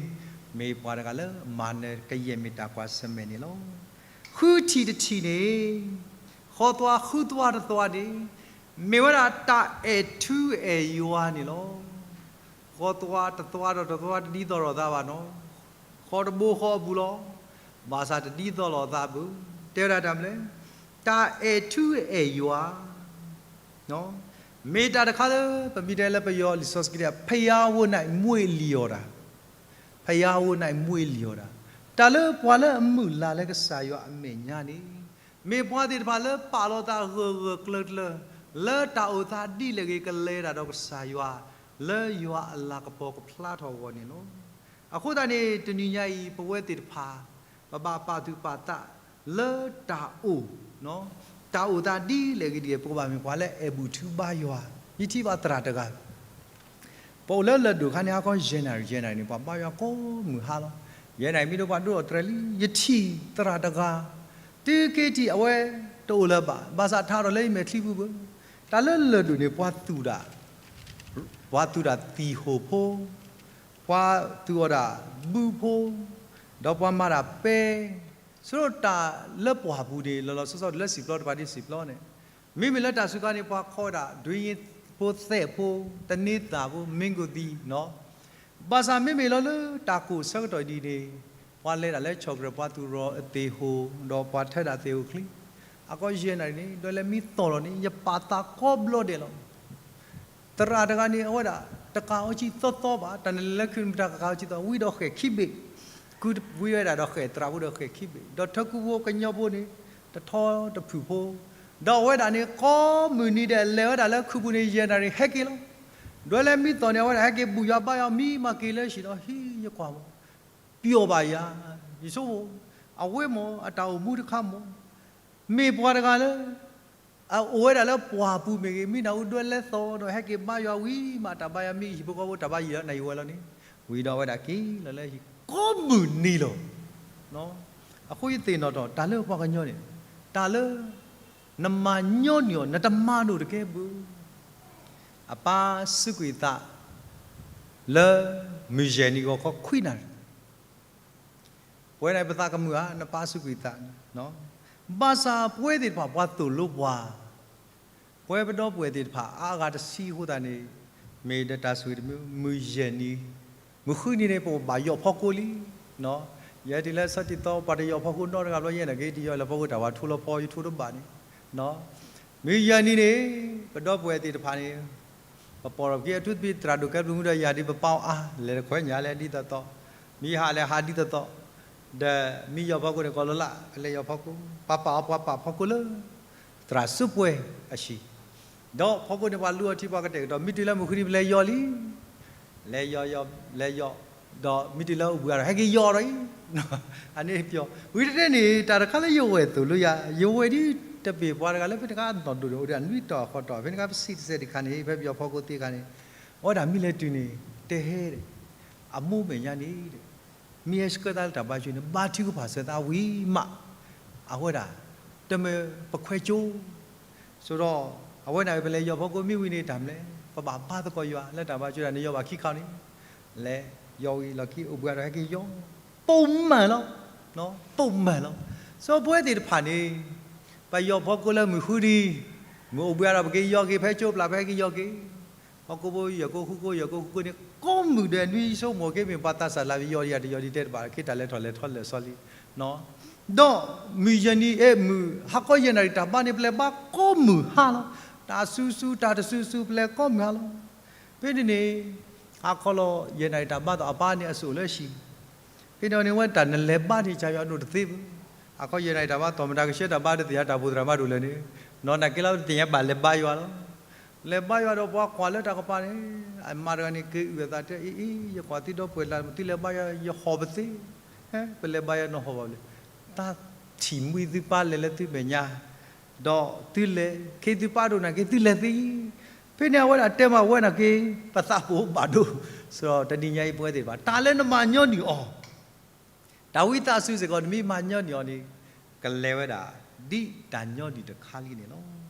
မ့ၢ်ပှၤတဂၤလၢအမၤနၢၤကယဲၢ်မ့ၢ်တၢ်ကွၢ်ဆၢၣ်မဲာ်န့ၣ်လီၤ. ဃုထံၣ်တထံၣ်န့ၣ် ဃီသွါဃုသွါတသွါန့ၣ် မ့ၢ်ဝဲဒၣ်တၢ်အဲၣ်ထူအဲၣ်ယွၤန့ၣ်လီၤ. ဃီသွါတသွါဒီးတသွါတဒ်သိးလိာ်သးဘၣ်နီၤ. ဃီတဘိဃီအပူၤလီၤ. ဘၣ်ဆၣ်တဒ်သိးလိာ်သးဘၣ်. တဲဝဲဒၣ်တၢ်မနုၤလဲၣ်, တၢ်အဲၣ်ထူအဲၣ်ယွၤ မ့ၢ်တၢ်တခါလၢ ပမ့ၢ်တဲလၢပယီၤလံာ်စီဆှံတဲ ဖယၤဧိၤန့ၣ်မွ့ၢ်လံာ်အီၤတၢ်, ဖယၤဧိၤန့ၣ်မွ့ၢ်လံာ်အီၤတၢ်, တၢ်လၢပှၤလၢအမုၢ်လၢ်လၢကစၢ်ယွၤအမဲာ်ညါန့ၣ် မ့ၢ်ပှၤသ့ၣ်တဖၣ်လၢပာ်လီၤသးဂၢၢ်ဂၢၢ်ကျၢၤကျၢၤ လၢတၢ်အိၣ်သးဒ်လဲၣ်ဂ့ၤ ကလဲၤတၢ်ဒီးကစၢ်ယွၤ လၢယွၤအလၤကပီၤကဖျါထီၣ်အဂီၢ်န့ၣ်လီၤ. အဃိသတးန့ၣ် တနံၤညါအံၤ ပဝဲသ့ၣ်တဖၣ် ပဘၣ်ပာ်သူၣ်ပာ်သးလၢတၢ်အိၣ် တၢ်အိၣ်သးဒ်လဲၣ်ဂ့ၤဒ်လဲၣ် ပကဘၣ်မ့ၢ်ပှၤလၢအဲၣ်ဘူၣ်ထူဘါယွၤ, ယထံၣ်ဘၣ်သရၣ်တဂၤ ပအိၣ်လၢလၢၢ်ဒိၣ်ခါန့ၣ် ဟါခီယဲၢ်နၣ်ရံၣ် ယဲၢ်နၣ်ရံၣ်န့ၣ် ပှၤဘါယွၤကိးမုၢ်ဟါလီၤ. ယဲၢ်နၣ်ရံၣ်မ့ၢ်ဒိးပှၤဒိၣ်အီၣ်တြဲၤလံ, ယထံၣ်သရၣ်တဂၤ တုၤက့ၤထံၣ်အဝဲတအိၣ်လၢၤဘၣ်, ဘၣ်ဆၣ်ထါထီၣ်လၢယမဲာ်ချံပူၤဘၣ်. တၢ်လၢလၢၢ်ဒိၣ်န့ၣ် ပှၤသူၣ်ဒၣ် ပှၤသူၣ်ဒၣ်သံၣ်ဟိၣ်ဖိ, ပှၤသူၣ်အီၣ်ဒၣ်ဘုဖိ, ဒီးပှၤမၤဒၣ်ပဲ, ဆိတၢ်လၢပှၢ်ပူၤန့ၣ် လီၤလီၤဆီဆီဒီးလၢစံၣ်ပျီတပၤဒ်စံၣ်ပျီန့ၣ်, မ့မ့ၢ်လၢတၢ်စူၤခါန့ၣ် ပှၤခီဝဲဒၣ် ဒွံဖိသဲးဖိ, တန့သးဖိ, မ့ၢ်ကိၣ်သံနီၤ. ဘၣ်ဆၣ်မ့မ့ၢ်လီၤလၢတၢ်ကိၢ်ဆၢကတီၢ်ဒ်န့ၣ် ပှၤလဲၤဒၣ်လၢ chocolate ပှၤသူၣ်ရီၣ်အသ့ၣ်ဟိၣ် ဒီးပှၤထၢဒၣ်သ့ၣ်ဟိၣ်ချံ, အကီယဲၢ်နၣ်ရံၣ်န့ၣ် ဒီးလဲၤမံသီၣ်လီၤန့ၣ် ယပာ်သးကိးဘျီဒဲးလီၤ. သရၣ်တဂၤန့ၣ် အဝဲဒၣ် တကးအီၤကံသီသီဘၣ်, တၢ်နလဲၤလၢခုးမတၤကကးအီၤကံသီ, ဝံဒီးဃဲၣ်ခံဘ့ၣ်, ကုဝံဝဲဒၣ်ဒီးဃဲၣ်သရၣ်ဖိဒီးဃဲၣ်ခံဘ့ၣ်, ဒီးထၢကူဖိကညီဖိန့ၣ် တထီတဖုၣ်ဖိ, ဒီးအဝဲဒၣ်န့ၣ် ကိးမုၢ်နံၤဒဲး လဲၤဝဲဒၣ်လၢခုးပူၤန့ၣ် ယဲၢ်နၣ်ရံၣ်ဟဲက့ၤလီၤ. ဒီးလဲၤမံသီၣ်န့ၣ် အဝဲဒၣ်ဟဲက့ၤဘူၣ်ယွၤဘါယွၤ မံမၤက့ၤလၢဟံၣ်ဒီး ဟံၣ်ယကွၢ်မး ပျီၣ်ဘၣ်ယၤ, ယဆိကမိၣ် အဝဲမ့ၢ်အတၢ်အိၣ်မူတခါမ့ၢ် မ့ၢ်ပှၤတဂၤလၢ အအိၣ်ဝဲဒၣ်လၢပှၢ်ပူၤမ့ၢ်ဂ့ၤ, မ့ၢ်နၢ်ဟူဒွဲလဲသီဒီး ဟဲက့ၤဘါယွၤဝံၤမး, တၢ်ဘါယွၤမ့ၢ်ဟံၣ်ဖိဃီဖိ တၢ်ဘါယွၤလၢနၢ်ဟူဝဲလီၤန့ၣ်, ဝံၤဒီးအဝဲဒၣ်က့ၤလီၤလၢဟံၣ် ကိးမုၢ်နံၤလီၤ. အဃိယသ့ၣ်နီၣ်ထီၣ် တၢ်လၢပှၤကညီန့ၣ်, တၢ်လၢ နမၤညီနုၢ်အီၤ နတမၤဒိၣ်တကဲဘၣ်. အပၢ်စူးကွံာ်သး လၢမုၢ်ယဲၢ်နံၤဂီၤခီခွံနၣ်ရံၣ်, ပဝဲဒၣ်ပသးကမုာ်ဧါ, နပၢ်စူးကွံာ်သး, ဘၣ်ဆၣ်ပဝဲသ့ၣ်တဖၣ် ပှၤသိၣ်လိပှၤ, ပဝဲပဒီပုၢ်ဝဲၢ်သ့ၣ်တဖၣ် အါအါဂၤတဆံအဃိသတးန့ၣ်, မ့ၢ်ဒီးတၢ်ဆိၣ်ဂ့ၤတမံၤ, မုၢ်ယဲၢ်နံၤ, မုၢ်ဃုနံၤန့ၣ် ပဘၣ်ယီၢ်ဖီခိၣ်လံ. ယဲတုၤလၢဆၢတံၢ်သီ ပှၤတယီၢ်ဖီခိၣ်နီတဂၤဘျီ ယဲနာ်က့ တယီၢ်လၢဖီခိၣ် တၢ်ဝဲထိလီၤဖီ ယထိတဘၣ်န့ၣ်, မုၢ်ယဲၢ်နံၤန့ၣ် ပဒီပုၢ်ဝဲၢ်သ့ၣ်တဖၣ်န့ၣ် ပပိာ်ထီၣ်က့ၤ အထူးသဖြင့် သရၣ်ဒိၣ်ကဲဘျုးမူဒီးယၤဒ် ပပာ်အီၤအါ, လဲၤတခွဲညါလဲၤဒ်သိးသိး, မ့ၢ်ဟးလဲၤဟးဒ်သိးသိး, ဒီးမ့ၢ်ယီၢ်ဖီခိၣ်န့ၣ် ကီးလီၤလၢ ပလဲၤယီၢ်ဖီခိၣ်, ပပာ်အီၤ ပှၤပာ်ဖီခိၣ်လၢ သရၣ်စူးပှဲၤအဟံၣ်, ဒီးဖီခိၣ်န့ၣ် ပှၤလူအီၤထံ ပှၤကတဲာ်ကတီၤ, မ့ၢ်တုၤလၢမုၢ်ဃုနံၤ ပလဲၤယီၢ်လံ, လဲၤယီၢ်ယီၢ် လဲၤယီၢ်, ဒီးမ့ၢ်တုၤလၢအိၣ်ဘှံးအါထီၣ် ဟဲက့ၤယီၢ်ဒီးအံၤ, အန့ၣ်ပျီ, ဝံၤတတဲန့ၣ် တၢ်တခါလၢယဝဲၢ်သိၣ်လိယၤ, ယဝဲၢ်ဒ်တဘ့ၣ်ပှၤတဂၤလၢ ဖဲတခါအနီၢ်ဒိၣ်န့ၣ် အိၣ်ဒီးအနွံတီၢ်ဃိးတီၢ်, ဖဲတခါပစံးတစဲးတခါန့ၣ် ဖဲပယီၤဖီခိၣ်သ့အခါန့ၣ်, အဝဲဒၣ်မ့ၢ်လဲၤတုၤန့ၣ် တဲဟဲဒီး အမိၢ်မဲာ်ညါန့ၣ်ဒီး မ့ၢ်ဟဲဆှၢသးလၢတၢ်ဘါယွၤန့ၣ် ဘါထုကဖၣ်စၢၤသးဝံၤမး, အဝဲဒၣ် တမၢပခွဲးကၠိ, ဆိဒီး အဝဲန့ၣ် ပလဲၤယီၢ်ဖီခိၣ်မ့ၢ်ဝံၤန့ၣ် တၢ်မနုၤလဲၣ်, ပဘၣ်ဘါသကိးယွၤလၢတၢ်ဘါယွၤ နယီၢ်ဘၣ်ခံခါန့ၣ်, လဲၤယီၢ်ဝံၤလီၢ်ခံအိၣ်ဘှံးအါထီၣ် ဟဲက့ၤယီၢ်, ပိာ်မၢၢ်လီၤ, ပိာ်မၢၢ်လီၤ. ဆိပဝဲသ့ၣ်တဖၣ်န့ၣ် ပယီၢ်ဖီခိၣ်လၢမုၢ်ဃုနံၤ, မုၢ်အိၣ်ဘှံးအါထီၣ် ပက့ၤယီၢ်က့ၤ ဖဲကၠိပျၢ် ပဟဲက့ၤယီၢ်က့ၤ, ဖီခိၣ်ဖိ ယီၢ်ကိၣ်ဃုကိၣ် ယီၢ်ကိၣ်ဃုကိၣ်န့ၣ် ကိးမုၢ်ဒီးနွံဆိကမိၣ်က့ၤ မ့ၢ်ပှၤသးစၢ်လၢ် ပယီၢ်ဒ်ယၤတယီၢ်ဒ်တဲတဘၣ် ခ့တၢ်လဲၤထီၣ်လဲၤထီၣ်လဲၤစီလံ, ဒီးမုၢ်ယဲၢ်နံၤ အဲ မုၢ်ဟါခီယဲၢ်နၣ်ရံၣ်တၢ်ဘါန့ၣ် ပလဲၤဘါကိးမုၢ်ဟါလီၤ. တၢ်စူၤစူၤ တၢ်တစူၤစူၤ ပလဲၤကိးမုၢ်ဟါလီၤ. ဖဲန့ၣ်န့ၣ် ဟါခီလီၤ ယဲၢ်နၣ်ရံၣ်တၢ်ဘါဒီး အပၢ်န့ၣ်အစိၣ်လၢဟံၣ်, ဖဲန့ၣ်န့ၣ် ဝဲတၢ်နလဲၤဘါန့ၣ် ကစၢ်ယွၤဒိၣ်တသ့ဘၣ်. ဟါခီယဲၢ်နၣ်ရံၣ်တၢ်ဘါ သီၣ်မတၤကဆှဲတၢ်ဘါ တသ့ၣ်ညါတၢ်ပူၤသရၣ်မါဒိၣ်လဲၣ်န့ၣ်, နီၢ်နၢ်က့လီၤ တသ့ၣ်ညါဘၣ်လဲၤဘါယွၤလီၤ. လဲၤဘါယွၤဒီးပှၤကွၢ်လၢတၢ်ကပၤန့ၣ်, အမါတဂၤန့ၣ် က့ၤအုၣ်အသးတဲ အံၤအံၤ ယကွၢ်သုဒီပုၢ်ဝဲၢ်လၢ သုလဲၤဘါယွၤ ယဟီၣ်ပသ့, ဟဲ ပလဲၤဘါယွၤနဟီၣ်ဘၣ်လဲၣ်. တၢ်ထံၣ်မှံသုပၢ်လဲၤလၢသုမဲာ်ညါ ဒီးသုလဲၤ ခ့သုပၢ်ဒိၣ်နၢ်က့သုလဲၤသ့, ဖဲန့ၣ်အဝဲဒၣ်တဲမးဝဲနၢ်က့ ပသးပအိၣ်ဘၣ်ဒိၣ်, ဆိဒီးတနံၤညါအံၤပဝဲသ့ၣ်တဖၣ် တၢ်လၢနမၤညီနုၢ်အီၤ တၢ်ဝံသးစူၤစ့ၢ်ကီး နမ့ၢ်မၤညီနုၢ်အီၤန့ၣ် ကလဲၤဝဲဒၣ် ဒ်တၢ်ညီနုၢ်တခါလံန့ၣ်လီၤ.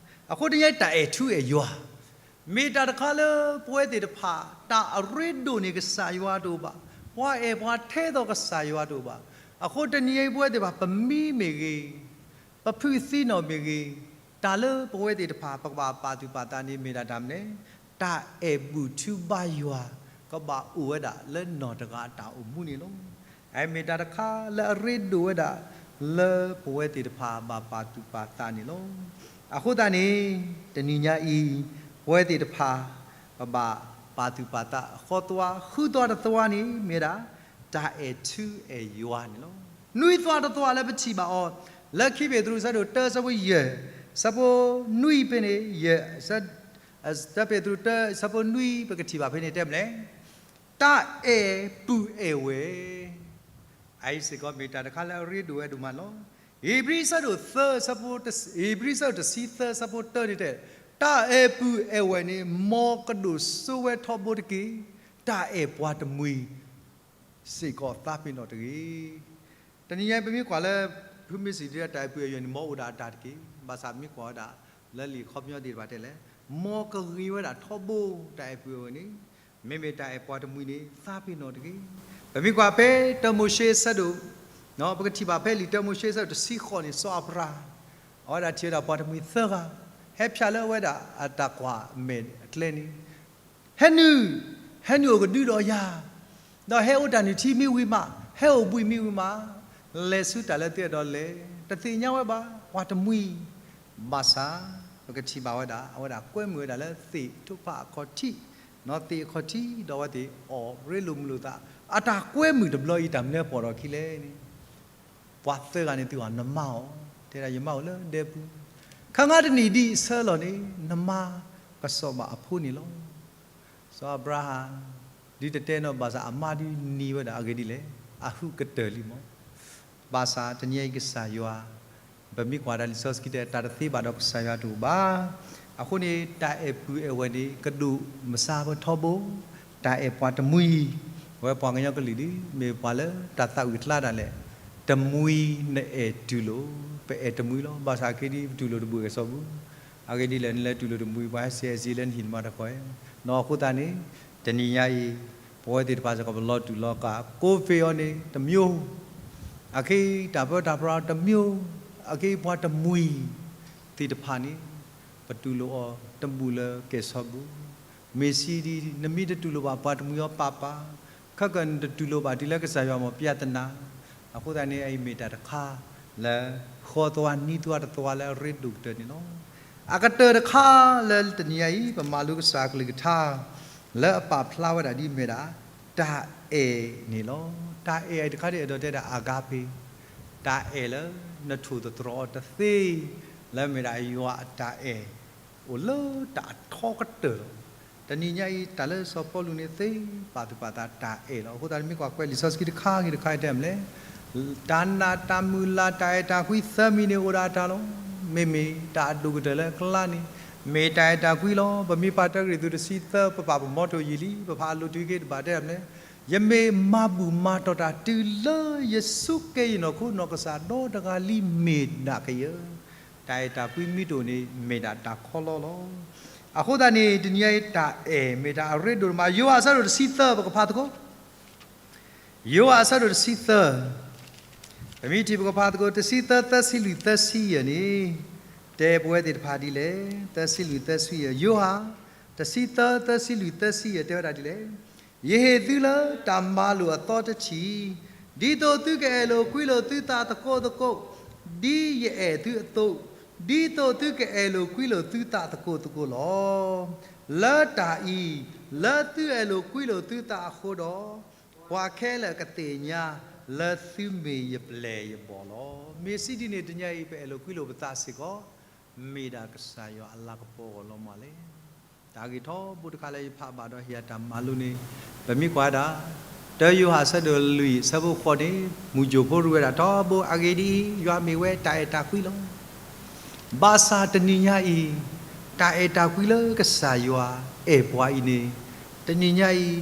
အဃိတနံၤညါအံၤ တၢ်အဲၣ်ထူအဲၣ်ယွၤ မ့ၢ်တၢ်တခါလၢပဝဲသ့ၣ်တဖၣ် တၢ်အရ့ဒိၣ်န့ၣ် ကစၢ်ယွၤတအိၣ်ဘၣ်, ပှၤအဲၣ်ပှၤထဲသိးကစၢ်ယွၤတအိၣ်ဘၣ်. အဃိတနံၤညါအံၤ ပဝဲသ့ၣ်တဖၣ် ပမံမ့ၢ်ဂ့ၤ, ပဖုသံနီၣ်မ့ၢ်ဂ့ၤ, တၢ်လၢပဝဲသ့ၣ်တဖၣ် ပကဘၣ်ပာ်သူၣ်ပာ်သးန့ၣ် မ့ၢ်ဒၣ်တၢ်မနုၤလဲၣ်, တၢ်အဲၣ်ဘူၣ်ထူဘါယွၤ ကဘၣ်အိၣ်ဝဲဒၣ်လၢနီၢ်တဂၤအတၢ်အိၣ်မူန့ၣ်လီၤ. အမ့ၢ်တၢ်တခါလၢအရ့ဒိၣ်ဝဲဒၣ် လၢပဝဲသ့ၣ်တဖၣ်ဘၣ်ပာ်သူၣ်ပာ်သးန့ၣ်လီၤ. အဃိသတးန့ၣ် တနံၤညါအံၤ ပဝဲသ့ၣ်တဖၣ် ပဘၣ်ပာ်သူၣ်ပာ်သး ဃိးသွါ ဃုသွါတသွါန့ၣ် မ့ၢ်ဝဲဒၣ် တၢ်အဲၣ်ထူအဲၣ်ယွၤန့ၣ်လီၤ. နွံသွါတသွါလၢပထံၣ်ဘၣ်အီၤ လၢခံပ့းတရူး အဆၢဒိၣ်တၢ အဆၢဖိယဲၢ်, အဆၢဖိနွံဖဲန့ၣ် ယဲၢ်, တၢ ပ့းတရူးတၢ အဆၢဖိနွံ ပကထံၣ်ဘၣ်ဖဲန့ၣ် တဲမနုၤလဲၣ်, တၢ်အဲၣ်ပုၢ်အဲၣ်ဝဲၢ်. အအံၤစ့ၢ်ကီးမ့ၢ်တၢ်တခါလၢအရ့ဒိၣ်ဝဲဒိၣ်မးလီၤ. ဧ့ၤဘြံၤအဆၢဒိၣ်သၢ အဆၢဖိ, ဧ့ၤဘြံၤအဆၢဒိၣ်တဆံသၢ အဆၢဖိတၢန့ၣ်တဲ, တၢ်အဲၣ်ပုၢ်အဲၣ်ဝဲၢ်န့ၣ် မ်ကဒိၣ်စိဝဲထီဘိတက့ၢ်. တၢ်အဲၣ်ပှၤတမှံၤစ့ၢ်ကီးသးပ့ၤနီၣ်တဂ့ၤ. တနံၤညါပမ့ၢ်ကွၢ်လၢ ဖုမ့ၢ်စံးဒ်တၢ်အဲၣ်ပုၢ်အဲၣ်ဝဲၢ်န့ၣ် မ်အိၣ်ဒၣ်အတၢ်တက့ၢ်. ဘၣ်ဆၣ်ပမ့ၢ်ကွၢ်ဝဲဒၣ် လၢလံာ်အခီပညီသ့ၣ်တဖၣ်တဲလဲၣ်, မ်ကဂ့ၤဝဲဒၣ်ထီဘိ တၢ်အဲၣ်ပုၢ်အဲၣ်ဝဲၢ်န့ၣ် မ့မ့ၢ်တၢ်အဲၣ်ပှၤတမှံၤန့ၣ် သးပ့ၤနီၣ်တဂ့ၤ. ပမ့ၢ်ကွၢ်ဖဲ တၢမိၤၡ့အဆၢဒိၣ်, ပကထံၣ်ဘၣ်ဖဲလံာ်တၢမိၤၡ့အဆၢဒိၣ်တဆံဃိးန့ၣ် စီၤအၤဘြၤဟၣ် အဝဲဒၣ်ထံၣ်ဝဲဒၣ်ပှၤတမှံၤသၢဂၤ ဟဲဖၠးလၢအဝဲဒၣ်အတၢ်ကွၢ်မဲာ်အကျဲန့ၣ်, ဟဲနုာ်, ဟဲနုာ်အိၣ်ကဒုဒီးယၤ, ဒီးဟဲအိၣ်တၢ်နုၢ်ထံမ့ၢ်ဝံၤမး, ဟဲအိၣ်ဘှံးမ့ၢ်ဝံၤမး, လဲၤဆူတၢ်လၢသုအဲၣ်ဒိးလဲၤ, တသ့ၣ်ညါဝဲဘၣ် ပှၤတမှံၤ ဘၣ်ဆၣ် ပကထံၣ်ဘၣ်ဝဲဒၣ် အဝဲဒၣ်ကွဲမုာ်ဝဲဒၣ်လၢသ့ၣ်ထိၣ်ဖးအခီၣ်ထံး, နီၢ်သ့ၣ်အခီၣ်ထံး ဒီးအဝဲသ့ၣ်အီၣ်ရ့လိာ်မုာ်လိာ်သး, အတၢ်ကွဲမုာ်တဘျီအံၤ တၢ်မနုၤလဲၣ် ပိာ်ထီၣ်ခံလဲၣ်န့ၣ်, ပှၤသၢဂၤန့ၣ်သုအီၤ နမါအီၤ, တဲဒၣ်ယမါအိၣ်လၢဒဲပူၤ, ခါငါတနံၣ်ဒံးအဆၢလီၤန့ၣ် နမါကစီၣ်ဘၣ်အဖိန့ၣ်လီၤ. စီၤအၤဘြၤဟၣ် ဒ်တတဲနီၣ်ဘၣ်ဆၣ် အမါဒ်နံၤဝဲဒၣ်အဂ့ၢ်ဒ်လဲၣ်, အဟုကတၢၢ်လံမး, ဘၣ်ဆၣ်တနံၤအံၤကစၢ်ယွၤ ပမ့ၢ်ကွၢ်ဒၣ်လံာ်စီဆှံတဲ တၢ်တသ့ဘၣ်ဒီးကစၢ်ယွၤတအိၣ်ဘၣ်. အဃိန့ၣ် တၢ်အဲၣ်ပုၢ်အဲၣ်ဝဲၢ်န့ၣ် ကဒိၣ်မဆါပထီဘိ, တၢ်အဲၣ်ပှၤတမှံၤ, အဝဲပှၤကညီကလုာ်ဒ် မ့ၢ်ပှၤလၢတၢ်သးဝံၣ်အကျါဒၣ်လဲာ်, တမှံၤနအဲၣ်တူၢ်လိာ်, ပအဲၣ်တမှံၤလီၤ. ဘၣ်ဆၣ်ခဲဒ်ပတူၢ်လိာ်တဘှံးကဲၣ်ဆီဘူး, အဂ့ၢ်ဒ်လဲၣ် နလဲၤတူၢ်လိာ်တမှံၤ ပှၤဟဲစဲးစဲးလၢနဟံၣ်မၤတခီ, နီၢ်အဃိသတးန့ၣ်, တနံၤညါအံၤ, ပဝဲသ့ၣ်တဖၣ်စ့ၢ်ကီး ပလီၤတူာ်လီၤကာ် ကိးဖ့အီၤန့ၣ် တမျိုး, အခဲအံၤတၢ်ပၢတၢ်ပြးတမျိုး, အခဲအံၤပှၤတမှံၤသ့ၣ်တဖၣ်န့ၣ်, ပတူၢ်လိာ်အီၤတဘူၣ်လၢကဲၣ်ဆီဘူး, မ့ၢ်စံးဒ် နမ့ၢ်တတူၢ်လိာ်ဘၣ်ပှၤတမှံၤအီၤပာ်ပာ်, ခဲကနတတူၢ်လိာ်ဘၣ်တုၤလၢကစၢ်ယွၤမ့ၢ်ပျၢ်တနၤ, အဃိသတးန့ၣ် အအံၤမ့ၢ်တၢ်တခါလၢ ဃီသွါနံသွါတသွါလၢအရ့ဒိၣ်ကတၢၢ်န့ၣ်လီၤ. အကတၢၢ်တခါလၢတနံၤညါအံၤ ပမၤလိကစၢ်အကလုၢ်ကထါ လၢအပာ်ဖျါဝဲဒၣ်ဒ်မ့ၢ်ဒၣ် တၢ်အဲၣ်န့ၣ်လီၤ. တၢ်အဲၣ်အံၤတခါဒ်အဲၣ်ဒိးတဲဒၣ် agape, တၢ်အဲၣ်လၢနထိၣ်သတြီၤအီၤတသ့, လၢမ့ၢ်ဒၣ်ယွၤအတၢ်အဲၣ် အိၣ်လၢတၢ်အထီကတၢၢ်လီၤ. တနံၤညါအံၤ တၢ်လၢစီၤပီလူးန့ၣ်သ့ ပာ်သူၣ်ပာ်သးတၢ်အဲၣ်လီၤ. အဃိသတးန့ၣ်မ့ၢ်ကွၢ်ကွဲးလံာ်စီဆှံတခါဂ့ၤတခါအံၤတဲမ့ၢ်လဲၣ်, တၢ်နာ်တၢ်မုၢ်လၢ်တၢ်အဲၣ်တၢ်ကွံသၢမံၤန့ၣ်အိၣ်ဒၣ်တၢ်လီၤ. မ့မ့ၢ်တၢ်အဒိၣ်ကတၢၢ်လၢအကျါန့ၣ် မ့ၢ်တၢ်အဲၣ်တၢ်ကွံလီၤ. ပမ့ၢ်ပာ်တၢကရံၣ်သူးတဆံသၢ ပပာ်ပမီထိၣ်ယံာ်လံ ပဖးအလိၤတုၤက့ၤတဘၣ်တဲမ့ၢ်လဲၣ်, ယမ့ၢ်မၤဘူၣ်မၤတီၢ်တၢ်တုၤလၢယစူးကဲယနီၢ်ခိနီၢ်ကစၢ်ဒီတဂၤလံမ့ၢ်ဒၣ်ကယၢၤ တၢ်အဲၣ်တၢ်ကွံမ့ၢ်တအိၣ်န့ၣ် မ့ၢ်ဒၣ်တၢ်ခီလီလီၤ. အဃိသတးန့ၣ် တနံၤညါအံၤတၢ်အဲၣ်မ့ၢ်တၢ်အရ့ဒိၣ်တမး, ယိၤဟၣ်အဆၢဒိၣ်တဆံသၢ ပကဖးသကိး, ယိၤဟၣ်အဆၢဒိၣ်တဆံသၢ, ပမ့ၢ်ထံၣ်ပကဖးသကိး တဆံသၢ သၢဆံလွံၢ် သၢဆံယဲၢ်န့ၣ်, တဲပဝဲသ့ၣ်တဖၣ်ဒ်လဲၣ်, သၢဆံလွံၢ် သၢဆံယဲၢ်, ယိၤဟၣ် တဆံသၢ သၢဆံလွံၢ် သၢဆံယဲၢ် တဲဝဲဒၣ်ဒ်လဲၣ်, ယဟ့ၣ်သုလၢတၢ်မၤလိာ်အသီတထံၣ်, ဒ်သိးသုကအဲၣ်လိာ်ကွံလိာ်သုသးသကိးသကိး, ဒ်ယအဲၣ်သုအသိး, ဒ်သိးသုကအဲၣ်လိာ်ကွံလိာ်သုသးသကိးသကိးလီၤ. လၢတၢ်အံၤ, လၢသုအဲၣ်လိာ်ကွံလိာ်သုသးအဃိဒီး, ပှၤခဲလၢာ်ကသ့ၣ်ညါလၢသုမ့ၢ်ယပျဲၢ်ယဘီၣ်လီၤ. မ့ၢ်စံးဒ်န့ၣ် တနံၤညါအံၤ ပအဲၣ်လိာ်ကွံလိာ်ပသးစ့ၢ်ကီး, မ့ၢ်ဒၣ်ကစၢ်ယွၤအလၤကပီၤအဂီၢ်လီၤမးလဲၣ်. တၢ်ဂ့ၢ်ထီဘိတခါလၢယဖးဘၣ်ဒီးဟ့ၣ်ယၤတၢ်မၤလိန့ၣ်, ပမ့ၢ်ကွၢ်ဒၣ် တၢယိၤဟၣ်အဆၢဒိၣ်လွံၢ်အဆၢဖိဃိးန့ၣ်, မုၢ်ကိၣ်ဖိရူဝဲဒၣ်ထီဘိ အဂ့ၢ်ဒ်အံၤ, ယွၤမ့ၢ်ဝဲတၢ်အဲၣ်တၢ်ကွံလီၤ. ဘၣ်ဆၣ်တနံၤညါအံၤ, တၢ်အဲၣ်တၢ်ကွံလၢကစၢ်ယွၤအဲၣ်ပှၤအံၤန့ၣ်, တနံၤညါအံၤ,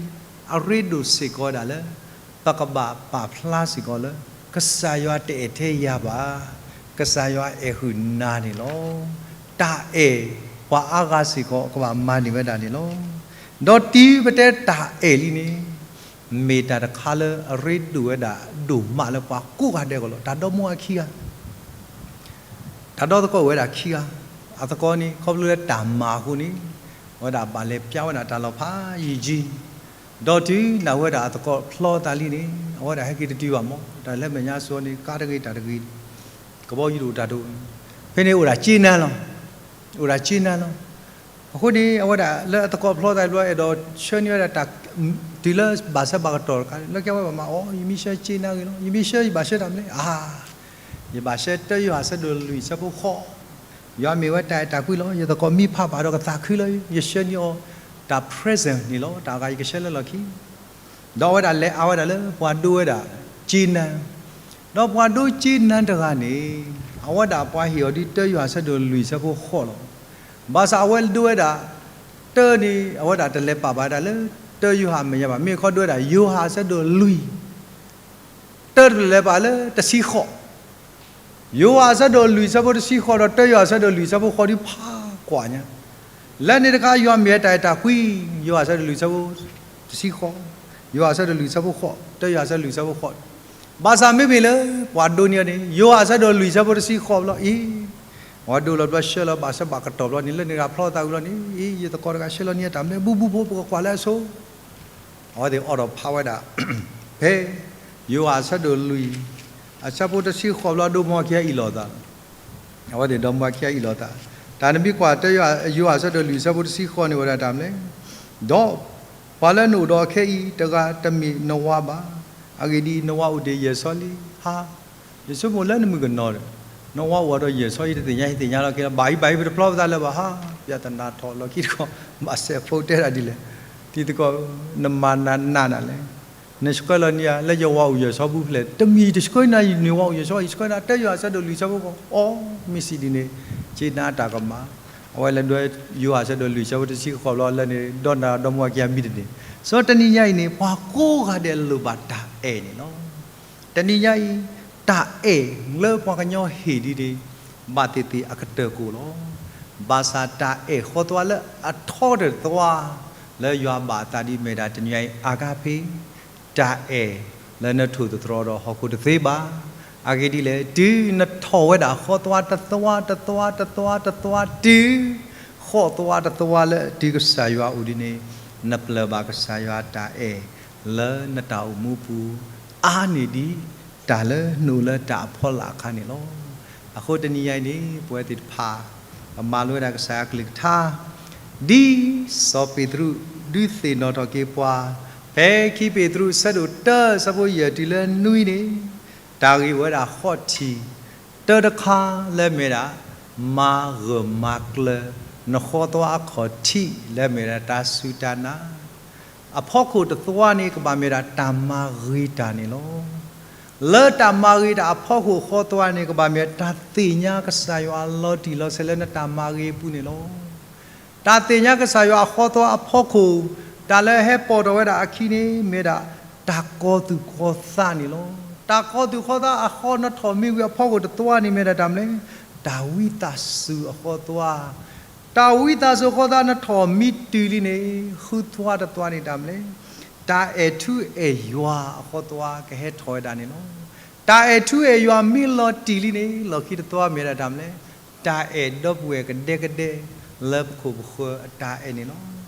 အရ့ဒိၣ်စ့ၢ်ကီးဝဲဒၣ်လၢ ပကဘၣ်ပာ်ဖျါစ့ၢ်ကီးလၢ ကစၢ်ယွၤတအဲၣ်ထဲယၤဘၣ်, ကစၢ်ယွၤအဲၣ်ဃုာ်နၤန့ၣ်လီၤ. တၢ်အဲၣ်ပှၤအါဂၤစ့ၢ်ကီး ကဘၣ်မၤန့ၢ်ဝဲဒၣ်န့ၣ်လီၤ. ဒီးတုၤပတဲတၢ်အဲၣ်လံန့ၣ်, မ့ၢ်တၢ်တခါလၢအရ့ဒိၣ်ဝဲဒၣ်ဒိၣ်မးလၢပှၤကိးဂၤဒဲးအဂီၢ်လီၤ. တၢ်ဒီမိၢ်ဝၤခံဂၤ တၢ်ဒီသကိးအိၣ်ဝဲဒၣ်ခံဂၤ, အသကိးန့ၣ် ခီဖျိလၢတၢ်မၤအဃိန့ၣ်, အဝဲဒၣ်ဘၣ်လဲၤပျါဝဲဒၣ်တၢ်လီၤဖးယံာ်ယံာ်, ဒီးတုၤနၢ်ဟူဝဲဒၣ်အသကိးဖျီသးလံန့ၣ်, အဝဲဒၣ်ဟဲက့ၤတတုၤဘၣ်မး, တၢ်လၢမဲာ်ညါစိၤန့ၣ် ကါတဂ့ၤတၢ်တဂ့ၤ, ကဘီယူၤတအိၣ်တၢ်တအိၣ်, ဖဲန့ၣ်အိၣ်ဒၣ်က့နါလီၤ, အိၣ်ဒၣ်က့နါလီၤ. အဃိန့ၣ် အဝဲဒၣ်လၢအသကိးဖျီသးဘျီ အဲၣ်ဒိးဆှၢန့ၢ်ဝဲဒၣ်တၢ် တုၤလၢဘၣ်ဆၢဘၣ်ကတီၢ်တခါန့ၣ် လၢခံအဝဲဘၣ်မၤအီၤ, ယမ့ၢ်ဆှၢက့နါဂ့ၤလီၤ, ယမ့ၢ်ဆှၢယဘၣ်ဆှၢတၢ်မနုၤလဲၣ်, အါ ယဘၣ်ဆှၢတၢယိၤဟၣ်အဆၢဒိၣ်လွံၢ်အဆၢဖိဃိး, ယွၤမ့ၢ်ဝဲတၢ်အဲၣ်တၢ်ကွံလီၤ. ယသကိးမံဖးဘၣ်ဒီးကသးခုလၢ ယဆှၢန့ၢ်အီၤတၢ် present န့ၣ်လီၤ. တၢ်ဂၤယကဆှၢလၢလီၢ်ခံ ဒီးအဝဲဒၣ်လဲၤအါဝဲဒၣ်လၢပှၤဒိဝဲဒၣ်က့နါ, ဒီးပှၤဒိက့နါတဂၤန့ၣ်, အဝဲဒၣ်ပှၤဟ့ၣ်အီၤဒ်တၢယိၤဟၣ်အဆၢဒိၣ်လွံၢ်အဆၢဖိဃိးလီၤ. ဘၣ်ဆၣ်အဝဲဒိဝဲဒၣ် တၢန့ၣ် အဝဲဒၣ်တလဲၤပာ်ဘၣ်ဝဲဒၣ်လၢ တၢယိၤဟၣ်အမဲာ်ညါဘၣ်. မ့ၢ်ခီဒိဝဲဒၣ် ယိၤဟၣ်အဆၢဒိၣ်လွံၢ် တၢတလဲၤပာ်လၢတဆံဃိး, ယိၤဟၣ်အဆၢဒိၣ်လွံၢ်အဆၢဖိတဆံဃိးဒီး တၢယိၤဟၣ်အဆၢဒိၣ်လွံၢ်အဆၢဖိဃိးဒ်ဖးကွၢ်ညါ, လၢန့ၣ်တခါ ယွၤမ့ၢ်ဝဲတၢ်အဲၣ်တၢ်ကွံ, ယိၤဟၣ်အဆၢဒိၣ်လွံၢ်အဆၢဖိတဆံဃိး, ယိၤဟၣ်အဆၢဒိၣ်လွံၢ်အဆၢဖိဃိး, တၢယိၤဟၣ်အဆၢဒိၣ်လွံၢ်အဆၢဖိဃိး, ဘၣ်ဆၣ်မ့မ့ၢ်လၢ ပှၤဒိန့ၢ်အီၤန့ၣ် ယိၤဟၣ်အဆၢဒိၣ်လွံၢ်အဆၢဖိတဆံဃိးဘျီအံၤ, ပှၤဒိလီၤဘျီဆှၢလီၤဘၣ်ဆၢဘၣ်ကတီၢ်ဘျီန့ၣ် လၢန့ၣ်တဂၤဖျီသးဝံၤလီၤန့ၣ်, အံၤ ယသကိးတဂၤဆှၢလီၤန့ၢ်တၢ်မနုၤလဲၣ် ဘူၣ်ဘူၣ်ဖိ ပကကွၢ်လၢအဆိ အဝဲသ့ၣ်အိးထီၣ်ဖးဝဲဒၣ် ဖဲ ယိၤဟၣ်အဆၢဒိၣ်လွံၢ် အဆၢဖိတဆံဃိးဘျီ ဒီမါဝၤခံဂၤအ့ၣ်လိာ်သးလီၤ. အဝဲသ့ၣ်ဒီမါဝၤခံဂၤအ့ၣ်လိာ်သး, တၢ်နမ့ၢ်ကွၢ်တၢ ယိၤဟၣ်အဆၢဒိၣ်လွံၢ်အဆၢဖိတဆံဃိးန့ၣ် အိၣ်ဝဲဒၣ်တၢ်မနုၤလဲၣ်, ဒီးပှၤလၢနအိၣ်ဒီးခဲအံၤတဂၤတမ့ၢ်နဝၤဘၣ်. အဂ့ၢ်ဒ်အံၤ, နဝၤအိၣ်တ့ၢ်ယဲၢ်ဆီလံ. ဟါ, ယဆိကမိၣ်လၢနမုၣ်ကနီၤဒီး နဝၤအိၣ်ဒီးယဲၢ်ဆီအံၤ တသ့ၣ်ညါဟ့ၣ်သ့ၣ်ညါလီၤက့ၤလီၤ. ဘၣ်အံၤဘၣ်အံၤ ပတဖျီပသးလၢၤဘၣ်ဟါ, ပျၢ်သနာ်ထီၣ်လီၢ်ခံတခီ, ဘၣ်စဲးဖိတဲဒၣ်ဒ်လဲၣ်, တံၤသကိးဧၢ, နမၤနးနးနးလဲၣ်. နဆှၢလီၤန့ၢ်ယၤလၢယဝၤအိၣ်ယၢၤဆီဖိဖျဲး, တမံၤတဆှၢနၤယန့ၢ်ဝၤအိၣ်ယၢၤဆီ, ယဆှၢနၤတၢယိၤဟၣ်ဆၢဒိၣ်လွံၢ်ဆၢဖိဃိ, အိ မ့ၢ်စံးဒ်န့ၣ်, က့နၤတၢ်ကမၣ်, အဝဲလဲၤဒွးယိၤဟၣ်ဆၢဒိၣ်လွံၢ်ဆၢဖိတဆံဃိးဘျီလၢန့ၣ် ဒီးနၤဒီမါဝၤခံဂၤမံတန့ၢ်, စီၤတနံၤညါအံၤန့ၣ် ပှၤကိးဂၤဒဲးလိၣ်ဘၣ်တၢ်အဲၣ်န့ၣ်လီၤ. တနံၤညါအံၤ, တၢ်အဲၣ်လၢပှၤကညီဟ့ၣ်ဒ်န့ၣ်, ဘၣ်သ့ၣ်သ့ၣ်အကတၢၢ်ကိၣ်လီၤ. ဘၣ်ဆၣ်တၢ်အဲၣ်ဃီသွါလၢအထီတၢၢ်တသွါ, လၢယွၤဘၣ်အသးဒ်မ့ၢ်ဒၣ်တနံၤညါအံၤ အၤကၤဖ့, တၢ်အဲၣ်လၢနထိၣ်သတြီၤဒီးဟီၣ်ခိၣ်တသ့ဘၣ်. အဂ့ၢ်ဒ်လဲၣ်, တုၤနထီၣ်ဝဲဒၣ်ဃီသွါတသွါတသွါတသွါတသွါတုၤ ဃီသွါတသွါလၢတုၤကစၢ်ယွၤအိၣ်ဒ်န့ၣ်, နပျၢ်ဘၣ်ကစၢ်ယွၤတၢ်အဲၣ်လၢနတၢ်အိၣ်မူပူၤ, အါန့ၢ်ဒ် တၢ်လၢနအိၣ်လၢတၢ်အဖီလာ်အခါန့ၣ်လီၤ. အဃိတနံၤညါအံၤန့ၣ် ပဝဲသ့ၣ်တဖၣ် ပမၤလိဝဲဒၣ်ကစၢ်ယွၤကလုၢ်ကထါ, ဒ်စီၤပ့းတရူးဒုးသ့ၣ်နီၣ်ထီၣ်က့ၤပှၤ, ဖဲခံပ့းတရူးဆၢဒိၣ်တၢဆၢဖိယဲၢ်တုၤလၢနွံန့ၣ်, တၢ်ဂ့ၢ်ဝဲဒၣ်ဃီထံၣ် တၢတခါလၢမ့ၢ်ဒၣ် မၤဂၢၢ်မၤကျၢၤ နဃီသွါအခီၣ်ထံးလၢမ့ၢ်ဒၣ်တၢ်စူၢ်တၢ်နာ် အဖီခိၣ်တသွါန့ၣ် ကဘၣ်မ့ၢ်ဒၣ်တၢ်မၤဂ့ၤတၢ်န့ၣ်လီၤ. လၢတၢ်မၤဂ့ၤတၢ်အဖီခိၣ်ဃီသွါန့ၣ် ကဘၣ်မ့ၢ်တၢ်သ့ၣ်ညါကစၢ်ယွၤအလီၤတံၢ်လီၤဆဲးလၢနတၢ်မၤဂ့ၤအပူၤန့ၣ်လီၤ. တၢ်သ့ၣ်ညါကစၢ်ယွၤအဃီသွါအဖီခိၣ်, တၢ်လၢဟဲပိာ်ထီၣ်ဝဲဒၣ်အခံန့ၣ် မ့ၢ်ဒၣ်တၢ်ကီၤသူၣ်ကီၤသးန့ၣ်လီၤ. တၢ်ကီၤသူၣ်ကီၤသးအဃီနထီၣ်မ့ၢ်ဝံၤအဖီခိၣ်တသွါန့ၣ် မ့ၢ်ဒၣ်တၢ်မနုၤလဲၣ်, တၢ်ဝံသးစူၤအဃီသွါ, တၢ်ဝံသးစူၤအဃီသွါနထီၣ်မ့ၢ်တုၤလံန့ၣ် ဃုသွါတသွါန့ၣ်တၢ်မနုၤလဲၣ်, တၢ်အဲၣ်ထူအဲၣ်ယွၤအဃီသွါကဟဲထီၣ်ဝဲဒၣ်န့ၣ်လီၤ. တၢ်အဲၣ်ထူအဲၣ်ယွၤမ့ၢ်လီၤတံၢ်လံန့ၣ် လီၢ်ခံတသွါမ့ၢ်ဒၣ်တၢ်မနုၤလဲၣ်, တၢ်အဲၣ်ဒီပုၢ်ဝဲၢ်ကဒဲကဒဲ လၢပခိၣ်ပဃၢၤအတၢ်အဲၣ်န့ၣ်လီၤ.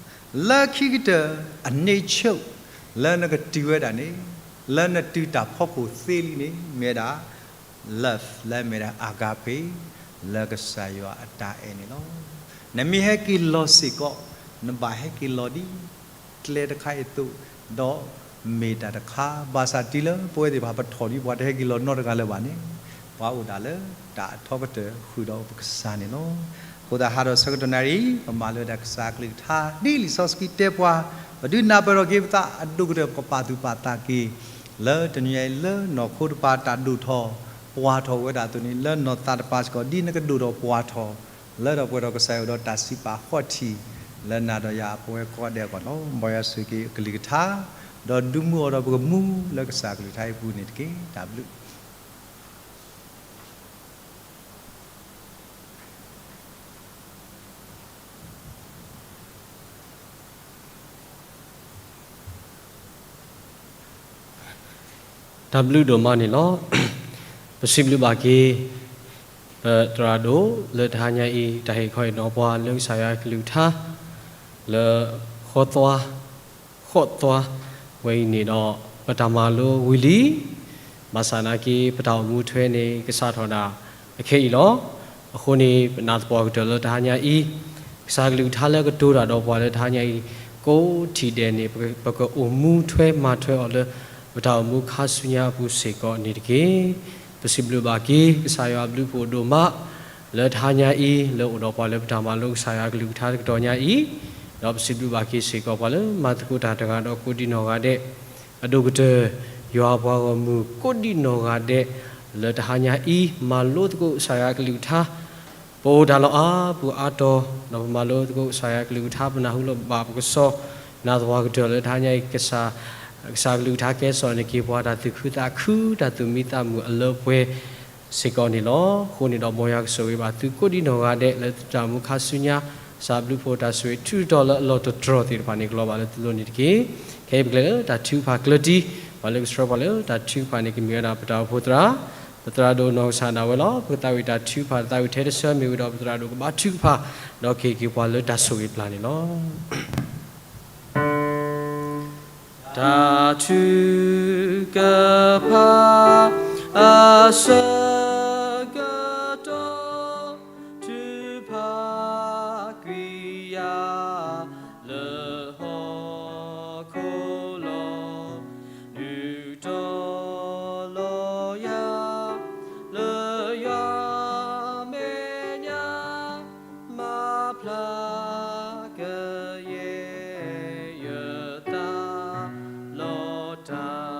လၢခံကတၢၢ်အန့ဆၢၣ် လၢနကတုၤဝဲဒၣ်န့ၣ်, လၢနတုၤတၢ်ဖီခိၣ်သ့လံန့ၣ် မ့ၢ်ဒၣ် love လၢမ့ၢ်ဒၣ် agape လၢကစၢ်ယွၤအတၢ်အဲၣ်န့ၣ်လီၤ. နမ့ၢ်ဟဲက့ၤလီၤစ့ၢ်ကီး နဘၣ်ဟဲက့ၤလီၤဒ်ကျဲတခါအသိး, ဒီးမ့ၢ်တၢ်တခါ ဘၣ်ဆၣ်တုၤလၢပဝဲသ့ၣ်တဖၣ်ပထီၣ်ဒ်ပှၤတဟဲက့ၤလီၤနီတဂၤလၢၤဘၣ်န့ၣ်, ပှၤအိၣ်ဒၣ်လၢတၢ်အထီကတၢၢ်ဃုာ်ဒီးပကစၢ်န့ၣ်လီၤ. အဃိသတးဟးဒီးဆၢကတီၢ်နၣ်ရံၣ် ပမၤလိဝဲဒၣ်ကစၢ်အကလုၢ်ကထါ ဒ်လံာ်စီဆှံတဲပှၤ, ပဒုးနၢ်ပၢၢ်ထီၣ်က့ၤပသးအဒိၣ်ကတၢၢ် ပကပာ်သူၣ်ပာ်သးက့ၤ လၢတနံၤအံၤလၢနီၢ်ခိတပၤတၢ်ဒိၣ်ထီၣ်ပှၢ်ထီၣ်ဝဲဒၣ်အသိးန့ၣ် လၢနီၢ်သးတပၤစ့ၢ်ကီး ဒ်နကဒိၣ်ထီၣ်ပှၢ်ထီၣ် လၢဒီးပှဲၤဒီးကစၢ်ယွၤဒီးတၢ်စံးပာ်ဃီထံၣ် လၢနၤဒီးယၤပဝဲကိးဂၤဒဲးအဂီၢ်န့ၣ်လီၤ. မ်ယွၤဆိၣ်ဂ့ၤက့ၤအကလုၢ်ကထါ ဒီးဒုးမူအီၤဒီးပကမူလၢကစၢ်အကလုၢ်ကထါအံၤအပူၤန့ၣ်တက့ၢ်. တၢ်ဘျုး တၢ်ဘျုးဒိၣ်မးန့ၣ်လီၤ. ပစံးဘျုးဘၣ်က့ၤ ပသရၣ်ဒိၣ်လၢတဟါညါအံၤ တၢ်ဟ့ၣ်ခီဟ့ၣ်နီၤပှၤလၢကစၢ်ယွၤကလုၢ်ကထါ လၢဃီသွါ ဃီသွါဝဲအံၤန့ၣ်ဒီး ပတၢ်မၤလိဝံၤလံ ဘၣ်ဆၣ်နာ်က့ ပတၢ်အိၣ်မူထွဲန့ၣ် ကစးထီၣ်ဒၣ်အခဲအံၤလီၤ. အဃိန့ၣ် ပနာ်သပှၢ်ကတၢၢ်လၢတဟါညါအံၤ ကစၢ်ကလုၢ်ကထါလၢကတိၤတၢ်ဒီးပှၤလၢတဟါညါအံၤ ကိးထံၣ်ဒဲးန့ၣ် ပကအိၣ်မူထွဲမၤထွဲအီၤလၢ ပတၢ်အိၣ်မူခါဆူညါအပူၤစ့ၢ်ကီးန့ၣ်တက့ၢ်. ပစံးဘျုးဘၣ်က့ၤ ကစၢ်ယွၤအဘျုးဖှိၣ်ဒိၣ်မး လၢတဟါညါအံၤ လၢအိၣ်ဒီးပှၤလၢပတၢ်မၤလိကစၢ်ယွၤကလုၢ်ကထါတကတီၢ်ညါအံၤ, ဒီးပစံးဘျုးဘၣ်က့ၤစ့ၢ်ကီးပှၤလၢမၤသကိးတၢ်တဂၤဒီးကိးဒံနီၢ်ဂၤဒဲး အဒိၣ်ကတၢၢ် ယွၤပှၤဂီၢ်မုၢ်ကိးဒံနီၢ်ဂၤဒဲး လၢတဟါညါအံၤ မၤလိသကိးကစၢ်ယွၤကလုၢ်ကထါ ပအိၣ်တၢ်လီၢ်အါပူၤအါတီၤ ဒီးပမၤလိသကိးကစၢ်ယွၤကလုၢ်ကထါ ပနၢ်ဟူလီၤဘၣ်ပကစီၣ် နာ်သပှၢ်ကတၢၢ်လၢတဟါညါအံၤ ကစၢ် ကစၢ်ကလုၢ်ကထါကဲစိာ်န့ၢ်က့ၤပှၤတၢ်သူၣ်ခုသးခု တၢ်သူၣ်မံသးမုာ်အလၢပှဲၤစ့ၢ်ကီးန့ၣ်လီၤ. အဃိန့ၣ်ဒီး မ်ယွၤကဆိၣ်ဂ့ၤဘၣ်သုကိးဒံနီၢ်ဂၤဒဲး လၢသုတၢ်အိၣ်မူခါဆူညါ ကစၢ်အဘျုးဖှိၣ်တၢ်ဆိၣ်ဂ့ၤထုးထီၣ်လၢအလီၢ်တတြီၢ်သ့ၣ်တဖၣ်န့ၣ် ကလီၤဘၣ်လၢသုလိၤန့ၣ်တက့ၢ်. ခဲအံၤပကလဲၤလၢတၢ်ထုကဖၣ်ကျၢၢ်တံၢ် ပှၤလၢကဆှၢပှၤလၢတၢ်ထုကဖၣ်န့ၣ် ကမ့ၢ်ဝဲဒၣ်ပတၢ်အိၣ်ဖှိၣ်သရၣ် ပသရၣ်ဒိၣ်နီၢ်ကစၢ်ဒၣ်ဝဲလီၤ. ပကသးဝံၣ်တၢ်ထုကဖၣ် သးဝံၣ်ထဲတဆၢမ့ၢ်ဝံၤဒီး ပသရၣ်ဒိၣ်ကဘါထုကဖၣ် ဒီးကဟ့ၣ်က့ၤပှၤလၢတၢ်ဆိၣ်ဂ့ၤပျၢ်န့ၣ်လီၤ. တၢ်ထုကဖၣ်အဆၢကတီၢ် ထုကဖၣ်ကွံာ်ယၤလၢဟီၣ်ခိၣ်လီၤ. ဒုးတီၤလီၤယၤ လၢယွၤမဲာ်ညါ မၤဖျါကယဲၢ်ယသးလီၤတၢ်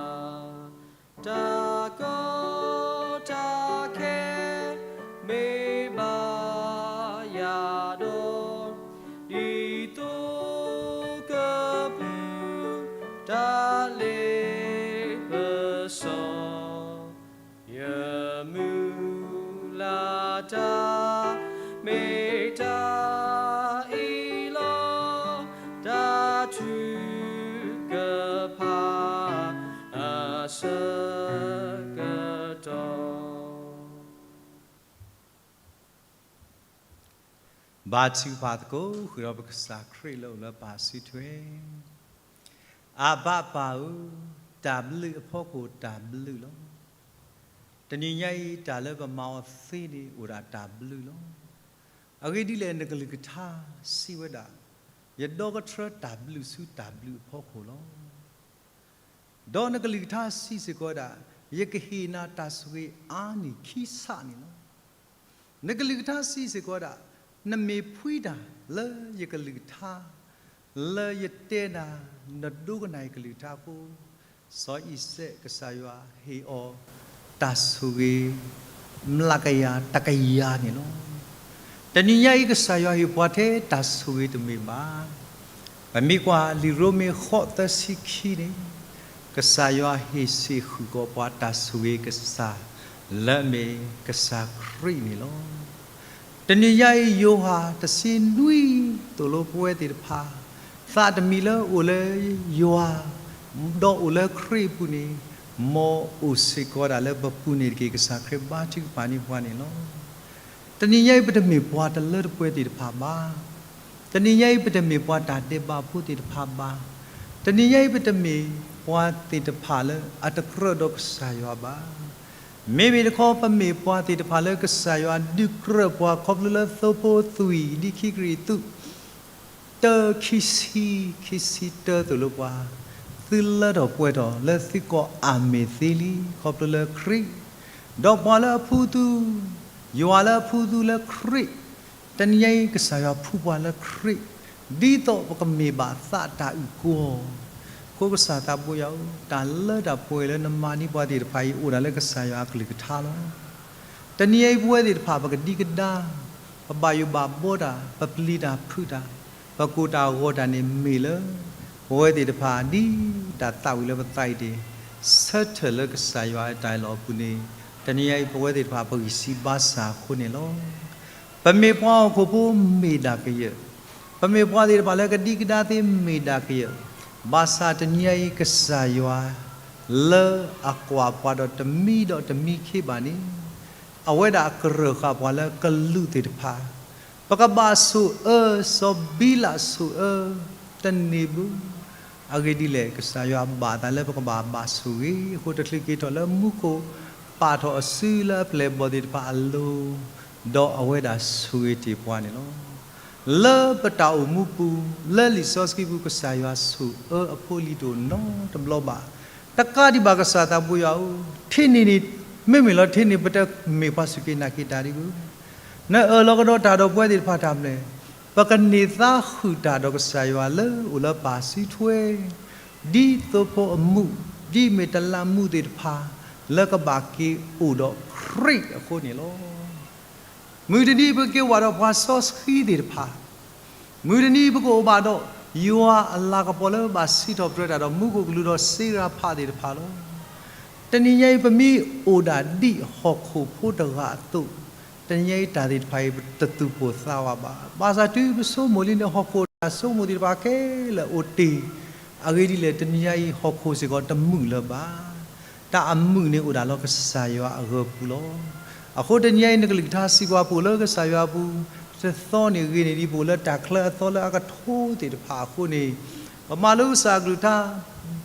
ဘါထုကဖၣ်သကိး ဃုာ်ဒီးပကစၢ်ခရံာ်လၢအိၣ်လၢပၢ်စုထွဲ, အဘၣ်ပၢ်ဧၢ, တၢ်ဘျုးအဖီခိၣ်တၢ်ဘျုးလီၤ. တနံၤညါအံၤ တၢ်လၢပမၤအီၤသ့န့ၣ် အိၣ်ဒၣ်တၢ်ဘျုးလီၤ. အဂ့ၢ်ဒ်လဲၣ် နကလုၢ်ကထါစံးဝဲဒၣ်, ယဒီကထြၢတၢ်ဘျုးဆူတၢ်ဘျုးအဖီခိၣ်လီၤ. ဒီးနကလုၢ်ကထါစံးစ့ၢ်ကီးဝဲဒၣ်, ယကဟ့ၣ်နၤတၢ်ဆိၣ်ဂ့ၤအါန့ၢ်ခံဆးန့ၣ်လီၤ. နကလုၢ်ကထါစံးစ့ၢ်ကီးဝဲဒၣ်, နမ့ၢ်ဖှံတၢ်လၢယကလုၢ်ကထါ, လၢယတဲနၤ, နဒိကနၣ်ယကလုၢ်ကထါအဃိ, စီၤအံၤစဲးကစၢ်ယွၤဟ့ၣ်အီၤ တၢ်ဆိၣ်ဂ့ၤ မျးကယၤတကယၤန့ၣ်လီၤ. တနံၤညါအံၤ ကစၢ်ယွၤဟ့ၣ်ပှၤထဲတၢ်ဆိၣ်ဂ့ၤတမ့ၢ်ဘၣ်. ပမ့ၢ်ကွၢ်လံာ်ရိမ့ၤဃိးသၢဆံခံန့ၣ်, ကစၢ်ယွၤဟ့ၣ်ဆံးဃုာ်ကီးပှၤတၢ်ဆိၣ်ဂ့ၤကစၢ်လၢအမ့ၢ်ကစၢ်ခရံာ်န့ၣ်လီၤ. တနံၤညါအံၤ ယိၤဟၣ်တဆံနွံသိၣ်လိပဝဲသ့ၣ်တဖၣ်, သးတမံၤလၢအိၣ်လၢယွၤ, ဒီးအိၣ်လၢခရံာ်အပူၤန့ၣ်, မ်အိၣ်စ့ၢ်ကီးဒၣ်လၢပပူၤန့ၣ်တက့ၢ်. ကစၢ်ခရံာ်ဘါထုကဖၣ်န့ၢ်ပှၤန့ၣ်လီၤ. တနံၤညါအံၤ ပတမ့ၢ်ပှၤတလၢတပှဲၤသ့ၣ်တဖၣ်ဘၣ်. တနံၤညါအံၤ ပတမ့ၢ်ပှၤတၢ်ဒဲးဘးဖိသ့ၣ်တဖၣ်ဘၣ်. တနံၤညါအံၤ ပတမ့ၢ်ပှၤသ့ၣ်တဖၣ်လၢအတကြၢးဒီးကစၢ်ယွၤဘၣ်. မ့မ့ၢ်တခီ ပမ့ၢ်ပှၤသ့ၣ်တဖၣ်လၢကစၢ်ယွၤဒုးကြၢးပှၤခီဖျိလၢသိဖိသွံၣ် ဒ်ခံကရံၣ်သူး တၢ ခံဆံ ခံဆံတၢသိၣ်လိပှၤ, သုလၢထီၣ်ပှဲၤထီၣ်လၢသုကိးအမ့ၢ်သ့လံ ခီဖျိလၢခရံာ်, ဒီးပှၤလၢအဖှူသူ, ယွၤလၢအဖှူသူလၢခရံာ်, တနံၤညါအံၤ ကစၢ်ယွၤဖှူပှၤလၢခရံာ်, ဒ်သိးပကမ့ၢ်ဘၣ်သးတၢ်အုၣ်ကီၤ အဃိကစၢ်သးဘိယွၤဧၢ, တၢ်လၢတၢ်ပှဲၤလၢနမၤန့ၢ်ပှၤသ့ၣ်တဖၣ်အံၤ အိၣ်ဒၣ်လၢကစၢ်ယွၤအကလုၢ်ကထါလီၤ. တနံၤညါအံၤ ပဝဲသ့ၣ်တဖၣ် ပကဒံကဒါ, ပဘၣ်ယိၣ်ဘၣ်ဘှီတၢ်, ပပျံၤတၢ်ဖုးတၢ်, ပကိၢ်တၢ်ဂီၤတၢ်န့ၣ်မ့ၢ်လၢ ပဝဲသ့ၣ်တဖၣ်ဒ်တၢ်သးဝံၣ်လၢပသးအံၤတ့ၢ်, ဆၢထၢၣ်လၢကစၢ်ယွၤအတၢ်အၢၣ်လီၤအပူၤန့ၣ်, တနံၤညါအံၤ ပဝဲသ့ၣ်တဖၣ် ပဂံၢ်စၢ်ဘါစၢ်အဃိန့ၣ်လီၤ. ပမ့ၢ်ပှၤဟီၣ်ခိၣ်ဖိမ့ၢ်ဒၣ်ကယၢၢ်, ပမ့ၢ်ပှၤသ့ၣ်တဖၣ်လၢကဒံကဒါသ့မ့ၢ်ဒၣ်ကယၢၢ်, ဘၣ်ဆၣ်တနံၤညါအံၤ ကစၢ်ယွၤ လၢအကွၢ်ပှၤဒီးတမံဒီးတမံခ့ဘၣ်န့ၣ်, အဝဲဒၣ်အကရၢၢ်ဃာ်ပှၤလၢကလူးသ့ၣ်တဖၣ်, ပကဘၣ်ဆိၣ်အၢ စီၤဘံလးဆိၣ်အၢ တန့ၢ်ဘၣ်. အဂ့ၢ်ဒ်လဲၣ် ကစၢ်ယွၤဘၣ်သးလၢပကဘၣ်ဘၣ်ဆိၣ်ဂ့ၤအဃိ တချုးက့ၤထီၣ်လၢမူခိၣ် ပာ်ထီၣ်အစုလၢအပျဲၢ်အဘီၣ်သ့ၣ်တဖၣ်အလိၤ, ဒီးအဝဲဒၣ်ဆိၣ်ဂ့ၤတ့ၢ်ပှၤန့ၣ်လီၤ. လၢပတၢ်အိၣ်မူပူၤ လၢလံာ်စီဆှံပူၤ ကစၢ်ယွၤဆိၣ်အၢအဖိလံၤတအိၣ်နီတဘျီဘၣ်. တကးဒံးဘၣ် ကစၢ်သးဘိယွၤဧၢ, ထဲန့ၣ်န့ၣ် မ့မ့ၢ်လီၤ ထဲန့ၣ် ပတမ့ၢ်ပှၤစူၢ်က့ၤနာ်က့ၤတၢ်ဒံးဘၣ်. နအၢၣ်လီၤကဒီးတၢ်ဒီးပဝဲသ့ၣ်တဖၣ်တၢ်မနုၤလဲၣ်. ပကန့ၢ်သါဃုာ်တၢ်ဒီးကစၢ်ယွၤလၢအိၣ်လၢပၢ်စုထွဲ, ဒ်သိဖိအမုၢ်, ဒ်မ့ၢ်တလးမူးသ့ၣ်တဖၣ် လၢကဘၣ်က့ၤအိၣ်ဒီးခရံာ်အဃိန့ၣ်လီၤ. မုၢ်တနံၤ ပကက့ၤအိၣ်ဘၣ်ဒီးပှၤစီဆှံသ့ၣ်တဖၣ်, မုၢ်တနံၤ ပကအိၣ်ဘၣ်ဒီး ယွၤအလၤကပီၤလၢဘၣ်စံးထီၣ်ပတြၢၤတၢ်ဒီးမူခိၣ်ကလူးဒီးစ့ရၤဖးသ့ၣ်တဖၣ်လီၤ. တနံၤညါအံၤ ပမ့ၢ်အိၣ်ဒၣ်ဒ်ဟီၣ်ခိၣ်ဖိတဂၤအသိး, တနံၤညါအံၤ တၢ်သ့ၣ်တဖၣ်အံၤပတသူၣ်ပိၢ်သးဝးဘၣ်. ဘၣ်ဆၣ်တုၤပဆိကမိၣ်လံန့ၣ် ဟီၣ်ခိၣ်တၢ်ဆိကမိၣ်သ့ၣ်တဖၣ်ခဲလၢာ်အိၣ်တ့ၢ်, အဂ့ၢ်ဒ်လဲၣ် တနံၤညါအံၤ ဟီၣ်ခိၣ်စ့ၢ်ကီးတမုာ်လၢၤဘၣ်. တၢ်အမုာ်န့ၣ်အိၣ်ဒၣ်လၢကစၢ်ယွၤအဂၢၤပူၤလီၤ. အဃိတနံၤညါအံၤ နကလုၢ်ကထါစံးပှၤ ပအိၣ်လၢကစၢ်ယွၤအပူၤ, တသီန့ၣ်ဂ့ၤန့ၢ်ဒံး ပအိၣ်လၢတၢ်ချၢအသီလၢအကထိသ့ၣ်တဖၣ်အဃိန့ၣ်, ပမၤလိကစၢ်အကလုၢ်ကထါ,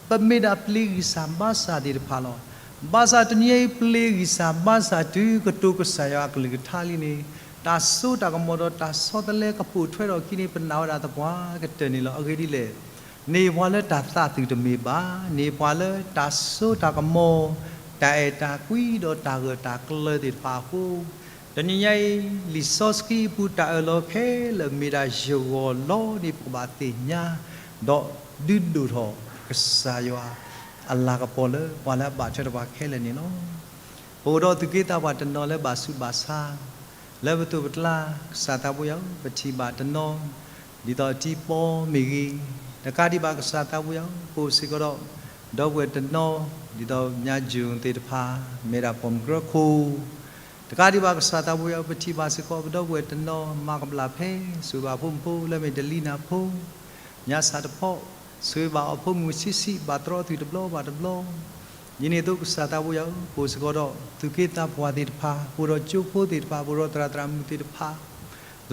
ပမ့ၢ်ဒၣ်ပျ့ၤဂံၢ်စၢ်ဘါစၢ်သ့ၣ်တဖၣ်လီၤ. ဘၣ်ဆၣ်တနံၤညါအံၤ ပျ့ၤဂံၢ်စၢ်ဘါစၢ်တုၤကတိၤကစၢ်ယွၤအကလုၢ်ကထါလံန့ၣ်, တၢ်စိတၢ်ကမီၤဒီးတၢ်ဆီတလဲကပိာ်ထွဲထီၣ်အခံန့ၣ် ပနာ်ဝဲဒၣ်သပှၢ်ကတၢၢ်န့ၣ်လီၤ. အဂ့ၢ်ဒ်လဲၣ် န့ၢ်ပှၤလၢတၢ်သးသုးတမ့ၢ်ဘၣ်, န့ၢ်ပှၤလၢတၢ်စိတၢ်ကမီၤ, တၢ်အဲၣ်တၢ်ကွံဒီးတၢ်ဂၢၢ်တၢ်ကျၢၤသ့ၣ်တဖၣ်အဃိ, တနံၤညါအံၤ လံာ်စီဆှံအပူၤတၢ်အၢၣ်လီၤခဲလၢာ်မ့ၢ်ဒၣ်ယဂီၢ်လီၤန့ၣ် ပကဘၣ်သ့ၣ်ညါ, ဒီးဒုးဒိၣ်ထီၣ်ကစၢ်ယွၤအလၤကပီၤလၢပှၤလၢအဘၣ်ထွဲဒီးပှၤခဲလၢာ်န့ၣ်လီၤ. ပအိၣ်ဒီးသူၣ်က့သးပှၢ်တနီၤလၢဘၣ်ဆူးဘၣ်ဆါ လၢပသိးပကျါ, ကစၢ်သးဘိယွၤဧၢ, ပထံၣ်ဘၣ်တနီၤ ဒ်သိးတံၤပီမ့ၢ်ဂ့ၤ, တကးဒံးဘၣ်ကစၢ်သးဘိယွၤဧၢ, ပအိၣ်စ့ၢ်ကီးဒီး ဒီပုၢ်ဝဲၢ်တနီၤ ဒ်သိးညါယုၢ်သ့ၣ်တဖၣ် မ့ၢ်ဒၣ်ပိာ်မုၣ်ကရၢခိၣ်, တကးဒံးဘၣ်ကစၢ်သးဘိယွၤဧၢ, ပထံၣ်ဘၣ်စ့ၢ်ကီးပဒီပုၢ်ဝဲၢ်တနီၤ မၤကဘျၣ်ဖဲ ဆိၣ်ဂ့ၤဘၣ်အဖိမုၣ်ဖိလၢမ့ၢ်တလံနၤဖိ ညါစးတဖီ, ဆိၣ်ဂ့ၤဘၣ်အီၤဖိမုၣ်ဆံးဆံး ဘၣ်တြီအသွံၣ်တဘျီဘၣ်တဘျီ, ဒ်န့ၣ်အသိးကစၢ်သးဘိယွၤဧၢ, ပအိၣ်စ့ၢ်ကီးဒီးသူၣ်က့သးပှၢ်သ့ၣ်တဖၣ်, ပအိၣ်ဒီးကၠိဖိသ့ၣ်တဖၣ်, ပအိၣ်ဒီးသရၣ်သရၣ်မုၣ်သ့ၣ်တဖၣ်,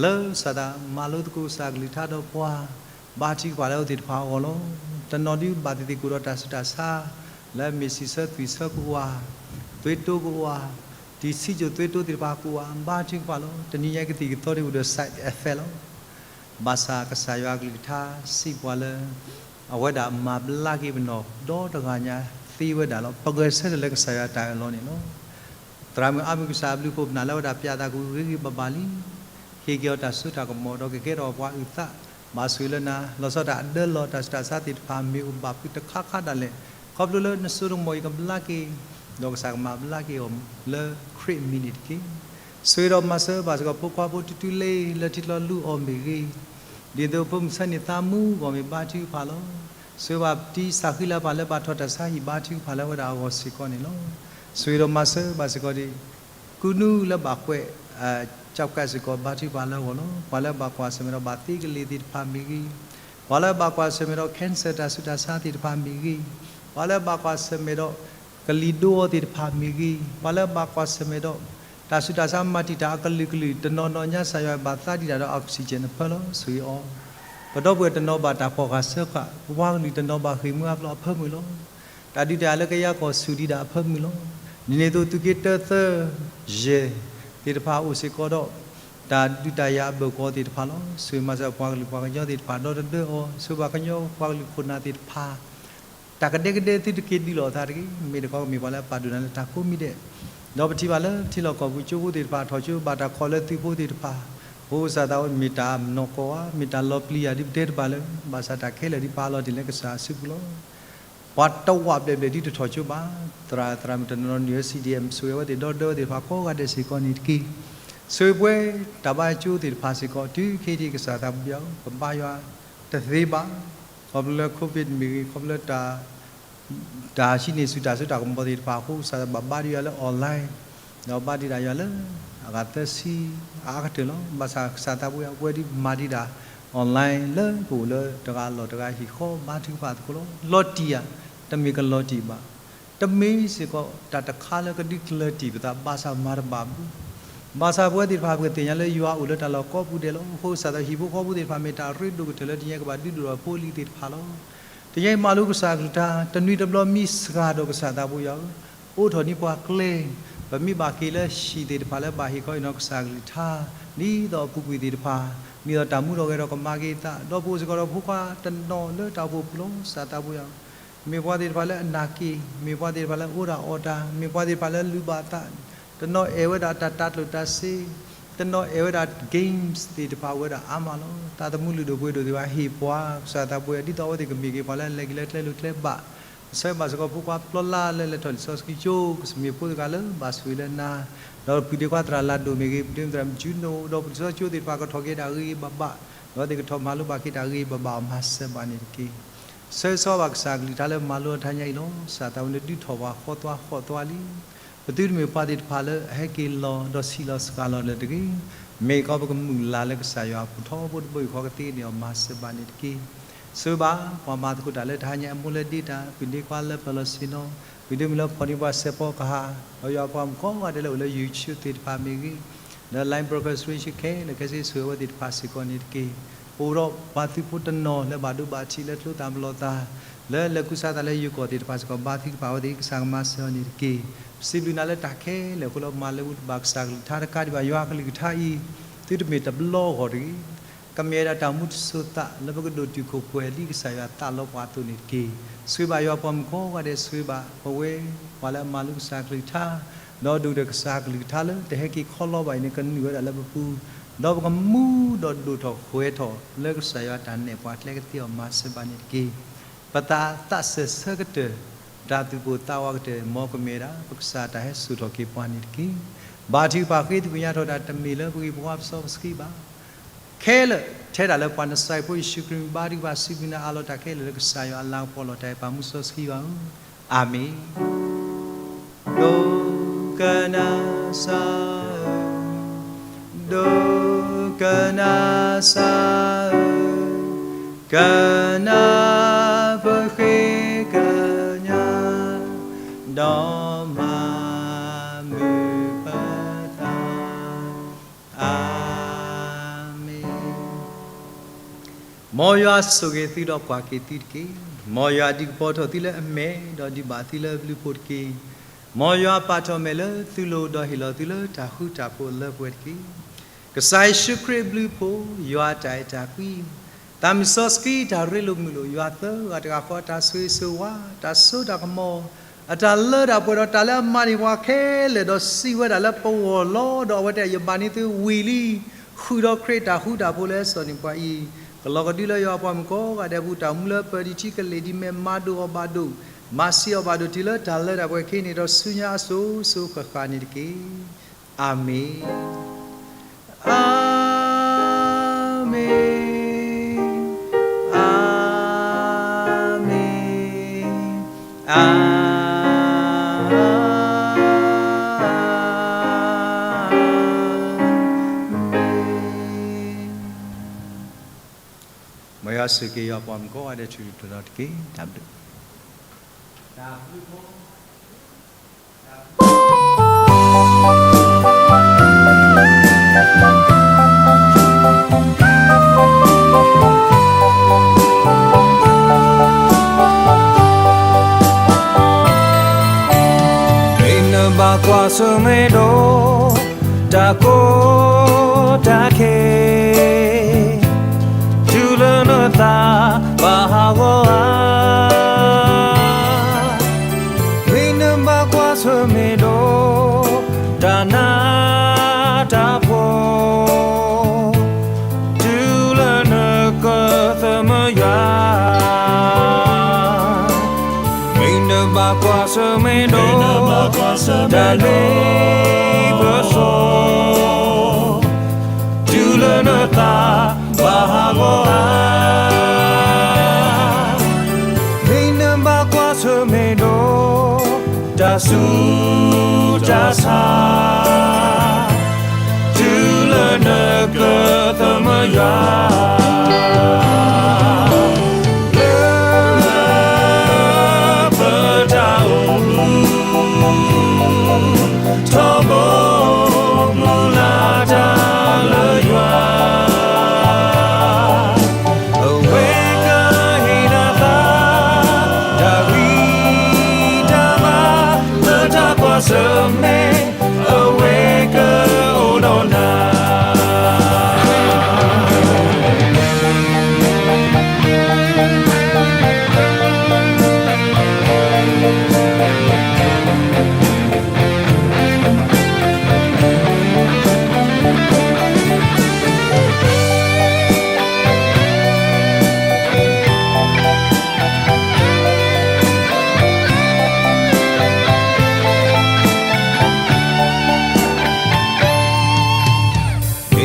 လၢစးထီၣ်မၤလိသကိးကစၢ်ကလုၢ်ကထါဒီးပှၤ ဘါထုကဖၣ်လၢအဝဲသ့ၣ်တဖၣ်အဂီၢ်လီၤ. တနီၤဒုးဘၣ်သ့ၣ်သ့ၣ်ကအိၣ်ဒီးတၢ်ဆူးတၢ်ဆါ လၢမ့ၢ်စံးဆၢသွံၣ်ဆၢကဝၢ်, သွေးတိုးကဝၢ်, တံၢ်ဆံးစိၣ်သွေးတိုးသ့ၣ်တဖၣ်ကဝၢ် ဘါထုကဖၣ်လီၤ. တနံၤညါကသံၣ်ကသီဒုးအိၣ်ဒီး side effect လီၤ. ဘၣ်ဆၣ်ကစၢ်ယွၤအကလုၢ်ကထါစံးပှၤလၢ အဝဲဒၣ်မၤဘျါက့ၤပနီၢ်ဒီတဂၤညါသ့ဝဲဒၣ်လီၤ. ပဂဲၤဆၢထၢၣ်လၢကစၢ်ယွၤတၢ်အၢၣ်လီၤန့ၣ်လီၤ. သရၣ်မုၣ်အါမုၢ်ကစၢ်အဘျုးအဖှိၣ် ပနာ်လၢအဝဲဒၣ်ပျးသးကဂ့ၤဂ့ၤဘၣ်ဘၣ်လံ. ဟ့ၣ်က့ၤအီၤတၢ်စိတၢ်ကမီၤဒီးကကဲထီၣ်ပှၤအုၣ်သး, ဘၣ်ဆိၣ်ဂ့ၤလၢနၤ လီၤဆီဒၣ်တၢ်အဒၢလီၤ တၢ်ဆူးတၢ်ဆါသ့ၣ်တဖၣ်မ့ၢ်အိၣ်ဘၣ်ဖုးတခါခါဒၣ်လဲာ်, ခီဖျိလၢနစိနကမီၤအံၤကဘျါက့ၤ, ဒီးကစၢ်ကမၤဘျါက့ၤအီၤလၢခရံာ်အမံၤန့ၣ်တက့ၢ်. ဆိၣ်ဂ့ၤဒီးမၤစၢၤဘၣ်စ့ၢ်ကီးဖိခွါဖိတုၤတုၤလၢလၢထံချီလူၤအီၤမ့ၢ်ဂ့ၤ, ဒ်သိးဖိမုၣ်ဆၢန့ၣ်သးမူအဂီၢ်မ့ၢ်ဘါထုကဖၣ်လီၤ. ဆိၣ်ဂ့ၤဘၣ်တံၤစၢ်ဃံလၤပၢ်လၢဘၣ်ထီၣ်တၢ်ဆါဟံၣ်ဘါထုကဖၣ်လၢအဝဲဒၣ်အဂီၢ်စ့ၢ်ကီးန့ၣ်လီၤ. ဆိၣ်ဂ့ၤဒီးမၤစၢၤဘၣ်စ့ၢ်ကီးဒ် ကူနူလၢဘၣ်ကွဲး ကၠီကးစ့ၢ်ကီး ဘါထုကဖၣ်လၢအဂီၢ်လီၤ. ပှၤလၢဘၣ်ကွၢ်ဆၢၣ်မဲာ်ဒီးဘၣ်သ့ကလ့ၤသ့ၣ်တဖၣ်မ့ၢ်ဂ့ၤ, ပှၤလၢဘၣ်ကွၢ်ဆၢၣ်မဲာ်ဒီး cancer တၢ်ဆူးတၢ်ဆါသ့ၣ်တဖၣ်မ့ၢ်ဂ့ၤ, ပှၤလၢဘၣ်ကွၢ်ဆၢၣ်မဲာ်ဒီး ကလံၤဒိအီၤသ့ၣ်တဖၣ်မ့ၢ်ဂ့ၤ, ပှၤလၢဘၣ်ကွၢ်ဆၢၣ်မဲာ်ဒီး တၢ်ဆူးတၢ်ဆါမၤတံာ်တာ်အကလုာ်ကလုာ် တနီၤနီၤညါ ကစၢ်ယွၤဘၣ်သးဒံးတၢ်ဒီး oxygen အဖၢလီၤ. ဆိၣ်ဂ့ၤအီၤ, ပဒီပုၢ်ဝဲၢ်တနီၤဘၣ်တၢ်ဖီၣ်ဃာ်ဆၢဃာ်, ပပှၤကလုာ်တနီၤဘၣ်ဃ့ၢ်မှံဟးဖျိးအဖၢမုၢ်လီၤ. တၢ်ဒုးတၢ်ယၤလၢကယၤကီၢ်ဆူၣ်ဒံးဒၣ်အဖၢမုၢ်လီၤ. ဒ်န့ၣ်အသိးသုးက့တၢသၢ ယဲၢ် သ့ၣ်တဖၣ်အိၣ်စ့ၢ်ကီးဒီး တၢ်ဒုးတၢ်ယၤအဘၢၣ်ကီၤသ့ၣ်တဖၣ်လီၤ. ဆိၣ်ဂ့ၤမၤစၢၤပှၤကလုာ်ပှၤကညီသ့ၣ်တဖၣ်ဒီတဒၢအီၤ, ဆိၣ်ဂ့ၤဘၣ်ကညီပှၤကလုာ်ခိၣ်နၢ်သ့ၣ်တဖၣ် တၢ်ကဒဲကဒဲသုတက့ၤဒုးလိာ်အသးတဂ့ၤ, မ့ၢ်တခီကမ့ၢ်ပှၤလၢအပာ်ဒိၣ်နၤလၢတၢ်ကိးမံၤဒဲး, ဒီးပထံၣ်ဘၣ်လၢထံလီၢ်ကီၢ်ပူၤကၠိဖိသ့ၣ်တဖၣ် ထီၣ်ကၠိဘၣ်တၢ်ခီၣ်လၢသုးဖိသ့ၣ်တဖၣ်, ဖိကစၢ်သးဝဲမ့ၢ်တၢ်နီၢ်ကီၢ်ဧါ, မ့ၢ်တၢ်လီၤပျံၤဧါ ဒ်ပတဲတဘၣ်လၢၤ, ဘၣ်ဆၣ်တၢ်ခဲလၢာ်ဒ်ပာ်လီၤတ့ၢ်လၢကစၢ်အစုပူၤလီၤ. ပှၤတဝၢ်ဘျဲၣ်ဘျဲၣ်ဒ်တထီၣ်ကၠိဘၣ်, သရၣ်သရၣ်မုၣ်တနီၤနီၤ နုာ်လၢ C D M ဆိၣ်ဂ့ၤအဝဲသ့ၣ်ဒီဒၢဝဲသ့ၣ်တဖၣ်ကိးဂၤဒဲးစ့ၢ်ကီးန့ၣ်တက့ၢ်. ဆိၣ်ဂ့ၤပဝဲတၢ်ဘါကၠိသ့ၣ်တဖၣ်စ့ၢ်ကီး တုၤခဲအံၤကစၢ်သးပူၤယၤဧၢ, ကဘါယွၤတသ့ဘၣ်, ခီဖျိလၢ COVID မ့ၢ်ဂ့ၤ, ခီဖျိလၢ တၢ်ဟံးန့ၢ်ဆူၣ်တၢ်စိတၢ်ကမီၤသ့ၣ်တဖၣ်အဃိ ကစၢ်သးဘၣ်ဘါဒံးယၤလၢ online, ဒီးဘါဒံးဒၣ်ယွၤလၢ အဂၤသၢဆံ အအါကတၢၢ်လီၤ. ဘၣ်ဆၣ်ကစၢ်သးပူၤယၤ ပဝဲဒ်မၤဒံးဒၣ် online လၢပအိၣ်လၢတဂၤအလီၢ်တဂၤဟံၣ်ဃီ ဘါထုကဖၣ်သကိးလီၤ. လီၤတံၢ်ဧါ, တမ့ၢ်ကလီၤတံၢ်ဘၣ်. တမ့ၢ်စ့ၢ်ကီးတၢ်တခါလၢကဒုးကျၢၤတံၢ်ပသး ဘၣ်ဆၣ်မၤတဘၣ်ဘၣ်. ဘၣ်ဆၣ်ပဝဲသ့ၣ်တဖၣ် ပကသ့ၣ်ညါလၢယွၤအိၣ်လၢတၢ်လီၢ်ကိးပူၤဒဲးလီၤ. အဃိကစၢ်သးဟံၣ်ဖိဃီဖိသ့ၣ်တဖၣ် မ့ၢ်တၢ်ရ့ဒိၣ်ကတၢၢ်လၢတနံၤအံၤကဘၣ်ဒုးဒိၣ်ထီၣ်ဖိလံၤသ့ၣ်တဖၣ်လီၤ. တနံၤအံၤမၤလိကစၢ်အကလုၢ်ကထါ တနွံတဘျီမံစှၤဒီးကစၢ်သးပူၤယၤဧၢ, အိးထီၣ်န့ၢ်ပှၤကျဲ, ပမ့ၢ်ဘၣ်က့ၤလၢဟံၣ်သ့ၣ်တဖၣ်လၢဘၣ်ဟ့ၣ်ခီဟ့ၣ်နီၤကစၢ်အကလုၢ်ကထါ, ဒ်သိးအပူၤကွံာ်သ့ၣ်တဖၣ်, ဒ်သိးတၢ်မူထီၣ်ဂဲၤထီၣ်ကမၤက့ၤအသး, ဒီးပအိၣ်စ့ၢ်ကီးဒီးဖိခွါတနီၤလၢတၢ်အိၣ်ဖှိၣ်ပူၤလီၤ. ကစၢ်သးပူၤယၤဧၢ, မ့ၢ်ပှၤသ့ၣ်တဖၣ်လၢအနာ်က့ၤ, မ့ၢ်ပှၤသ့ၣ်တဖၣ်လၢအအိၣ်ဒၣ်အီၣ်တၢ်, မ့ၢ်ပှၤသ့ၣ်တဖၣ်လၢလူၤဘၣ်အသး, တနီၤအဲၣ်ဝဲဒၣ်တၢ်တၢ်ကျိၣ်တၢ်စ့, တနီၤအဲၣ်ဝဲဒၣ် games သ့ၣ်တဖၣ်အိၣ်ဝဲဒၣ်အါမးလီၤ. တၢ်သမူလုၢ်ဒိၣ်ပှ့ၤဒိၣ်သ့ၣ်တဖၣ် ဟ့ၣ်ပှၤကစၢ်သးပူၤယၤ ဒ်သိးအဝဲသ့ၣ်ကမ့ၢ်က့ၤပှၤလၢအလဲၤက့ၤလၢကျဲလိၤကျဲဘၣ်, ဆၢဘၣ်စ့ၢ်ကီးဖိခွါပျီလၢ်လၢလဲၤထီၣ်လံာ်စီဆှံကၠိ ကမ့ၢ်ဖိတဂၤလၢဘၣ်ဆိၣ်ဂ့ၤလၢနၤ, ဒီးပုၢ်ဒ့ခွါသရၣ်လၢ်ဒိၣ်မ့ၢ်ဂ့ၤ, ပုၢ်ဒ့ခွါသရၣ်မုၣ်ကၠူနိ, ဒီးပလံာ်စီဆှံကၠိသ့ၣ်တဖၣ်ကထီၣ်က့ၤတၢ်ဂ့ၤဂ့ၤဘၣ်ဘၣ်, ဒီးသ့ၣ်ကထီၣ်မၤလိဘၣ်က့ၤတၢ်ဂ့ၤဂ့ၤဘၣ်ဘၣ်အီၤ မၤစၢၤဘၣ်န့ၣ်တက့ၢ်. ဆၢဂ့ၤဆၢဝါဘၣ်ကစၢ်အကလုၢ်ကထါလၢမၤလိအီၤတဟါညါအံၤလီၤ. ကစၢ်သးဝဲန့ၣ်ဒုးထီၣ်ပှၤဃီသွါဃီသွါလံ. ပသုတမ့ၢ်ပှၤသ့ၣ်တဖၣ်လၢအဟဲက့ၤလီၤဒီးဆံးလီၤစှၤလီၤလၢၤတဂ့ၤ. မ့ၢ်ကီးပကမုၢ်လၢ်လၢကစၢ်ယွၤအပူၤထီဘိတဘိယူၢ်ဃီကသ့န့ၢ်အီၤ မၤစၢၤဘၣ်န့ၣ်တက့ၢ်. ဆၢဂ့ၤဘၣ် ပှၤမၤသကိးတၢ်လၢတဟါညါအံၤ အမိၢ်လၢဒ့တၢ်, ပုၢ်ဒ့ခွါလၢပၢၤလီၢ်ဆ့ၣ်နီၤ, ပုၢ်ဒ့မုၣ်လၢဖီၣ်န့ၢ်ပှၤစဲးဖီကဟၣ်, ဒီးယွၤပှၤမုၣ်ကိးဂၤဒဲးလၢအိၣ်လၢ YouTube သ့ၣ်တဖၣ်မ့ၢ်ဂ့ၤ, လၢ Line Broadcasting ခဲလၢာ်ခဲဆ့ ဆိၣ်ဂ့ၤအဝဲသ့ၣ်တဖၣ်စ့ၢ်ကီးန့ၣ်တက့ၢ်. ပအိၣ်ဒီးပှၤသုးဖိတနီၤလၢဘၣ်ဒိဘၣ်ထံးလၢ ကျိသၣ်မလီၤသး, လၢလဲၤကူစါသးလၢယိၤကီၢ်သ့ၣ်တဖၣ်စ့ၢ်ကီး ဘါထုကဖၣ်အဝဲသ့ၣ် ကစၢ်ကမၤစၢၤအီၤန့ၣ်တက့ၢ်. ပစံးဘျုးနၤလၢတၢ်ခဲလၢာ်အဃိလၢ မၤလၢဝံတဘၣ်ကစၢ်ကလုၢ်ကထါတကးဒံးဘၣ် ယွၤကလုၢ်ကထါအံၤ, သုတမ့ၢ်တဘျီဂီၢ်တဂ့ၤ ကမ့ၢ်ဝဲဒၣ်တၢ်မူတစိၤသး လၢပကဒိၣ်တုာ်ခိၣ်ပှဲၤဒ်ကစၢ်ယွၤသးလီပှၤအသိးန့ၣ်တက့ၢ်. ဆိၣ်ဂ့ၤဘၣ်ယွၤပှၤမုၣ်ကိးဂၤဒဲး, ဆိၣ်ဂ့ၤဘၣ်ပဝဲ ပှၤလၢအမၤလိကစၢ်ကလုၢ်ကထါ, ဒီးဒိၣ်ဒီးကစၢ်ကလုၢ်ကထါလၢတဟဲက့ၤခီလီဘၣ်အံၤန့ၣ် ကနုာ်ဝဲဒၣ်လၢပပူၤ, ဒီးပကမူဒီးဒိၣ်ထီၣ်ဃဲၤထီၣ်လၢကစၢ်ယွၤတၢ်နဲၣ်ပှၤကျဲကသ့အီၤ မၤစၢၤဘၣ်န့ၣ်တက့ၢ်. ပသးသးစၢၢ်ဆၢကတၢၢ်, တၢ်သူၣ်ပိၢ်သးဝးကတၢၢ် မ်ကမ့ၢ်ဝဲဒၣ် ပကစၢ်တၢ်ဟဲစိာ်ထီၣ်က့ၤပှၤန့ၣ်တက့ၢ်. ဘါထုကဖၣ်ဃ့သကွံာ်ညါထီၣ်တၢ် တမ့ၢ်လၢပဂံၢ်ပဘါပစီပဆှံဘၣ်. ခဲလၢာ်ထဲဒၣ်လၢပှၤနစၤရ့းဖိယ့ၣ်ၡူးခရံာ် ဘါထုကဖၣ်စံးဘျုးနၤအးလီၤ တၢ်ခဲလၢာ်လၢကစၢ်ယွၤအလၤကပီၤလီၤတၢ်အဲၣ်ပာ်မူစီဆှံဘၣ်ဧၢ, အၤမ့ၣ်. ဒိကနၣ်စၢ်ဧၢ, ဒိကနၣ်စၢ်ဧၢ, ကနၣ်ပဃ့ကညး, ဒီးမၤမုာ်ပသး, အၤ မ်ယွၤဆိၣ်ဂ့ၤသုဒီးကွၢ်က့ၤသုတက့ၢ်. မ်ယွၤဒုးကပီၤထီၣ်သုလၢအမဲာ် ဒီးဒုးဘၣ်သုလၢအဘျုးအဖှိၣ်တက့ၢ်. မ်ယွၤပာ်ထီၣ်မဲာ်လၢသုလိၤ ဒီးဟ့ၣ်လီၤသုလၢတၢ်ဃူတၢ်ဖိးအလၢပှဲၤတက့ၢ်. ကစၢ်ယ့ၣ်ၡူးခရံာ်အဘျုးအဖှိၣ်, ယွၤအတၢ်အဲၣ်တၢ်ကွံ, သးမံၤစီဆှံတၢ်ရ့လိာ်မုာ်လိာ် ယွၤသၢဂၤတဂၤဃီအတၢ်ဆိၣ်ဂ့ၤဆိၣ်ဝါ, တၢ်စိတၢ်ကမီၤ, အတၢ်လၢတၢ်ပှဲၤဒီးတၢ်လၢအမၤန့ၢ်ပှၤခဲလၢာ် ဒီးစံးဝဲဒၣ်လၢပဂီၢ်လီၤ. ဒီးအဝဲတဲ ယဘၣ်န့ၢ်သုဝံၤလံ, ဃုာ်ဒီးခရံာ်တၢ်ဃူတၢ်ဖိးလၢအစီၣ်န့ၢ်ပှၤအံၤ, ကလီၤကဒုလၢယွၤအပှၤမုၣ်ကိးဂၤဒဲးအပူၤ တၢ်မူလၢပၢၤဒံးထံကလ့ၢ်ဒ်မဲာ် မၤဒိၣ်အီၤဘၣ်ဒိၣ်, မၤဆံးအီၤဘၣ်ဒိၣ် တုၤလၢတၢ်လၢတၢ်ပှဲၤခဲအံၤန့ၣ် ဒီးဆူညါအစိၤစိၤဃၣ်ဃၣ်န့ၣ်တက့ၢ်. အၤမ့ၣ်, အၤမ့ၣ်, အၤမ့ၣ်, အၤမ့ၣ်. မ်ယွၤဆိၣ်ဂ့ၤယွၤပှၤမုၣ်ကိးဂၤဒဲး ထူထူတီတီတက့ၢ်. တၢ်ဘျုး, တၢ်ဘျုး. မ့ၢ်နဘၣ်ကွၢ်ဆၢၣ်မဲာ်ဒီး တၢ်ကီတၢ်ခဲ တုၤလၢနသးဘၣ်ဟးဂီၤဧါ. မ့ၢ်နဘၣ်ကွၢ်ဆၢၣ်မဲာ်ဒီး တၢ်နးတၢ်ဖှီၣ် တုၤလၢနကသးမုာ်ယွၤ. မ့ၢ်နဘၣ်ကွၢ်ဆၢၣ်မဲာ်ဒီး တၢ်လ့ပစီ တုၤလၢနသးဘၣ်ဟးဂီၤဧါ. မ့ၢ်နဘၣ်ကွၢ်ဆၢၣ်မဲာ်ဒီး တၢ်ဆူးတၢ်ဆါ တုၤလၢနကသးမုာ်ယွၤ. လၢပတၢ်အိၣ်မူ ထီဘိမုၢ်လၢ်တၢ်လၢယွၤ အဝဲကဟ့ၣ်နၤသး တၢ်ဂံၢ်တၢ်ဘါ လၢတၢ်ကွၢ်ဆၢၣ်မဲာ် အဝဲကအိၣ်ဒီးနၤ.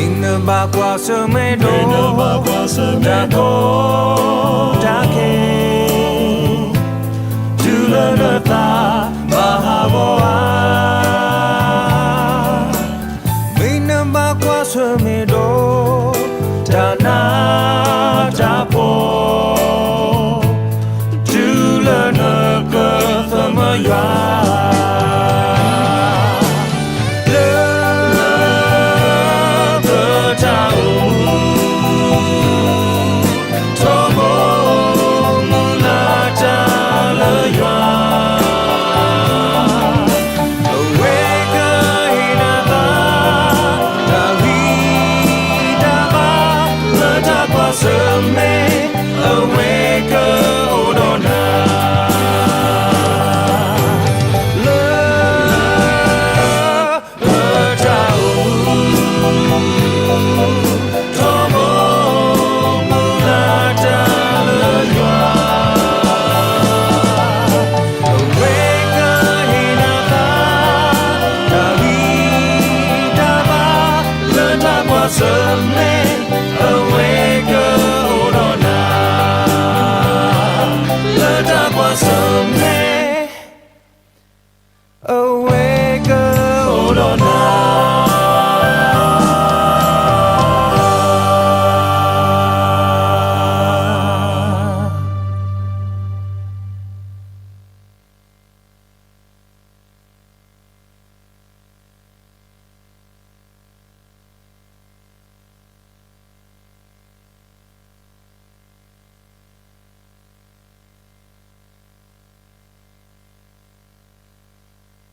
မ့ၢ်နဘၣ်ကွၢ်ဆၢၣ်မဲာ်ဒီး တၢ်ကီတၢ်ခဲ တုၤလၢနသးဘၣ်ဟးဂီၤဧါ. မ့ၢ်နဘၣ်ကွၢ်ဆၢၣ်မဲာ်ဒီး တၢ်နးတၢ်ဖှီၣ် တုၤလၢနကသးမုာ်ယွၤ လၢပတၢ်အိၣ်မူ ထီဘိမုၢ်လၢ်တၢ်လၢယွၤ အဝဲကဟ့ၣ်နၤသး တၢ်ဂံၢ်တၢ်ဘါ လၢတၢ်ကွၢ်ဆၢၣ်မဲာ် အဝဲကအိၣ်ဒီးနၤ လၢ ပတၢ်အိၣ်မူ ထီဘိမုၢ်လၢ်တၢ်လၢယွၤ အဝဲကဟ့ၣ်နၤသး တၢ်ဂံၢ်တၢ်ဘါ လၢတၢ်ကွၢ်ဆၢၣ်မဲာ် အဝဲကအိၣ်ဒီးနၤ လၢတၢ်ကွၢ်ဆၢၣ်မဲာ်